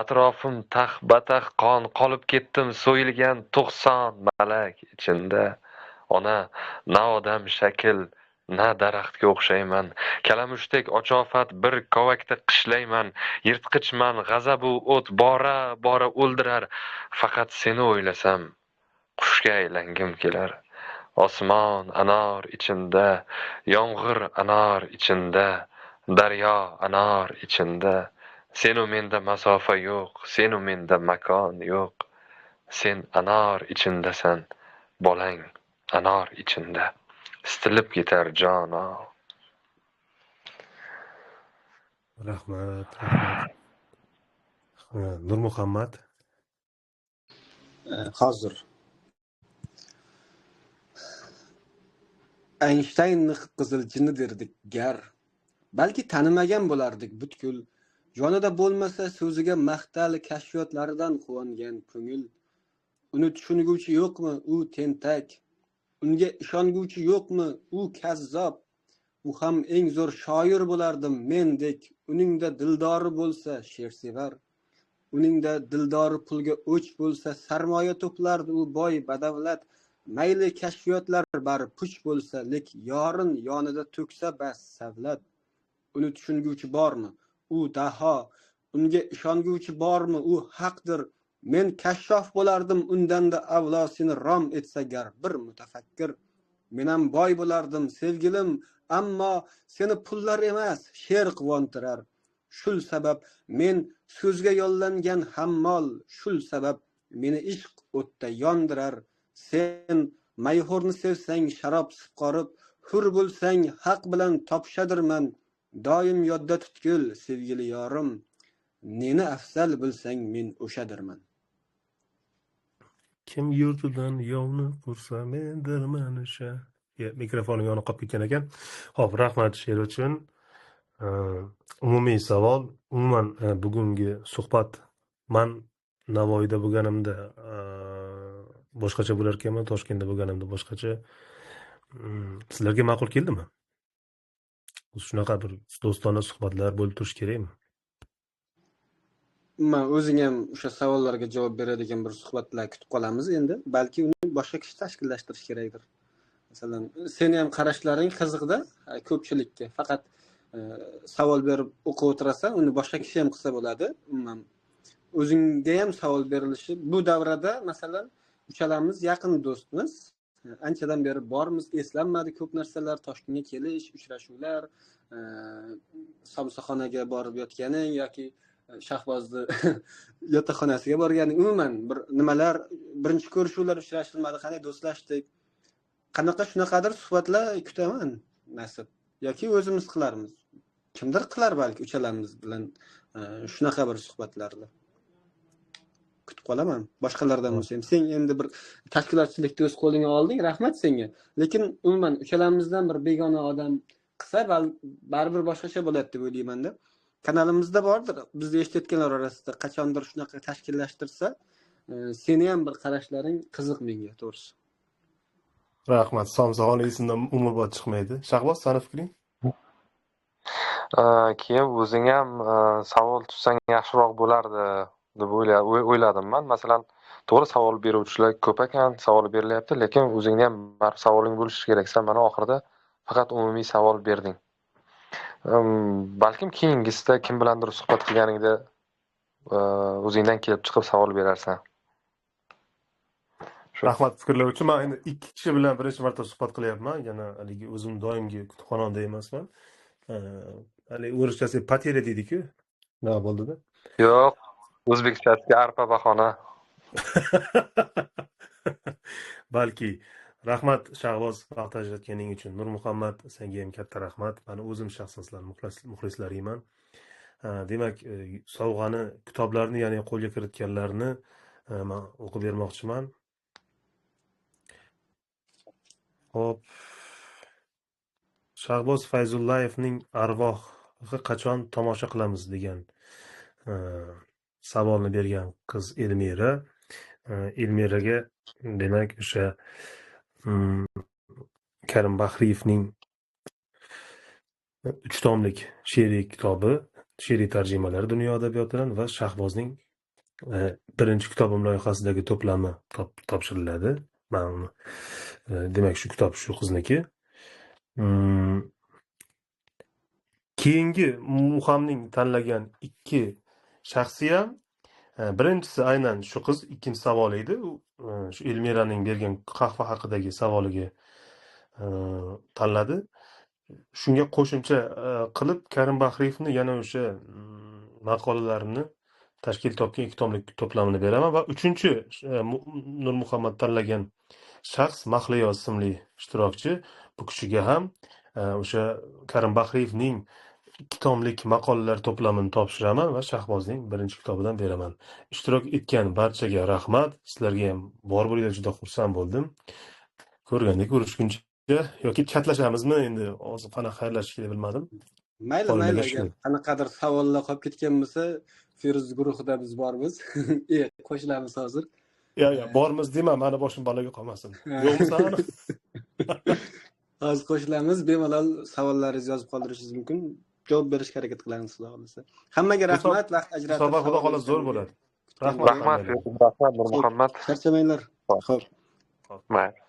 Atrofim tax-batax qon, qolib ketdim so'yilgan 90 malak ichinda. Ona, na odam shakl, na daraxtga o'xshayman. Kalamushdek ochofat bir kovakda qishlayman. Yirtqichman, g'azabu o't bora-bora o'ldirar. Faqat seni o'ylasam, qushga aylangim kelar. Osmon anor ichinda, yomg'ir anor ichinda, daryo anor ichinda. Senu menda masofa yo'q, senu menda makon yo'q. Sen anor ichindasan, bolang anor ichinda. Sitilib ketar jono. Rahmat, rahmat. Nurmuhammad. Hozir. Eynshteynni qizil jinni derdik gar. Balki tanimagan bo'lardik butkul. Jonida bo'lmasa so'ziga mahtal, kashfiyotlaridan quvongan ko'ngil. Uni tushunguvchi yo'qmi, u tentak. Unga ishonguvchi yo'qmi, u kazzob. U ham eng zo'r shoir bo'lardim mendek. Uningda dildori bo'lsa she'rsevar. Uningda dildori pulga o'ch bo'lsa, sarmoya to'plardi u boy badavlat. Mayli kashfiyotlar bari puch bo'lsa, lek yorin yonida to'ksa bas savlat. Uni tushunguvchi bormi? U daho. Unga ishonguvchi bormi? U haqdir. Men kashshof bo'lardim undanda avlo, seni rom etsa gar bir mutafakkir. Men ham boy bo'lardim sevgilim, ammo seni pullar emas, she'r quvontirar. Shul sabab men so'zga yollangan hammol, shul sabab meni ishq o'tda yondirar. Sen mayxo'rni sevsang sharob sipqorib, hur bo'lsang haq bilan topshadirman. Doim yodda tutgil sevgili yorim, neni afzal bilsang men o'shadirman. Kim yurtidan yovni qursa mendirman o'sha. Mikrofonim yonib qolib ketgan ekan. Xo'p, rahmat she'r uchun. Umumiy savol, umuman bugungi suhbat, man Navoiyda bo'lganimda boshqacha bo'lar ekanman, Toshkentda bo'lganimda boshqacha. Sizlarga ma'qul keldimi? Shunaqa bir do'stona suhbatlar bo'lib turishi kerakmi? Man o'zing ham o'sha savollarga javob beradigan bir suhbatlar kutib qolamiz endi. Balki uni boshqa kishi tashkillashtirish kerakdir. Masalan, seni ham qarashlaring qiziqda ko'pchilikka. Faqat savol berib o'qib o'tirasan, uni boshqa kishi ham qilsa bo'ladi. Umuman o'zingga ham savol berilishi bu davrada, masalan, uchalamiz yaqin do'stmiz. Anchadan beri bormiz, eslanmadi ko'p narsalar, Toshkentga kelish, uchrashuvlar, somsaxonaga borib yotganing yoki Shahbozni yotoqxonasiga borganing, umuman bir nimalar, birinchi ko'rishuvlar, uchrashilmadi, qanday do'stlashdik, qanaqa shunaqadir suhbatlar kutaman nasib, yoki o'zimiz qilarmiz, kimdir qilar balki uchalamiz bilan shunaqa bir suhbatlarni kutib qolaman. Boshqalardan bo'lsa ham. Sen endi bir tashkilotchilikni o'z qo'lingga olding, rahmat senga. Lekin umuman uchalamizdan bir begona odam qilsa, baribir boshqacha bo'ladi deb o'ylayman-da. Kanalimizda bordir, bizni eshitayotganlar orasida qachondir shunaqa tashkillashtirsa, seni ham bir qarashlaring qiziq menga, to'g'risi. Rahmat, somsaxona esimdan umrbod chiqmaydi. Shahboz, sani fikring? Keyin o'zing ham savol tutsang yaxshiroq bo'lardi deb o'yladim man. Masalan, to'g'ri, savol beruvchilar ko'p ekan, savol berilyapti, lekin o'zingni ham baribir savoling bo'lishi kerak. Sen mana oxirida faqat umumiy savol berding. Balkim keyingisida kim bilandir suhbat qilganingda o'zingdan kelib chiqib savol berarsan. Rahmat fikrlar uchun. Men endi 2 kishi bilan birinchi marta suhbat qilyapman. Yana haligi o'zim doimgi kutubxonamda emasman. Haligi o'rischasi poterya deydi-ku. Nima bo'ldi-da? Yo'q, o'zbekchasiga arpa bahona. Balki. Rahmat Shahboz, vaqt ajratganing uchun. Nurmuhammad, senga ham katta rahmat. Mani o'zim shaxsan sizlar muxlislaringman. Demak, sovg'ani, kitoblarni, ya'ni qo'lga kiritganlarni men o'qib bermoqchiman. Xo'p. Shahboz Fayzullayevning arvohi qachon tomosha qilamiz degan savolni bergan qiz Elmira. Elmiraga demak o'sha Karim Bahriyevning 3 tomlik she'riy kitobi, she'riy tarjimalari dunyo adabiyotidan va Shahbozning birinchi kitobim loyihasidagi to'plami topshiriladi. Men uni demak shu kitob shu qizniki. Keyingi Muhamning tanlagan 2 shaxsi ham, birinchisi aynan shu qiz, ikkinchi savol edi. U shu Elmiraning bergan qahva haqidagi savoliga tanladi. Shunga qo'shimcha qilib Karim Bahriyevni yana o'sha maqolalarini tashkil topgan 2 tomlik to'plamini beraman va 3-chi Nurmuhammad tanlagan shaxs Mahliyo ismli ishtirokchi. Bu kishiga ham o'sha Karim Bahriyevning 2 tomlik maqolalar to'plamini topshiraman va Shahbozning birinchi kitobidan beraman. Ishtirok etgan barchaga rahmat. Sizlarga ham bor bo'linglar, juda xursand bo'ldim. Ko'rganda ko'rishguncha yoki chatlashamizmi endi hozir qanaqa xayrlashish kerak bilmadim. Mayli, mayli, agar qanaqadir savollar qolib ketgan bo'lsa, Feruz guruhida biz bormiz. Qo'shilamiz hozir. Yo, yo, bormiz dema, mani boshim baloga qolmasin. Yo'qmisan? Hozir qo'shilamiz, bemalol savollaringizni yozib qoldirishingiz mumkin. Javob berishga harakat qilamiz, xudo xohlasa. Hammaga rahmat, vaqt ajratib. Musobaqa xudo xohlasa zo'r bo'ladi. Rahmat. Rahmat, rahmat Nurmuhammad. Charchamanglar. Xo'p. Mayli.